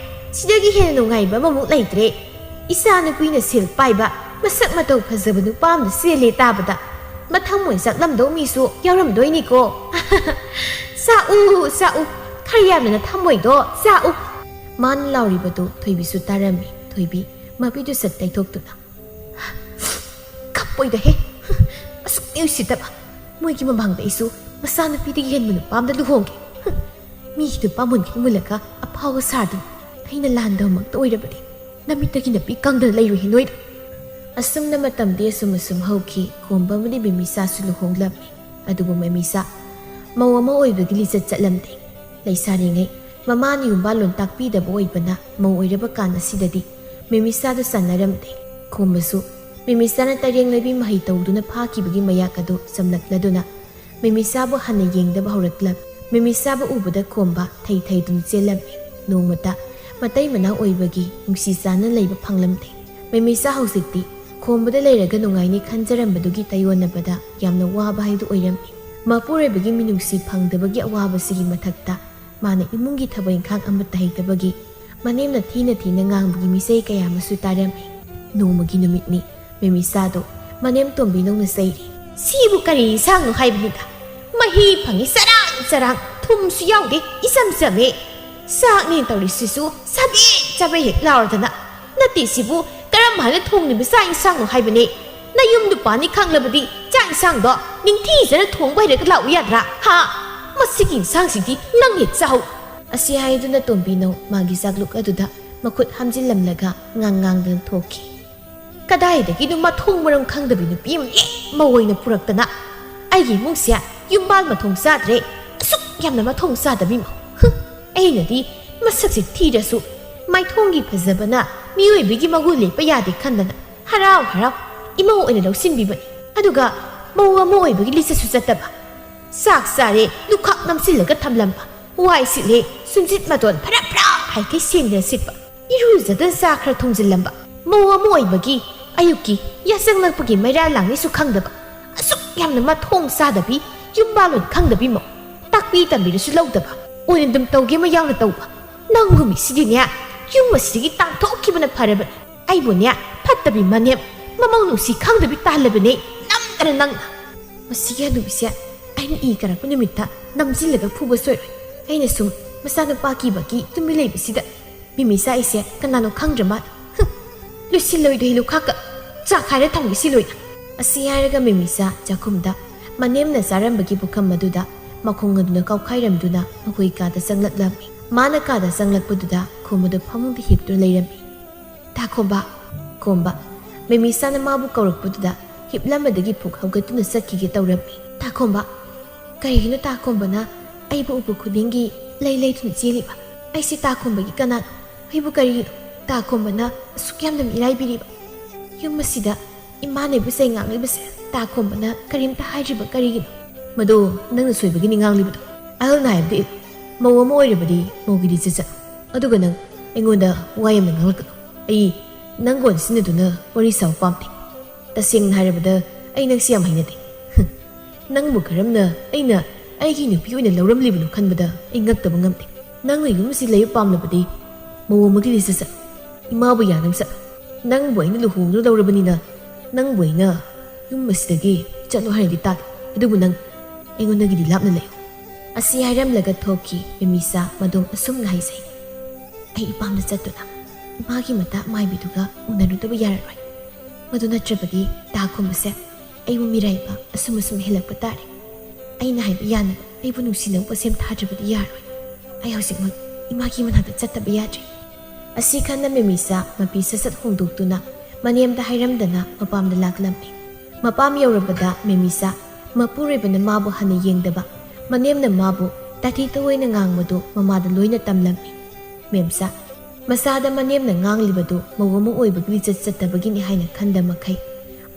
ꯁꯤꯗꯒꯤ ꯍꯦꯟꯅ ꯅꯨꯡꯉꯥꯏꯕ ꯑꯃꯃꯨꯛ ꯂꯩꯇ꯭ꯔꯦ꯫ ꯏꯆꯥ ꯅꯨꯄꯤꯅ ꯁꯦꯜ ꯄꯥꯏꯕ, ꯃꯁꯛ ꯃꯇꯧ ꯐꯖꯕ ꯅꯨꯄꯥ ꯑꯃꯗ ꯆꯦꯜꯂꯦ ꯇꯥꯕꯗ ꯃꯊꯃꯣꯏ ꯆꯥꯛꯂꯝꯗꯧ ꯃꯤꯁꯨ ꯌꯥꯎꯔꯝꯗꯣꯏꯅꯤꯀꯣ꯫ ꯆꯥꯛꯎ, ꯆꯥꯛꯎ, ꯈꯔ ꯌꯥꯝꯅ ꯅꯊꯃꯣꯏꯗꯣ ꯆꯥꯛꯎ꯫" ꯃꯥꯅ ꯂꯥꯎꯔꯤꯕꯗꯨ ꯊꯣꯏꯕꯤꯁꯨ ꯇꯥꯔꯝꯃꯤ꯫ ꯊꯣꯏꯕꯤ ꯃꯄꯤꯗꯨ ꯁꯠ ꯇꯩꯊꯣꯛꯇꯨꯅ, "ꯀꯞꯄꯣꯏꯗꯍꯦ꯫ ꯑꯁꯨꯛ ꯅꯨꯡꯁꯤꯗꯕ꯫ ꯃꯣꯏꯒꯤ ꯃꯃꯥꯡꯗ ꯑꯩꯁꯨ ꯃꯆꯥꯅꯨꯄꯤꯗꯒꯤ ꯍꯦꯟꯕ ꯅꯨꯄꯥ ꯑꯃꯗ ꯂꯨꯍꯣꯡꯒꯦ꯫ ꯃꯤꯒꯤ ꯅꯨꯄꯥ ꯃꯨꯟꯈꯩ ꯃꯨꯜꯂꯒ ꯑꯐꯥꯎꯕ ꯁꯥꯗꯨꯅ ꯑꯩꯅ ꯂꯥꯟꯗꯕꯃꯛꯇ ꯑꯣꯏꯔꯕꯗꯤ ꯅꯃꯤꯠꯇꯒꯤ ꯅꯄꯤ ꯀꯪꯗꯅ ꯂꯩꯔꯣꯏꯍꯦ ꯅꯣꯏꯗ꯫" ꯑꯁꯨꯝꯅ ꯃꯇꯝꯗꯤ ꯑꯁꯨꯝ ꯑꯁꯨꯝ ꯍꯧꯈꯤ꯫ ꯈꯣꯝꯕ ꯑꯃꯗꯤ ꯃꯦꯃꯤꯁꯥꯁꯨ ꯂꯨꯍꯣꯡꯂꯝꯃꯤ꯫ ꯑꯗꯨꯕꯨ ꯃꯦꯃꯤꯁꯥ ꯃꯧ ꯑꯃ ꯑꯣꯏꯕꯒꯤ ꯂꯤꯆꯠ ꯆꯠꯂꯝꯗꯦ꯫ ꯂꯩꯁꯥꯔꯤꯉꯩ ꯃꯃꯥꯅ ꯌꯨꯝꯕꯥꯜꯂꯣꯟ ꯇꯥꯛꯄꯤꯗꯕ ꯑꯣꯏꯕꯅ ꯃꯧ ꯑꯣꯏꯔꯕ ꯀꯥꯟ ꯑꯁꯤꯗꯗꯤ ꯃꯦꯃꯤꯁꯥꯗ ꯆꯥꯟꯅꯔꯝꯗꯦ꯫ ꯈꯣꯝꯕꯁꯨ ꯃꯤꯃꯤꯁꯥꯅ ꯇꯔꯦꯡ ꯂꯩꯕꯤ ꯃꯍꯩ ꯇꯧꯗꯨꯅ ꯐꯥꯈꯤꯕꯒꯤ ꯃꯌꯥꯛ ꯑꯗꯨ ꯆꯝꯂꯛꯂꯗꯨꯅ ꯃꯤꯃꯤꯁꯥꯕꯨ ꯍꯟꯅ ꯌꯦꯡꯗꯕ ꯍꯧꯔꯛꯂꯝꯃꯤ꯫ ꯃꯤꯃꯤꯁꯥꯕꯨ ꯎꯕꯗ ꯈꯣꯝꯕ ꯊꯩ ꯊꯩꯗꯨꯅ ꯆꯦꯜꯂꯝꯃꯤ꯫ ꯅꯣꯡꯃꯇ ꯃꯇꯩ ꯃꯅꯥꯎ ꯑꯣꯏꯕꯒꯤ ꯅꯨꯡꯁꯤ ꯆꯥꯟꯅ ꯂꯩꯕ ꯐꯪꯂꯝꯗꯦ꯫ ꯃꯤꯃꯤꯁꯥ ꯍꯧꯖꯤꯛꯇꯤ ꯈꯣꯝꯕꯗ ꯂꯩꯔꯒ ꯅꯨꯡꯉꯥꯏꯅꯤ ꯈꯟꯖꯔꯝꯕꯗꯨꯒꯤ ꯇꯥꯏꯌꯣꯟꯅꯕꯗ ꯌꯥꯝꯅ ꯋꯥꯕ ꯍꯥꯏꯗꯨ ꯑꯣꯏꯔꯝꯃꯤ꯫ ꯃꯄꯨꯔꯣꯏꯕꯒꯤ ꯃꯤꯅꯨꯡꯁꯤ ꯐꯪꯗꯕꯒꯤ ꯑꯋꯥꯕꯁꯤꯒꯤ ꯃꯊꯛꯇ ꯃꯥꯅ ꯏꯃꯨꯡꯒꯤ ꯊꯕꯛ ꯏꯪꯈꯥꯡ ꯑꯃꯠꯇ ꯍꯩꯇꯕꯒꯤ ꯃꯅꯦꯝꯅ ꯊꯤꯅ ꯊꯤꯅ ꯉꯥꯡꯕꯒꯤ ꯃꯤꯆꯩ ꯀꯌꯥ ꯑꯃꯁꯨ ꯇꯥꯔꯝꯃꯤ꯫ ꯅꯣꯡꯃꯒꯤ ꯅꯨꯃꯤꯠꯅꯤ꯫ ꯃꯦꯃꯤꯁꯥꯗꯣ ꯃꯅꯦꯝ ꯇꯣꯝꯕꯤꯅꯧꯅ ꯆꯩꯔꯤ꯫ "ꯁꯤꯕꯨ ꯀꯔꯤ ꯏꯟꯁꯥꯡꯅꯣ ꯍꯥꯏꯕꯅꯤꯗ? ꯃꯍꯤ ꯐꯪꯉꯤ ꯆꯔꯥꯡ ꯆꯔꯥꯡ, ꯊꯨꯝꯁꯨ ꯌꯥꯎꯗꯦ, ꯏꯆꯝ ꯆꯝꯃꯦ꯫ ꯆꯥꯛꯅꯦ ꯇꯧꯔꯤꯁꯤꯁꯨ ꯆꯥꯕꯦ ꯆꯥꯕꯦ ꯍꯦꯛ ꯂꯥꯎꯔꯗꯅ꯫ ꯅꯠꯇꯦ, ꯁꯤꯕꯨ ꯀꯔꯝ ꯍꯥꯏꯅ ꯊꯣꯡꯂꯤꯕ ꯆꯥꯛ ꯏꯟꯁꯥꯡꯅꯣ ꯍꯥꯏꯕꯅꯦ? ꯅꯌꯨꯝ ꯅꯨꯄꯥꯅꯤ ꯈꯪꯂꯕꯗꯤ ꯆꯥꯛ ꯏꯟꯁꯥꯡꯗꯣ ꯅꯤꯡꯊꯤꯖꯅ ꯊꯣꯡꯕ ꯍꯩꯔꯒ ꯂꯥꯛꯎ ꯌꯥꯗ꯭ꯔꯥ? ꯍꯥ? ꯃꯁꯤꯒꯤ ꯏꯟꯁꯥꯡꯁꯤꯗꯤ ꯅꯪ ꯍꯦꯛ ꯆꯥꯍꯧ!" ꯑꯁꯤ ꯍꯥꯏꯗꯨꯅ ꯇꯣꯝꯕꯤꯅꯧ ꯃꯥꯒꯤ ꯆꯥꯛꯂꯨꯛ ꯑꯗꯨꯗ ꯃꯈꯨꯠ ꯍꯥꯝꯖꯤꯜꯂꯝꯂꯒ ꯉꯥꯡ ꯉꯥꯡꯗꯨꯅ ꯊꯣꯛꯈꯤ꯫ "ꯀꯗꯥꯏꯗꯒꯤꯅꯣ ꯃꯊꯣꯡ ꯃꯔꯝ ꯈꯪꯗꯕꯤ ꯅꯨꯄꯤ ꯑꯃ ꯍꯦꯛ ꯃꯧ ꯑꯣꯏꯅ ꯄꯨꯔꯛꯇꯅ? ꯑꯩꯒꯤ ꯏꯃꯨꯡꯁꯦ ꯌꯨꯝꯕꯥꯜ ꯃꯊꯣꯡ ꯆꯥꯗ꯭ꯔꯦ꯫ ꯑꯁꯨꯛ ꯌꯥꯝꯅ ꯃꯊꯣꯡ ꯆꯥꯗꯕꯤ ꯃꯧ꯫ ꯍꯨꯝ, ꯑꯩꯅꯗꯤ ꯃꯁꯛꯁꯦ ꯊꯤꯔꯁꯨ ꯃꯥꯏꯊꯣꯡꯒꯤ ꯐꯖꯕꯅ ꯃꯤꯑꯣꯏꯕꯒꯤ ꯃꯒꯨꯟ ꯂꯦꯞꯄ ꯌꯥꯗꯦ ꯈꯟꯗꯅ ꯍꯔꯥꯎ ꯍꯔꯥꯎ ꯏꯃꯧ ꯑꯣꯏꯅ ꯂꯧꯁꯤꯟꯕꯤꯕꯅꯤ꯫ ꯑꯗꯨꯒ ꯃꯧ ꯑꯃ ꯑꯣꯏꯕꯒꯤ ꯂꯤꯆꯠꯁꯨ ꯆꯠꯇꯕ꯫ ꯆꯥꯛ ꯆꯥꯔꯦ, ꯂꯨꯈꯥꯛ ꯅꯝꯁꯤꯜꯂꯒ ꯊꯝꯂꯝꯕ꯫ ꯋꯥꯏ ꯁꯤꯠꯂꯦ, ꯁꯨꯝꯖꯤꯠ ꯃꯇꯣꯟ ꯐꯔꯥ ꯐꯔꯥ ꯍꯥꯏꯈꯩ ꯁꯦꯡꯗꯅ ꯁꯤꯠꯄ꯫ ꯏꯔꯨꯖꯗꯅ ꯆꯥ ꯈꯔ ꯊꯣꯡꯖꯤꯜꯂꯝꯕ꯫ ꯃꯧ ꯑꯃ ꯑꯣꯏꯕꯒꯤ ꯑꯌꯨꯛꯀꯤ ꯌꯥꯆꯪꯂꯛꯄꯒꯤ ꯃꯩꯔꯥ ꯂꯥꯡꯅꯤꯁꯨ ꯈꯪꯗꯕ꯫ ꯑꯁꯨꯛ ꯌꯥꯝꯅ ꯃꯊꯣꯡ ꯆꯥꯗꯕꯤ, ꯌꯨꯝꯕꯥꯜꯂꯣꯟ ꯈꯪꯗꯕꯤ ꯃꯧ꯫ ꯇꯥꯛꯄꯤ ꯇꯝꯕꯤꯔꯁꯨ ꯂꯧꯗꯕ꯫ ꯑꯣꯏꯅ ꯑꯗꯨꯝ ꯇꯧꯒꯦ ꯑꯃ ꯌꯥꯎꯅ ꯇꯧꯕ꯫ ꯅꯪꯒꯨꯝꯃꯤꯁꯤꯗꯤꯅꯦ, ꯌꯨꯝ ꯑꯁꯤꯗꯒꯤ ꯇꯥꯟꯊꯣꯛꯈꯤꯕꯅ ꯐꯔꯕꯅꯤ꯫ ꯑꯩꯕꯨꯅꯦ, ꯐꯠꯇꯕꯤ ꯃꯅꯦꯝ, ꯃꯃꯧ ꯅꯨꯡꯁꯤ ꯈꯪꯗꯕꯤ ꯇꯥꯍꯜꯂꯕꯅꯦ, ꯅꯝꯗꯅ ꯅꯪꯅ꯫ ꯃꯁꯤꯒꯤ ꯍꯅꯨꯕꯤꯁꯦ ꯑꯩꯅ ꯏ ꯀꯥꯔꯛꯄ ꯅꯨꯃꯤꯠꯇ ꯅꯝꯁꯤꯜꯂꯒ ꯐꯨꯕ ꯁꯣꯏꯔꯣꯏ꯫ ꯑꯩꯅ ꯁꯨꯝ ꯃꯆꯥꯅꯨꯄꯥ ꯀꯤꯕꯒꯤ ꯇꯨꯃꯤꯟ ꯂꯩꯕꯁꯤꯗ ꯃꯤꯃꯤꯆꯥ ꯑꯩꯁꯦ ꯀꯅꯥꯅꯣ ꯈꯪꯗ꯭ꯔ ꯃꯥꯜꯂꯦ꯫ ꯍꯨꯝ, ꯂꯣꯏꯁꯤꯜꯂꯣꯏꯗꯣꯏ ꯂꯨꯈꯥꯛꯀ ꯆꯥꯈꯥꯏꯔ ꯊꯝꯒꯦ ꯁꯤ ꯂꯣꯏꯅ꯫ ꯑꯁꯤ ꯍꯥꯏꯔꯒ ꯃꯤꯃꯤꯆꯥ ꯆꯥꯛꯈꯨꯝꯗ ꯃꯅꯦꯝꯅ ꯆꯥꯔꯝꯕꯒꯤ ꯄꯨꯈꯝ ꯑꯗꯨꯗ ꯃꯈꯣꯡ ꯑꯗꯨꯅ ꯀꯥꯎꯈꯥꯏꯔꯝꯗꯨꯅ ꯃꯈꯣꯏ ꯀꯥꯗ ꯆꯪꯂꯛꯂꯝꯃꯤ꯫ ꯃꯥꯅ ꯀꯥꯗ ꯆꯪꯂꯛꯄꯗꯨꯗ ꯈꯣꯝꯕꯗꯣ ꯐꯃꯨꯡꯗ ꯍꯤꯞꯇꯨꯅ ꯂꯩꯔꯝꯃꯤ꯫ "ꯇꯥ ꯈꯣꯝꯕ, ꯈꯣꯝꯕ!" ꯃꯦꯃꯤꯁꯥꯅ ꯃꯥꯕꯨ ꯀꯧꯔꯛꯄꯗꯨꯗ ꯍꯤꯞꯂꯝꯕꯗꯒꯤ ꯐꯨꯛ ꯍꯧꯒꯠꯇꯨꯅ ꯆꯠꯈꯤꯒꯦ ꯇꯧꯔꯝꯃꯤ꯫ "ꯇꯥ ꯈꯣꯝꯕ!" "ꯀꯔꯤꯒꯤꯅꯣ ꯇꯥ ꯈꯣꯝꯕꯅ ꯑꯩꯕꯨ ꯎꯕ ꯈꯨꯗꯤꯡꯒꯤ ꯂꯩ ꯂꯩꯗꯨꯅ ꯆꯦꯜꯂꯤꯕ? ꯑꯩꯁꯦ ꯇꯥ ꯈꯣꯝꯕꯒꯤ ꯀꯅꯥꯅꯣ? ꯑꯩꯕꯨ ꯀꯔꯤꯒꯤꯅꯣ ꯇꯥ ꯈꯣꯝꯕꯅ ꯑꯁꯨꯛ ꯌꯥꯝꯅ ꯃꯤꯔꯥꯏꯕꯤꯔꯤꯕ?" ꯌꯨꯝ ꯑꯁꯤꯗ ꯏꯃꯥꯅ ꯏꯕꯨꯁꯦ ꯉꯥꯡꯂꯤꯕꯁꯦ ꯇꯥ ꯈꯣꯝꯕꯅ ꯀꯔꯤꯝꯇ ꯍꯥꯏꯗ꯭ꯔꯤꯕ ꯀꯔꯤꯒꯤꯅꯣ? ꯃꯗꯨ ꯅꯪꯅ ꯁꯣꯏꯕꯒꯤꯅꯤ ꯉꯥꯡꯂꯤꯕꯗꯣ꯫ ꯑꯍꯜꯅ ꯍꯥꯏꯕꯗꯤ ꯏꯜꯂꯨ꯫ ꯃꯧ ꯑꯃ ꯑꯣꯏꯔꯕꯗꯤ ꯃꯧꯒꯤꯗꯤ ꯆꯠꯆꯠ꯫ ꯑꯗꯨꯒ ꯅꯪ ꯑꯩꯉꯣꯟꯗ ꯋꯥ ꯌꯥꯝꯅ ꯉꯥꯡꯂꯛꯀꯅꯨ꯫ ꯑꯩ ꯅꯪꯒ ꯑꯣꯟꯁꯤꯟꯅꯗꯨꯅ ꯋꯥꯔꯤ ꯁꯥꯕ ꯄꯥꯝꯗꯦ꯫ ꯇꯁꯦꯡꯅ ꯍꯥꯏꯔꯕꯗ ꯑꯩ ꯅꯪꯁꯤ ꯌꯥꯝ ꯍꯩꯅꯗꯦ꯫ ꯅꯪꯕꯨ ꯀꯔꯝꯅ ꯑꯩꯅ ꯑꯩꯒꯤ ꯅꯨꯄꯤ ꯑꯣꯏꯅ ꯂꯧꯔꯝꯂꯤꯕꯅꯣ ꯈꯟꯕꯗ ꯑꯩ ꯉꯛꯇꯕ ꯉꯝꯗꯦ꯫ ꯅꯪꯅ ꯌꯨꯝ ꯑꯁꯤ ꯂꯩꯕ ꯄꯥꯝꯂꯕꯗꯤ ꯃꯧ ꯑꯃꯒꯤ ꯂꯤꯁꯇ ꯆꯠꯂꯨ꯫ ꯏꯃꯥꯕꯨ ꯌꯥꯅꯕ ꯆꯠꯂꯨ꯫ ꯅꯪꯕꯨ ꯑꯩꯅ ꯂꯨꯍꯣꯡꯗꯨꯅ ꯂꯧꯔꯕꯅꯤꯅ ꯅꯪꯕꯨ ꯑꯩꯅ ꯌꯨꯝ ꯑꯁꯤꯗꯒꯤ ꯆꯠꯂꯣ ꯍꯥꯏꯅꯗꯤ ꯇꯥꯗꯦ꯫ ꯑꯗꯨꯕꯨ ꯅꯪ ꯑꯩꯉꯣꯟꯗꯒꯤꯗꯤ ꯂꯥꯞꯅ ꯂꯩꯌꯨ꯫ ꯑꯁꯤ ꯍꯥꯏꯔꯝꯂꯒ ꯊꯣꯛꯈꯤ꯫ ꯃꯦꯃꯤꯁꯥ ꯃꯗꯣꯝ ꯑꯁꯨꯝꯅ ꯍꯥꯏꯖꯩ꯫ ꯑꯩ ꯏꯄꯥꯝꯗ ꯆꯠꯇꯨꯅ ꯏꯃꯥꯒꯤ ꯃꯇꯥ ꯃꯥꯏꯕꯤꯗꯨꯒ ꯎꯅꯔꯨꯗꯕ ꯌꯥꯔꯔꯣꯏ꯫ ꯃꯗꯨ ꯅꯠꯇ꯭ꯔꯕꯗꯤ ꯇꯥ ꯈꯣꯝꯕꯁꯦ ꯑꯩꯕꯨ ꯃꯤꯔꯥꯏꯕ ꯑꯁꯨꯝ ꯑꯁꯨꯝ ꯍꯦꯜꯂꯛꯄ ꯇꯥꯔꯦ꯫ ꯑꯩꯅ ꯍꯥꯏꯕ ꯌꯥꯅꯕ ꯑꯩꯕꯨ ꯅꯨꯡꯁꯤꯅꯕ ꯄꯣꯠꯁꯦꯝ ꯊꯥꯗ꯭ꯔꯕꯗꯤ ꯌꯥꯔꯣꯏ꯫ ꯑꯩ ꯍꯧꯖꯤꯛꯃꯛ ꯏꯃꯥꯒꯤ ꯃꯅꯥꯛꯇ ꯆꯠꯇꯕ ꯌꯥꯗ꯭ꯔꯦ꯫ ꯑꯁꯤ ꯈꯟꯅ ꯃꯦꯃꯤꯁꯥ ꯃꯄꯤ ꯁꯠ ꯁꯠ ꯍꯣꯡꯗꯣꯛꯇꯨꯅ ꯃꯅꯦꯝꯗ ꯍꯥꯏꯔꯝꯗꯅ ꯃꯄꯥꯝꯗ ꯂꯥꯛꯂꯝꯃꯤ꯫ ꯃꯄꯥꯝ ꯌꯧꯔꯕꯗ ꯃꯦꯃꯤꯁꯥ ꯃꯄꯨꯔꯣꯏꯕꯅ ꯃꯥꯕꯨ ꯍꯟꯅ ꯌꯦꯡꯗꯕ, ꯃꯅꯦꯝꯅ ꯃꯥꯕꯨ ꯇꯥꯊꯤ ꯇꯧꯑꯣꯏꯅ ꯉꯥꯡꯕꯗꯨ ꯃꯃꯥꯗ ꯂꯣꯏꯅ ꯇꯝꯂꯝꯃꯤ꯫ ꯃꯦꯝꯆꯥ, ꯃꯆꯥꯗ ꯃꯅꯦꯝꯅ ꯉꯥꯡꯂꯤꯕꯗꯨ ꯃꯧ ꯑꯃ ꯑꯣꯏꯕꯒꯤ ꯂꯤꯆꯠ ꯆꯠꯇꯕꯒꯤꯅꯤ ꯍꯥꯏꯅ ꯈꯟꯗ ꯃꯈꯩ,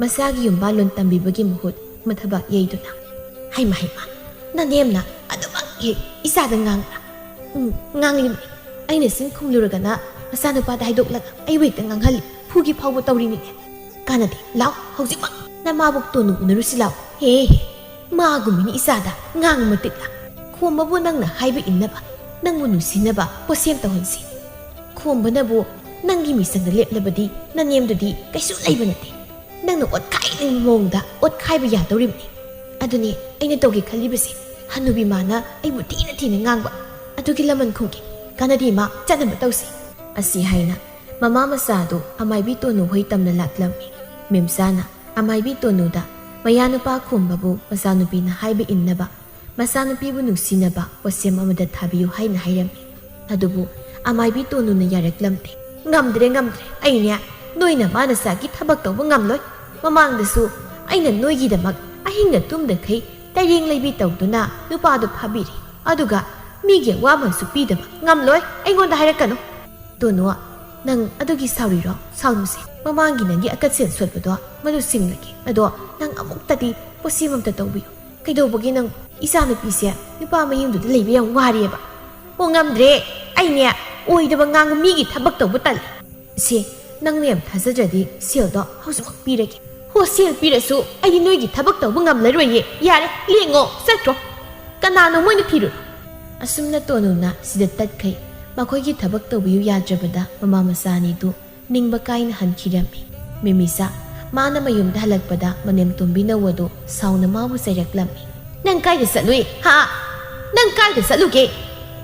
ꯃꯆꯥꯒꯤ ꯌꯨꯝꯕꯥꯜꯂꯣꯟ ꯇꯝꯕꯤꯕꯒꯤ ꯃꯍꯨꯠ ꯃꯊꯕꯥꯛ ꯌꯩꯗꯨꯅ, "ꯍꯩꯃ, ꯍꯩꯃ, ꯅꯅꯦꯝꯅ ꯑꯗꯨꯃꯛ ꯍꯦꯛ ꯏꯆꯥꯗ ꯉꯥꯡꯕ꯭ꯔꯥ?" "ꯎꯝ, ꯉꯥꯡꯂꯤꯕꯅꯤ꯫ ꯑꯩꯅ ꯆꯤꯟ ꯈꯨꯝꯂꯨꯔꯒꯅ ꯃꯆꯥꯅꯨꯄꯥꯗ ꯍꯥꯏꯗꯣꯛꯂꯒ ꯑꯩꯕꯨ ꯍꯦꯛꯇ ꯉꯥꯡꯍꯜꯂꯤ꯫ ꯐꯨꯒꯤ ꯐꯥꯎꯕ ꯇꯧꯔꯤꯅꯤꯅꯦ꯫ ꯀꯥꯟꯅꯗꯦ, ꯂꯥꯎ, ꯍꯧꯖꯤꯛꯃꯛ ꯅꯃꯥꯕꯣꯛ ꯇꯣꯅꯨ ꯎꯅꯔꯨꯁꯤ ꯂꯥꯎ꯫ ꯍꯦ, ꯍꯦ, ꯃꯥꯒꯨꯝꯕꯤꯅꯤ ꯏꯆꯥꯗ ꯉꯥꯡꯕ ꯃꯇꯤꯛꯂ? ꯈꯣꯝꯕꯕꯨ ꯅꯪꯅ ꯍꯥꯏꯕ ꯏꯟꯅꯕ, ꯅꯪꯕꯨ ꯅꯨꯡꯁꯤꯅꯕ ꯄꯣꯠꯁꯦꯝ ꯇꯧꯍꯟꯁꯤ꯫ ꯈꯣꯝꯕꯅꯕꯨ ꯅꯪꯒꯤ ꯃꯤꯆꯪꯗ ꯂꯦꯞꯂꯕꯗꯤ ꯅꯅꯦꯝꯗꯨꯗꯤ ꯀꯩꯁꯨ ꯂꯩꯕ ꯅꯠꯇꯦ꯫ ꯅꯪꯅ ꯑꯣꯠꯈꯥꯏꯅꯤꯡꯕ ꯃꯑꯣꯡꯗ ꯑꯣꯠꯈꯥꯏꯕ ꯌꯥꯗꯧꯔꯤꯕꯅꯤ꯫ ꯑꯗꯨꯅꯤ ꯑꯩꯅ ꯇꯧꯒꯦ ꯈꯜꯂꯤꯕꯁꯦ꯫ ꯍꯅꯨꯕꯤ ꯃꯥꯅ ꯑꯩꯕꯨ ꯊꯤꯅ ꯊꯤꯅ ꯉꯥꯡꯕ꯫ ꯑꯗꯨꯒꯤ ꯂꯃꯟ ꯈꯨꯝꯒꯦ꯫ ꯀꯥꯟꯅꯗꯦ ꯏꯃꯥ, ꯆꯠꯅꯕ ꯇꯧꯁꯤ꯫" ꯑꯁꯤ ꯍꯥꯏꯅ ꯃꯃꯥ ꯃꯆꯥꯗꯨ ꯑꯃꯥꯏꯕꯤ ꯇꯣꯅꯨ ꯍꯣꯏ ꯇꯝꯅ ꯂꯥꯛꯂꯝꯃꯤ꯫ ꯃꯦꯝꯆꯥꯅ ꯑꯃꯥꯏꯕꯤ ꯇꯣꯅꯨꯗ ꯃꯌꯥꯅꯨꯄꯥ ꯈꯣꯝꯕꯕꯨ ꯃꯆꯥꯅꯨꯄꯤꯅ ꯍꯥꯏꯕ ꯏꯟꯅꯕ, ꯃꯆꯥꯅꯨꯄꯤꯕꯨ ꯅꯨꯡꯁꯤꯅꯕ ꯄꯣꯠꯁꯦꯝ ꯑꯃꯗ ꯊꯥꯕꯤꯌꯨ ꯍꯥꯏꯅ ꯍꯥꯏꯔꯝꯃꯤ꯫ ꯑꯗꯨꯕꯨ ꯑꯃꯥꯏꯕꯤ ꯇꯣꯅꯨꯅ ꯌꯥꯔꯛꯂꯝꯗꯦ꯫ "ꯉꯝꯗ꯭ꯔꯦ, ꯉꯝꯗ꯭ꯔꯦ꯫ ꯑꯩꯅꯦ ꯅꯣꯏ ꯅꯃꯥ ꯅꯆꯥꯒꯤ ꯊꯕꯛ ꯇꯧꯕ ꯉꯝꯂꯣꯏ꯫ ꯃꯃꯥꯡꯗꯁꯨ ꯑꯩꯅ ꯅꯣꯏꯒꯤꯗꯃꯛ ꯑꯍꯤꯡꯗ ꯇꯨꯝꯗꯈꯩ ꯇꯩꯔꯦꯡ ꯂꯩꯕꯤ ꯇꯧꯗꯨꯅ ꯅꯨꯄꯥꯗꯨ ꯐꯥꯕꯤꯔꯤ꯫ ꯑꯗꯨꯒ ꯃꯤꯒꯤ ꯑꯋꯥꯃꯟꯁꯨ ꯄꯤꯗꯕ ꯉꯝꯂꯣꯏ꯫ ꯑꯩꯉꯣꯟꯗ ꯍꯥꯏꯔꯛꯀꯅꯨ꯫" ꯇꯣꯅꯨ, "ꯅꯪ ꯑꯗꯨꯒꯤ ꯁꯥꯎꯔꯤꯔꯣ? ꯁꯥꯎꯅꯨꯁꯦ꯫ ꯃꯃꯥꯡꯒꯤ ꯅꯪꯒꯤ ꯑꯀꯠꯁꯦꯜ ꯁꯣꯠꯄꯗꯣ ꯃꯗꯨ ꯁꯤꯡꯂꯒꯦ꯫ ꯑꯗꯣ ꯅꯪ ꯑꯃꯨꯛꯇꯗꯤ ꯄꯣꯠꯁꯦꯝ ꯑꯝꯇ ꯇꯧꯕꯤꯌꯨ꯫ ꯀꯩꯗꯧꯕꯒꯤ ꯅꯪ ꯏꯆꯥꯅꯨꯄꯤꯁꯦ ꯅꯨꯄꯥ ꯃꯌꯨꯝꯗꯨꯗ ꯂꯩꯕ ꯌꯥꯝ ꯋꯥꯔꯦꯕ?" "ꯑꯣ, ꯉꯝꯗ꯭ꯔꯦ꯫ ꯑꯩꯅꯦ ꯑꯣꯏꯗꯕ ꯉꯥꯡꯕ ꯃꯤꯒꯤ ꯊꯕꯛ ꯇꯧꯕ ꯇꯜꯂꯦ꯫ ꯁꯦ, ꯅꯪꯅ ꯌꯥꯝ ꯊꯥꯖꯗ꯭ꯔꯗꯤ ꯁꯦꯜꯗꯣ ꯍꯧꯖꯤꯛꯃꯛ ꯄꯤꯔꯒꯦ꯫" "ꯍꯣ, ꯁꯦꯜ ꯄꯤꯔꯁꯨ ꯑꯩꯗꯤ ꯅꯣꯏꯒꯤ ꯊꯕꯛ ꯇꯧꯕ ꯉꯝꯂꯔꯣꯏꯌꯦ꯫ ꯌꯥꯔꯦ, ꯂꯦꯡꯉꯣ, ꯆꯠꯈ꯭ꯔꯣ꯫ ꯀꯅꯥꯅꯣ ꯃꯣꯏꯅ ꯊꯤꯔꯨꯔꯣ?" ꯑꯁꯨꯝꯅ ꯇꯣꯅꯨꯅ ꯁꯤꯗ ꯇꯠꯈꯩ꯫ ꯃꯈꯣꯏꯒꯤ ꯊꯕꯛ ꯇꯧꯕꯤꯌꯨ ꯌꯥꯗ꯭ꯔꯕꯗ ꯃꯃꯥ ꯃꯆꯥ ꯑꯅꯤꯗꯨ ꯅꯤꯡꯕ ꯀꯥꯏꯅ ꯍꯟꯈꯤꯔꯝꯃꯤ꯫ ꯃꯦꯃꯤꯁꯥ, ꯃꯥꯅ ꯃꯌꯨꯝꯗ ꯍꯜꯂꯛꯄꯗ ꯃꯅꯦꯝ ꯇꯣꯝꯕꯤꯅꯧ ꯑꯗꯨ ꯁꯥꯎꯅ ꯃꯥꯕꯨ ꯆꯩꯔꯛꯂꯝꯃꯤ꯫ "ꯅꯪ ꯀꯥꯏꯗ ꯆꯠꯂꯨꯏ? ꯍꯥ? ꯅꯪ ꯀꯥꯏꯗ ꯆꯠꯂꯨꯒꯦ?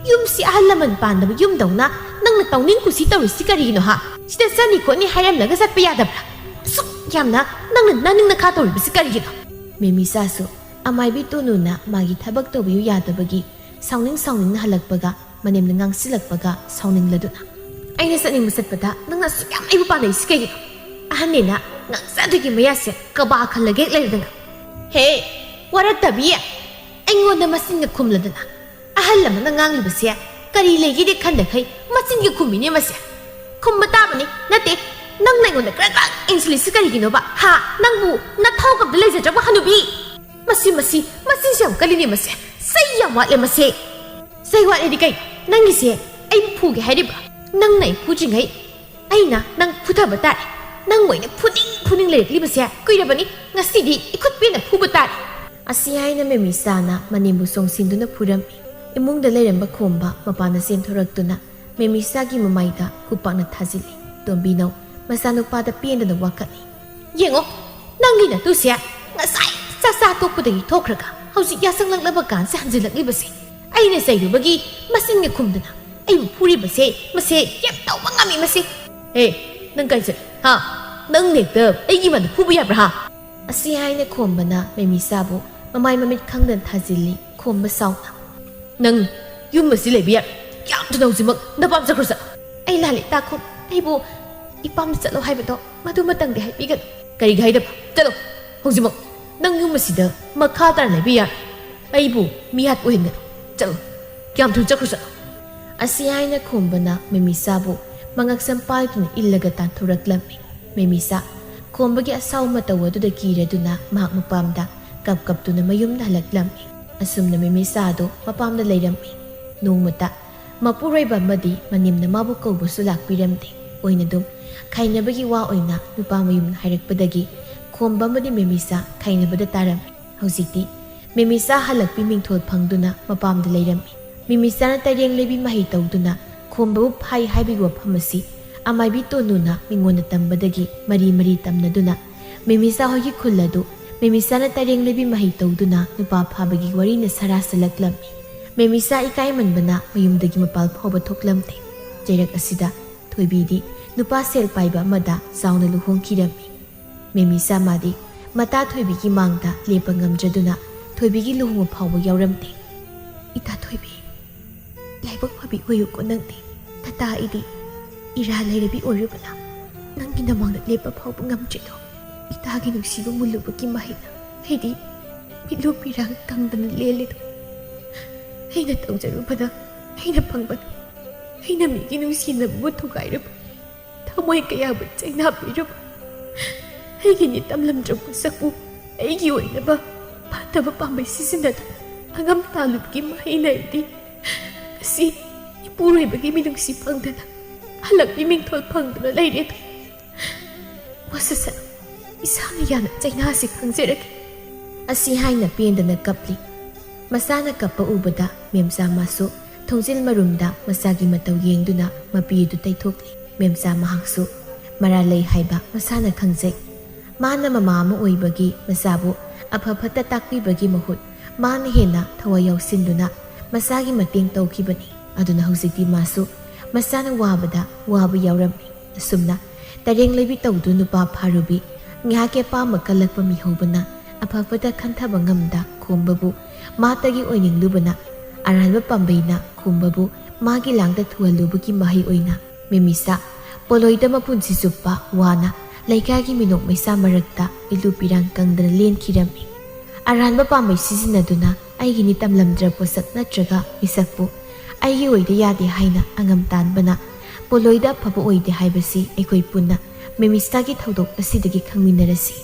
ꯌꯨꯝꯁꯤ ꯑꯍꯜ ꯂꯃꯟ ꯄꯥꯟꯗꯕ ꯌꯨꯝꯗꯧꯅ ꯅꯪꯅ ꯇꯧꯅꯤꯡ ꯀꯨꯁꯤ ꯇꯧꯔꯤꯁꯤ ꯀꯔꯤꯒꯤꯅꯣ, ꯍꯥ? ꯁꯤꯗ ꯆꯠꯅꯤ ꯈꯣꯠꯅꯤ ꯍꯥꯏꯔꯝꯂꯒ ꯆꯠꯄ ꯌꯥꯗꯕ꯭ꯔꯥ? ꯑꯁꯨꯛ ꯌꯥꯝꯅ ꯅꯪꯅ ꯅꯅꯤꯡ ꯅꯈꯥ ꯇꯧꯔꯤꯕꯁꯤ ꯀꯔꯤꯒꯤꯅꯣ?" ꯃꯦꯃꯤꯁꯥꯁꯨ ꯑꯃꯥꯏꯕꯤ ꯇꯣꯅꯨꯅ ꯃꯥꯒꯤ ꯊꯕꯛ ꯇꯧꯕꯤꯌꯨ ꯌꯥꯗꯕꯒꯤ ꯁꯥꯎꯅꯤꯡ ꯁꯥꯎꯅꯤꯡꯅ ꯍꯜꯂꯛꯄꯒ ꯃꯅꯦꯝꯅ ꯉꯥꯡꯁꯤꯜꯂꯛꯄꯒ ꯁꯥꯎꯅꯤꯡꯂꯗꯨꯅ, "ꯑꯩꯅ ꯆꯠꯅꯤꯡꯕ ꯆꯠꯄꯗ ꯅꯪꯅ ꯑꯁꯨꯛ ꯌꯥꯝ ꯑꯩꯕꯨ ꯄꯥꯝꯅꯩꯁꯤ ꯀꯩꯒꯤꯅꯣ? ꯑꯍꯟꯅꯦꯅ ꯉꯥꯡꯖꯗꯣꯏꯒꯤ ꯃꯌꯥꯁꯦ ꯀꯕꯥ ꯈꯜꯂꯒ ꯍꯦꯛ ꯂꯩꯔꯗꯅ꯫ ꯍꯦ, ꯋꯥꯔꯛꯇꯕꯤ! ꯑꯩꯉꯣꯟꯗ ꯃꯆꯤꯟꯒ ꯈꯨꯝꯂꯗꯅ꯫ ꯑꯍꯜ ꯑꯃꯅ ꯉꯥꯡꯂꯤꯕꯁꯦ ꯀꯔꯤ ꯂꯩꯒꯦꯗꯤ ꯈꯟꯗꯈꯩ ꯃꯆꯤꯟꯒ ꯈꯨꯝꯃꯤꯅꯦ ꯃꯁꯦ꯫ ꯈꯨꯝꯕ ꯇꯥꯕꯅꯤ, ꯅꯠꯇꯦ, ꯅꯪꯅ ꯑꯩꯉꯣꯟꯗ ꯀ꯭ꯔꯛ ꯀ꯭ꯔꯛ ꯏꯟꯁꯤꯜꯂꯤꯁꯤ ꯀꯔꯤꯒꯤꯅꯣꯕ? ꯍꯥ? ꯅꯪꯕꯨ ꯅꯊꯧꯒ ꯑꯝꯇ ꯂꯩꯖꯗ꯭ꯔꯕ ꯍꯅꯨꯕꯤ? ꯃꯁꯤ, ꯃꯁꯤ, ꯃꯆꯤꯟꯁꯦ ꯌꯥꯝ ꯀꯜꯂꯤꯅꯦ ꯃꯁꯦ꯫ ꯆꯩ ꯌꯥꯝ ꯋꯥꯠꯂꯦ ꯃꯁꯦ꯫ ꯆꯩ ꯋꯥꯠꯂꯦꯗꯤ ꯀꯩ? ꯅꯪꯒꯤꯁꯦ ꯑꯩꯕꯨ ꯐꯨꯒꯦ ꯍꯥꯏꯔꯤꯕ? ꯅꯪꯅ ꯑꯩ ꯐꯨꯗ꯭ꯔꯤꯉꯩ ꯑꯩꯅ ꯅꯪ ꯐꯨꯊꯕ ꯇꯥꯔꯦ꯫ ꯅꯪꯕꯨ ꯑꯩꯅ ꯐꯨꯅꯤꯡ ꯐꯨꯅꯤꯡ ꯂꯩꯔꯛꯂꯤꯕꯁꯦ ꯀꯨꯏꯔꯕꯅꯤ꯫ ꯉꯁꯤꯗꯤ ꯏꯈꯨꯠ ꯄꯦꯟꯅ ꯐꯨꯕ ꯇꯥꯔꯦ꯫" ꯑꯁꯤ ꯍꯥꯏꯅ ꯃꯦꯃꯤꯁꯥꯅ ꯃꯅꯦꯝꯕꯨ ꯆꯣꯡꯁꯤꯟꯗꯨꯅ ꯐꯨꯔꯝꯃꯤ꯫ ꯏꯃꯨꯡꯗ ꯂꯩꯔꯝꯕ ꯈꯣꯝꯕ ꯃꯄꯥꯟꯗ ꯆꯦꯟꯊꯣꯔꯛꯇꯨꯅ ꯃꯦꯃꯤꯁꯥꯒꯤ ꯃꯃꯥꯏꯗ ꯈꯨꯄꯥꯛꯅ ꯊꯥꯖꯤꯜꯂꯤ꯫ ꯇꯣꯝꯕꯤꯅꯧ ꯃꯆꯥꯅꯨꯄꯥꯗ ꯄꯦꯟꯗꯅ ꯋꯥꯀꯠꯂꯤ꯫ "ꯌꯦꯡꯉꯣ, ꯅꯪꯒꯤ ꯅꯇꯨꯁꯦ ꯉꯁꯥꯏ ꯆꯥꯛꯆꯥ ꯇꯣꯛꯄꯗꯒꯤ ꯊꯣꯛꯈ꯭ꯔꯒ ꯍꯧꯖꯤꯛ ꯌꯥꯆꯪꯂꯛꯂꯕ ꯀꯥꯟꯁꯦ ꯍꯟꯖꯤꯜꯂꯛꯂꯤꯕꯁꯦ꯫ ꯑꯩꯅ ꯆꯩꯔꯨꯕꯒꯤ ꯃꯆꯤꯟꯒ ꯈꯨꯝꯗꯅ ꯑꯩꯕꯨ ꯐꯨꯔꯤꯕꯁꯦ, ꯃꯁꯦ ꯀꯩꯝ ꯇꯧꯕ ꯉꯝꯃꯤ ꯃꯁꯦ꯫" "ꯍꯦ, ꯅꯪ ꯀꯥꯏ ꯆꯠꯂꯤ? ꯍꯥ? ꯅꯪ ꯍꯦꯛꯇ ꯑꯩꯒꯤ ꯏꯃꯥꯗ ꯐꯨꯕ ꯌꯥꯕ꯭ꯔꯥ, ꯍꯥ?" ꯑꯁꯤ ꯍꯥꯏꯅ ꯈꯣꯝꯕꯅ ꯃꯦꯃꯤꯁꯥꯕꯨ ꯃꯃꯥꯏ ꯃꯃꯤꯠ ꯈꯪꯗꯅ ꯊꯥꯖꯤꯜꯂꯤ꯫ ꯈꯣꯝꯕ ꯁꯥꯎꯅ, "ꯅꯪ ꯌꯨꯝ ꯑꯁꯤ ꯂꯩꯕ ꯌꯥꯔꯣꯏ꯫ ꯌꯥꯝ ꯊꯨꯅ ꯍꯧꯖꯤꯛꯃꯛ ꯅꯄꯥꯝ ꯆꯠꯈ꯭ꯔꯣ ꯆꯠꯂꯣ꯫" "ꯑꯩ ꯂꯥꯜꯂꯦ ꯏꯇꯥꯈꯣꯝ꯫ ꯑꯩꯕꯨ ꯏꯄꯥꯝꯗ ꯆꯠꯂꯣ ꯍꯥꯏꯕꯗꯣ ꯃꯗꯨꯃꯇꯪꯗꯤ ꯍꯥꯏꯕꯤꯒꯅꯨ꯫" "ꯀꯔꯤꯒꯤ ꯍꯥꯏꯗꯕ? ꯆꯠꯂꯣ ꯍꯧꯖꯤꯛꯃꯛ꯫ ꯅꯪ ꯌꯨꯝ ꯑꯁꯤꯗ ꯃꯈꯥ ꯇꯥꯅ ꯂꯩꯕ ꯌꯥꯔꯣꯏ꯫ ꯑꯩꯕꯨ ꯃꯤꯍꯥꯠ ꯑꯣꯏꯍꯟꯒꯅꯨ꯫ ꯆꯠꯂꯣ, ꯌꯥꯝ ꯊꯨꯅ ꯆꯠꯈ꯭ꯔꯣ ꯆꯠꯂꯣ꯫" ꯑꯁꯤ ꯍꯥꯏꯅ ꯈꯣꯝꯕꯅ ꯃꯦꯃꯤꯁꯥꯕꯨ ꯃꯉꯛꯁꯝ ꯄꯥꯏꯗꯨꯅ ꯏꯜꯂꯒ ꯇꯥꯟꯊꯣꯔꯛꯂꯝꯃꯤ꯫ ꯃꯦꯃꯤꯁꯥ ꯈꯣꯝꯕꯒꯤ ꯑꯁꯥꯎ ꯃꯇꯧ ꯑꯗꯨꯗ ꯀꯤꯔꯗꯨꯅ ꯃꯍꯥꯛ ꯃꯄꯥꯝꯗ ꯀꯞ ꯀꯞꯇꯨꯅ ꯃꯌꯨꯝꯗ ꯍꯜꯂꯛꯂꯝꯃꯤ꯫ ꯑꯁꯨꯝꯅ ꯃꯦꯃꯤꯁꯥ ꯑꯗꯨ ꯃꯄꯥꯝꯗ ꯂꯩꯔꯝꯃꯤ꯫ ꯅꯣꯡꯃꯇ ꯃꯄꯨꯔꯣꯏꯕ ꯑꯃꯗꯤ ꯃꯅꯦꯝꯅ ꯃꯥꯕꯨ ꯀꯧꯕꯁꯨ ꯂꯥꯛꯄꯤꯔꯝꯗꯦ꯫ ꯑꯣꯏꯅꯗꯨꯝ ꯈꯥꯏꯅꯕꯒꯤ ꯋꯥ ꯑꯣꯏꯅ ꯅꯨꯄꯥ ꯃꯌꯨꯝꯅ ꯍꯥꯏꯔꯛꯄꯗꯒꯤ ꯈꯣꯝꯕ ꯑꯃꯗꯤ ꯃꯦꯃꯤꯁꯥ ꯈꯥꯏꯅꯕꯗ ꯇꯥꯔꯝꯃꯤ꯫ ꯍꯧꯖꯤꯛꯇꯤ ꯃꯦꯃꯤꯁꯥ ꯍꯜꯂꯛꯄꯤ ꯃꯤꯡꯊꯣꯜ ꯐꯪꯗꯨꯅ ꯃꯄꯥꯝꯗ ꯂꯩꯔꯝꯃꯤ꯫ ꯃꯦꯃꯤꯁꯥꯅ ꯇꯔꯦꯡ ꯂꯩꯕꯤ ꯃꯍꯩ ꯇꯧꯗꯨꯅ ꯈꯣꯝꯕꯕꯨ ꯐꯥꯏ ꯍꯥꯏꯕꯒꯤ ꯋꯥꯐꯝ ꯑꯁꯤ ꯑꯃꯥꯏꯕꯤ ꯇꯣꯅꯨꯅ ꯃꯤꯉꯣꯟꯗ ꯇꯝꯕꯗꯒꯤ ꯃꯔꯤ ꯃꯔꯤ ꯇꯝꯅꯗꯨꯅ ꯃꯦꯃꯤꯁꯥ ꯍꯣꯏꯒꯤ ꯈꯨꯜ ꯑꯗꯨ ꯃꯦꯃꯤꯁꯥꯅ ꯇꯔꯦꯡ ꯂꯩꯕꯤ ꯃꯍꯩ ꯇꯧꯗꯨꯅ ꯅꯨꯄꯥ ꯐꯥꯕꯒꯤ ꯋꯥꯔꯤꯅ ꯁꯔꯥꯁꯜꯂꯛꯂꯝꯃꯤ꯫ ꯃꯦꯃꯤꯁꯥ ꯏꯀꯥꯏꯃꯟꯕꯅ ꯃꯌꯨꯝꯗꯒꯤ ꯃꯄꯥꯜ ꯐꯥꯎꯕ ꯊꯣꯛꯂꯝꯗꯦ꯫ ꯆꯩꯔꯛ ꯑꯁꯤꯗ ꯊꯣꯏꯕꯤꯗꯤ ꯅꯨꯄꯥ ꯁꯦꯜ ꯄꯥꯏꯕ ꯑꯃꯗ ꯆꯥꯎꯅ ꯂꯨꯍꯣꯡꯈꯤꯔꯝꯃꯤ꯫ ꯃꯦꯃꯤꯁꯥ ꯃꯥꯗꯤ ꯃꯇꯥ ꯊꯣꯏꯕꯤꯒꯤ ꯃꯥꯡꯗ ꯂꯦꯞꯄ ꯉꯝꯗ꯭ꯔꯗꯨꯅ ꯊꯣꯏꯕꯤꯒꯤ ꯂꯨꯍꯣꯡꯕ ꯐꯥꯎꯕ ꯌꯥꯎꯔꯝꯗꯦ꯫ "ꯏꯇꯥ ꯊꯣꯏꯕꯤ, ꯂꯥꯏꯕꯛ ꯐꯕꯤ ꯑꯣꯏꯌꯨꯀꯣ ꯅꯪꯗꯤ꯫ ꯇꯇꯥ ꯑꯩꯗꯤ ꯏꯔꯥ ꯂꯩꯔꯕꯤ ꯑꯣꯏꯔꯨꯕꯅ ꯅꯪꯒꯤ ꯅꯃꯥꯡꯗ ꯂꯦꯞꯄ ꯐꯥꯎꯕ ꯉꯝꯗ꯭ꯔꯤꯗꯣ꯫ ꯏꯇꯥꯒꯤ ꯅꯨꯡꯁꯤꯕ ꯃꯨꯜꯂꯨꯕꯒꯤ ꯃꯍꯩꯅ ꯑꯩꯗꯤ ꯃꯤꯠꯂꯨ ꯄꯤꯔꯥꯡ ꯀꯪꯗꯅ ꯂꯦꯜꯂꯤꯗꯣ꯫ ꯑꯩꯅ ꯇꯧꯖꯔꯨꯕꯗ ꯑꯩꯅ ꯐꯪꯕꯗ ꯑꯩꯅ ꯃꯤꯒꯤ ꯅꯨꯡꯁꯤꯅꯕꯕꯨ ꯊꯨꯒꯥꯏꯔꯨꯕ, ꯊꯃꯣꯏ ꯀꯌꯥꯕꯨ ꯆꯩꯅꯥ ꯄꯤꯔꯨꯕ, ꯑꯩꯒꯤꯅꯤ ꯇꯝꯂꯝꯗ꯭ꯔꯕ ꯁꯛꯄꯨ ꯑꯩꯒꯤ ꯑꯣꯏꯅꯕ ꯐꯠꯇꯕ ꯄꯥꯝꯕꯩ ꯁꯤꯖꯤꯟꯅꯗꯨꯅ ꯑꯉꯝ ꯇꯥꯜꯂꯨꯕꯒꯤ ꯃꯍꯩꯅ ꯑꯩꯗꯤ ꯉꯁꯤ ꯏꯄꯨꯔꯣꯏꯕꯒꯤ ꯃꯤꯅꯨꯡꯁꯤ ꯐꯪꯗꯅ ꯍꯜꯂꯛꯄꯤ ꯃꯤꯡꯊꯣꯜ ꯐꯪꯗꯨꯅ ꯂꯩꯔꯦꯗꯣ꯫ ꯋꯥꯁꯤꯁꯠ, ꯏꯁꯥꯅ ꯌꯥꯅ ꯆꯩꯅꯥꯁꯤ ꯈꯪꯖꯔꯒꯦ꯫" ꯑꯁꯤ ꯍꯥꯏꯅ ꯄꯦꯟꯗꯅ ꯀꯞꯂꯤ꯫ ꯃꯆꯥꯅ ꯀꯞꯄ ꯎꯕꯗ ꯃꯦꯝꯆꯥ ꯃꯥꯁꯨ ꯊꯣꯡꯖꯤꯜ ꯃꯔꯨꯝꯗ ꯃꯆꯥꯒꯤ ꯃꯇꯧ ꯌꯦꯡꯗꯨꯅ ꯃꯄꯤ ꯑꯗꯨ ꯇꯩꯊꯣꯛꯂꯤ꯫ ꯃꯦꯝꯆꯥ ꯃꯍꯥꯛꯁꯨ ꯃꯔꯥꯜ ꯂꯩ ꯍꯥꯏꯕ ꯃꯁꯥꯅ ꯈꯪꯖꯩ꯫ ꯃꯥꯅ ꯃꯃꯥ ꯑꯃ ꯑꯣꯏꯕꯒꯤ ꯃꯆꯥꯕꯨ ꯑꯐ ꯐꯠꯇ ꯇꯥꯛꯄꯤꯕꯒꯤ ꯃꯍꯨꯠ ꯃꯥꯅ ꯍꯦꯟꯅ ꯊꯋꯥꯏ ꯌꯥꯎꯁꯤꯟꯗꯨꯅ ꯃꯆꯥꯒꯤ ꯃꯇꯦꯡ ꯇꯧꯈꯤꯕꯅꯤ꯫ ꯑꯗꯨꯅ ꯍꯧꯖꯤꯛꯇꯤ ꯃꯥꯁꯨ ꯃꯆꯥꯅ ꯋꯥꯕꯗ ꯋꯥꯕ ꯌꯥꯎꯔꯝꯃꯤ꯫ ꯑꯁꯨꯝꯅ ꯇꯔꯦꯡ ꯂꯩꯕꯤ ꯇꯧꯗꯨ ꯅꯨꯄꯥ ꯐꯥꯔꯨꯕꯤ ꯉꯥꯏꯍꯥꯛꯀꯤ ꯑꯄꯥꯝꯕ ꯀꯜꯂꯛꯄ ꯃꯤꯍꯧꯕꯅ ꯑꯐ ꯐꯠꯇ ꯈꯟꯊꯕ ꯉꯝꯗ ꯈꯣꯝꯕꯕꯨ ꯃꯥꯇꯒꯤ ꯑꯣꯏꯅꯤꯡꯂꯨꯕꯅ ꯑꯔꯥꯟꯕ ꯄꯥꯝꯕꯩꯅ ꯈꯣꯝꯕꯕꯨ ꯃꯥꯒꯤ ꯂꯥꯡꯗ ꯊꯨꯍꯜꯂꯨꯕꯒꯤ ꯃꯍꯩ ꯑꯣꯏꯅ ꯃꯦꯃꯤꯁꯥ ꯄꯣꯂꯣꯏꯗ ꯃꯄꯨꯟꯁꯤ ꯆꯨꯞꯄ ꯋꯥꯅ ꯂꯩꯀꯥꯏꯒꯤ ꯃꯤꯅꯣꯛ ꯃꯩꯁꯥ ꯃꯔꯛꯇ ꯏꯂꯨ ꯄꯤꯔꯥꯡ ꯀꯪꯗꯅ ꯂꯦꯟꯈꯤꯔꯝꯃꯤ꯫ ꯑꯔꯥꯟꯕ ꯄꯥꯝꯕꯩ ꯁꯤꯖꯤꯟꯅꯗꯨꯅ ꯑꯩꯒꯤꯅꯤ ꯇꯝꯂꯝꯗ꯭ꯔ ꯄꯣꯠꯁꯛ ꯅꯠꯇ꯭ꯔꯒ ꯃꯤꯁꯛꯄꯨ ꯑꯩꯒꯤ ꯑꯣꯏꯗ ꯌꯥꯗꯦ ꯍꯥꯏꯅ ꯑꯉꯝ ꯇꯥꯟꯕꯅ ꯄꯣꯂꯣꯏꯗ ꯑꯐꯕ ꯑꯣꯏꯗꯦ ꯍꯥꯏꯕꯁꯤ ꯑꯩꯈꯣꯏ ꯄꯨꯟꯅ ꯃꯦꯃꯤꯁꯇꯥꯒꯤ ꯊꯧꯗꯣꯛ ꯑꯁꯤꯗꯒꯤ ꯈꯪꯃꯤꯟꯅꯔꯁꯤ꯫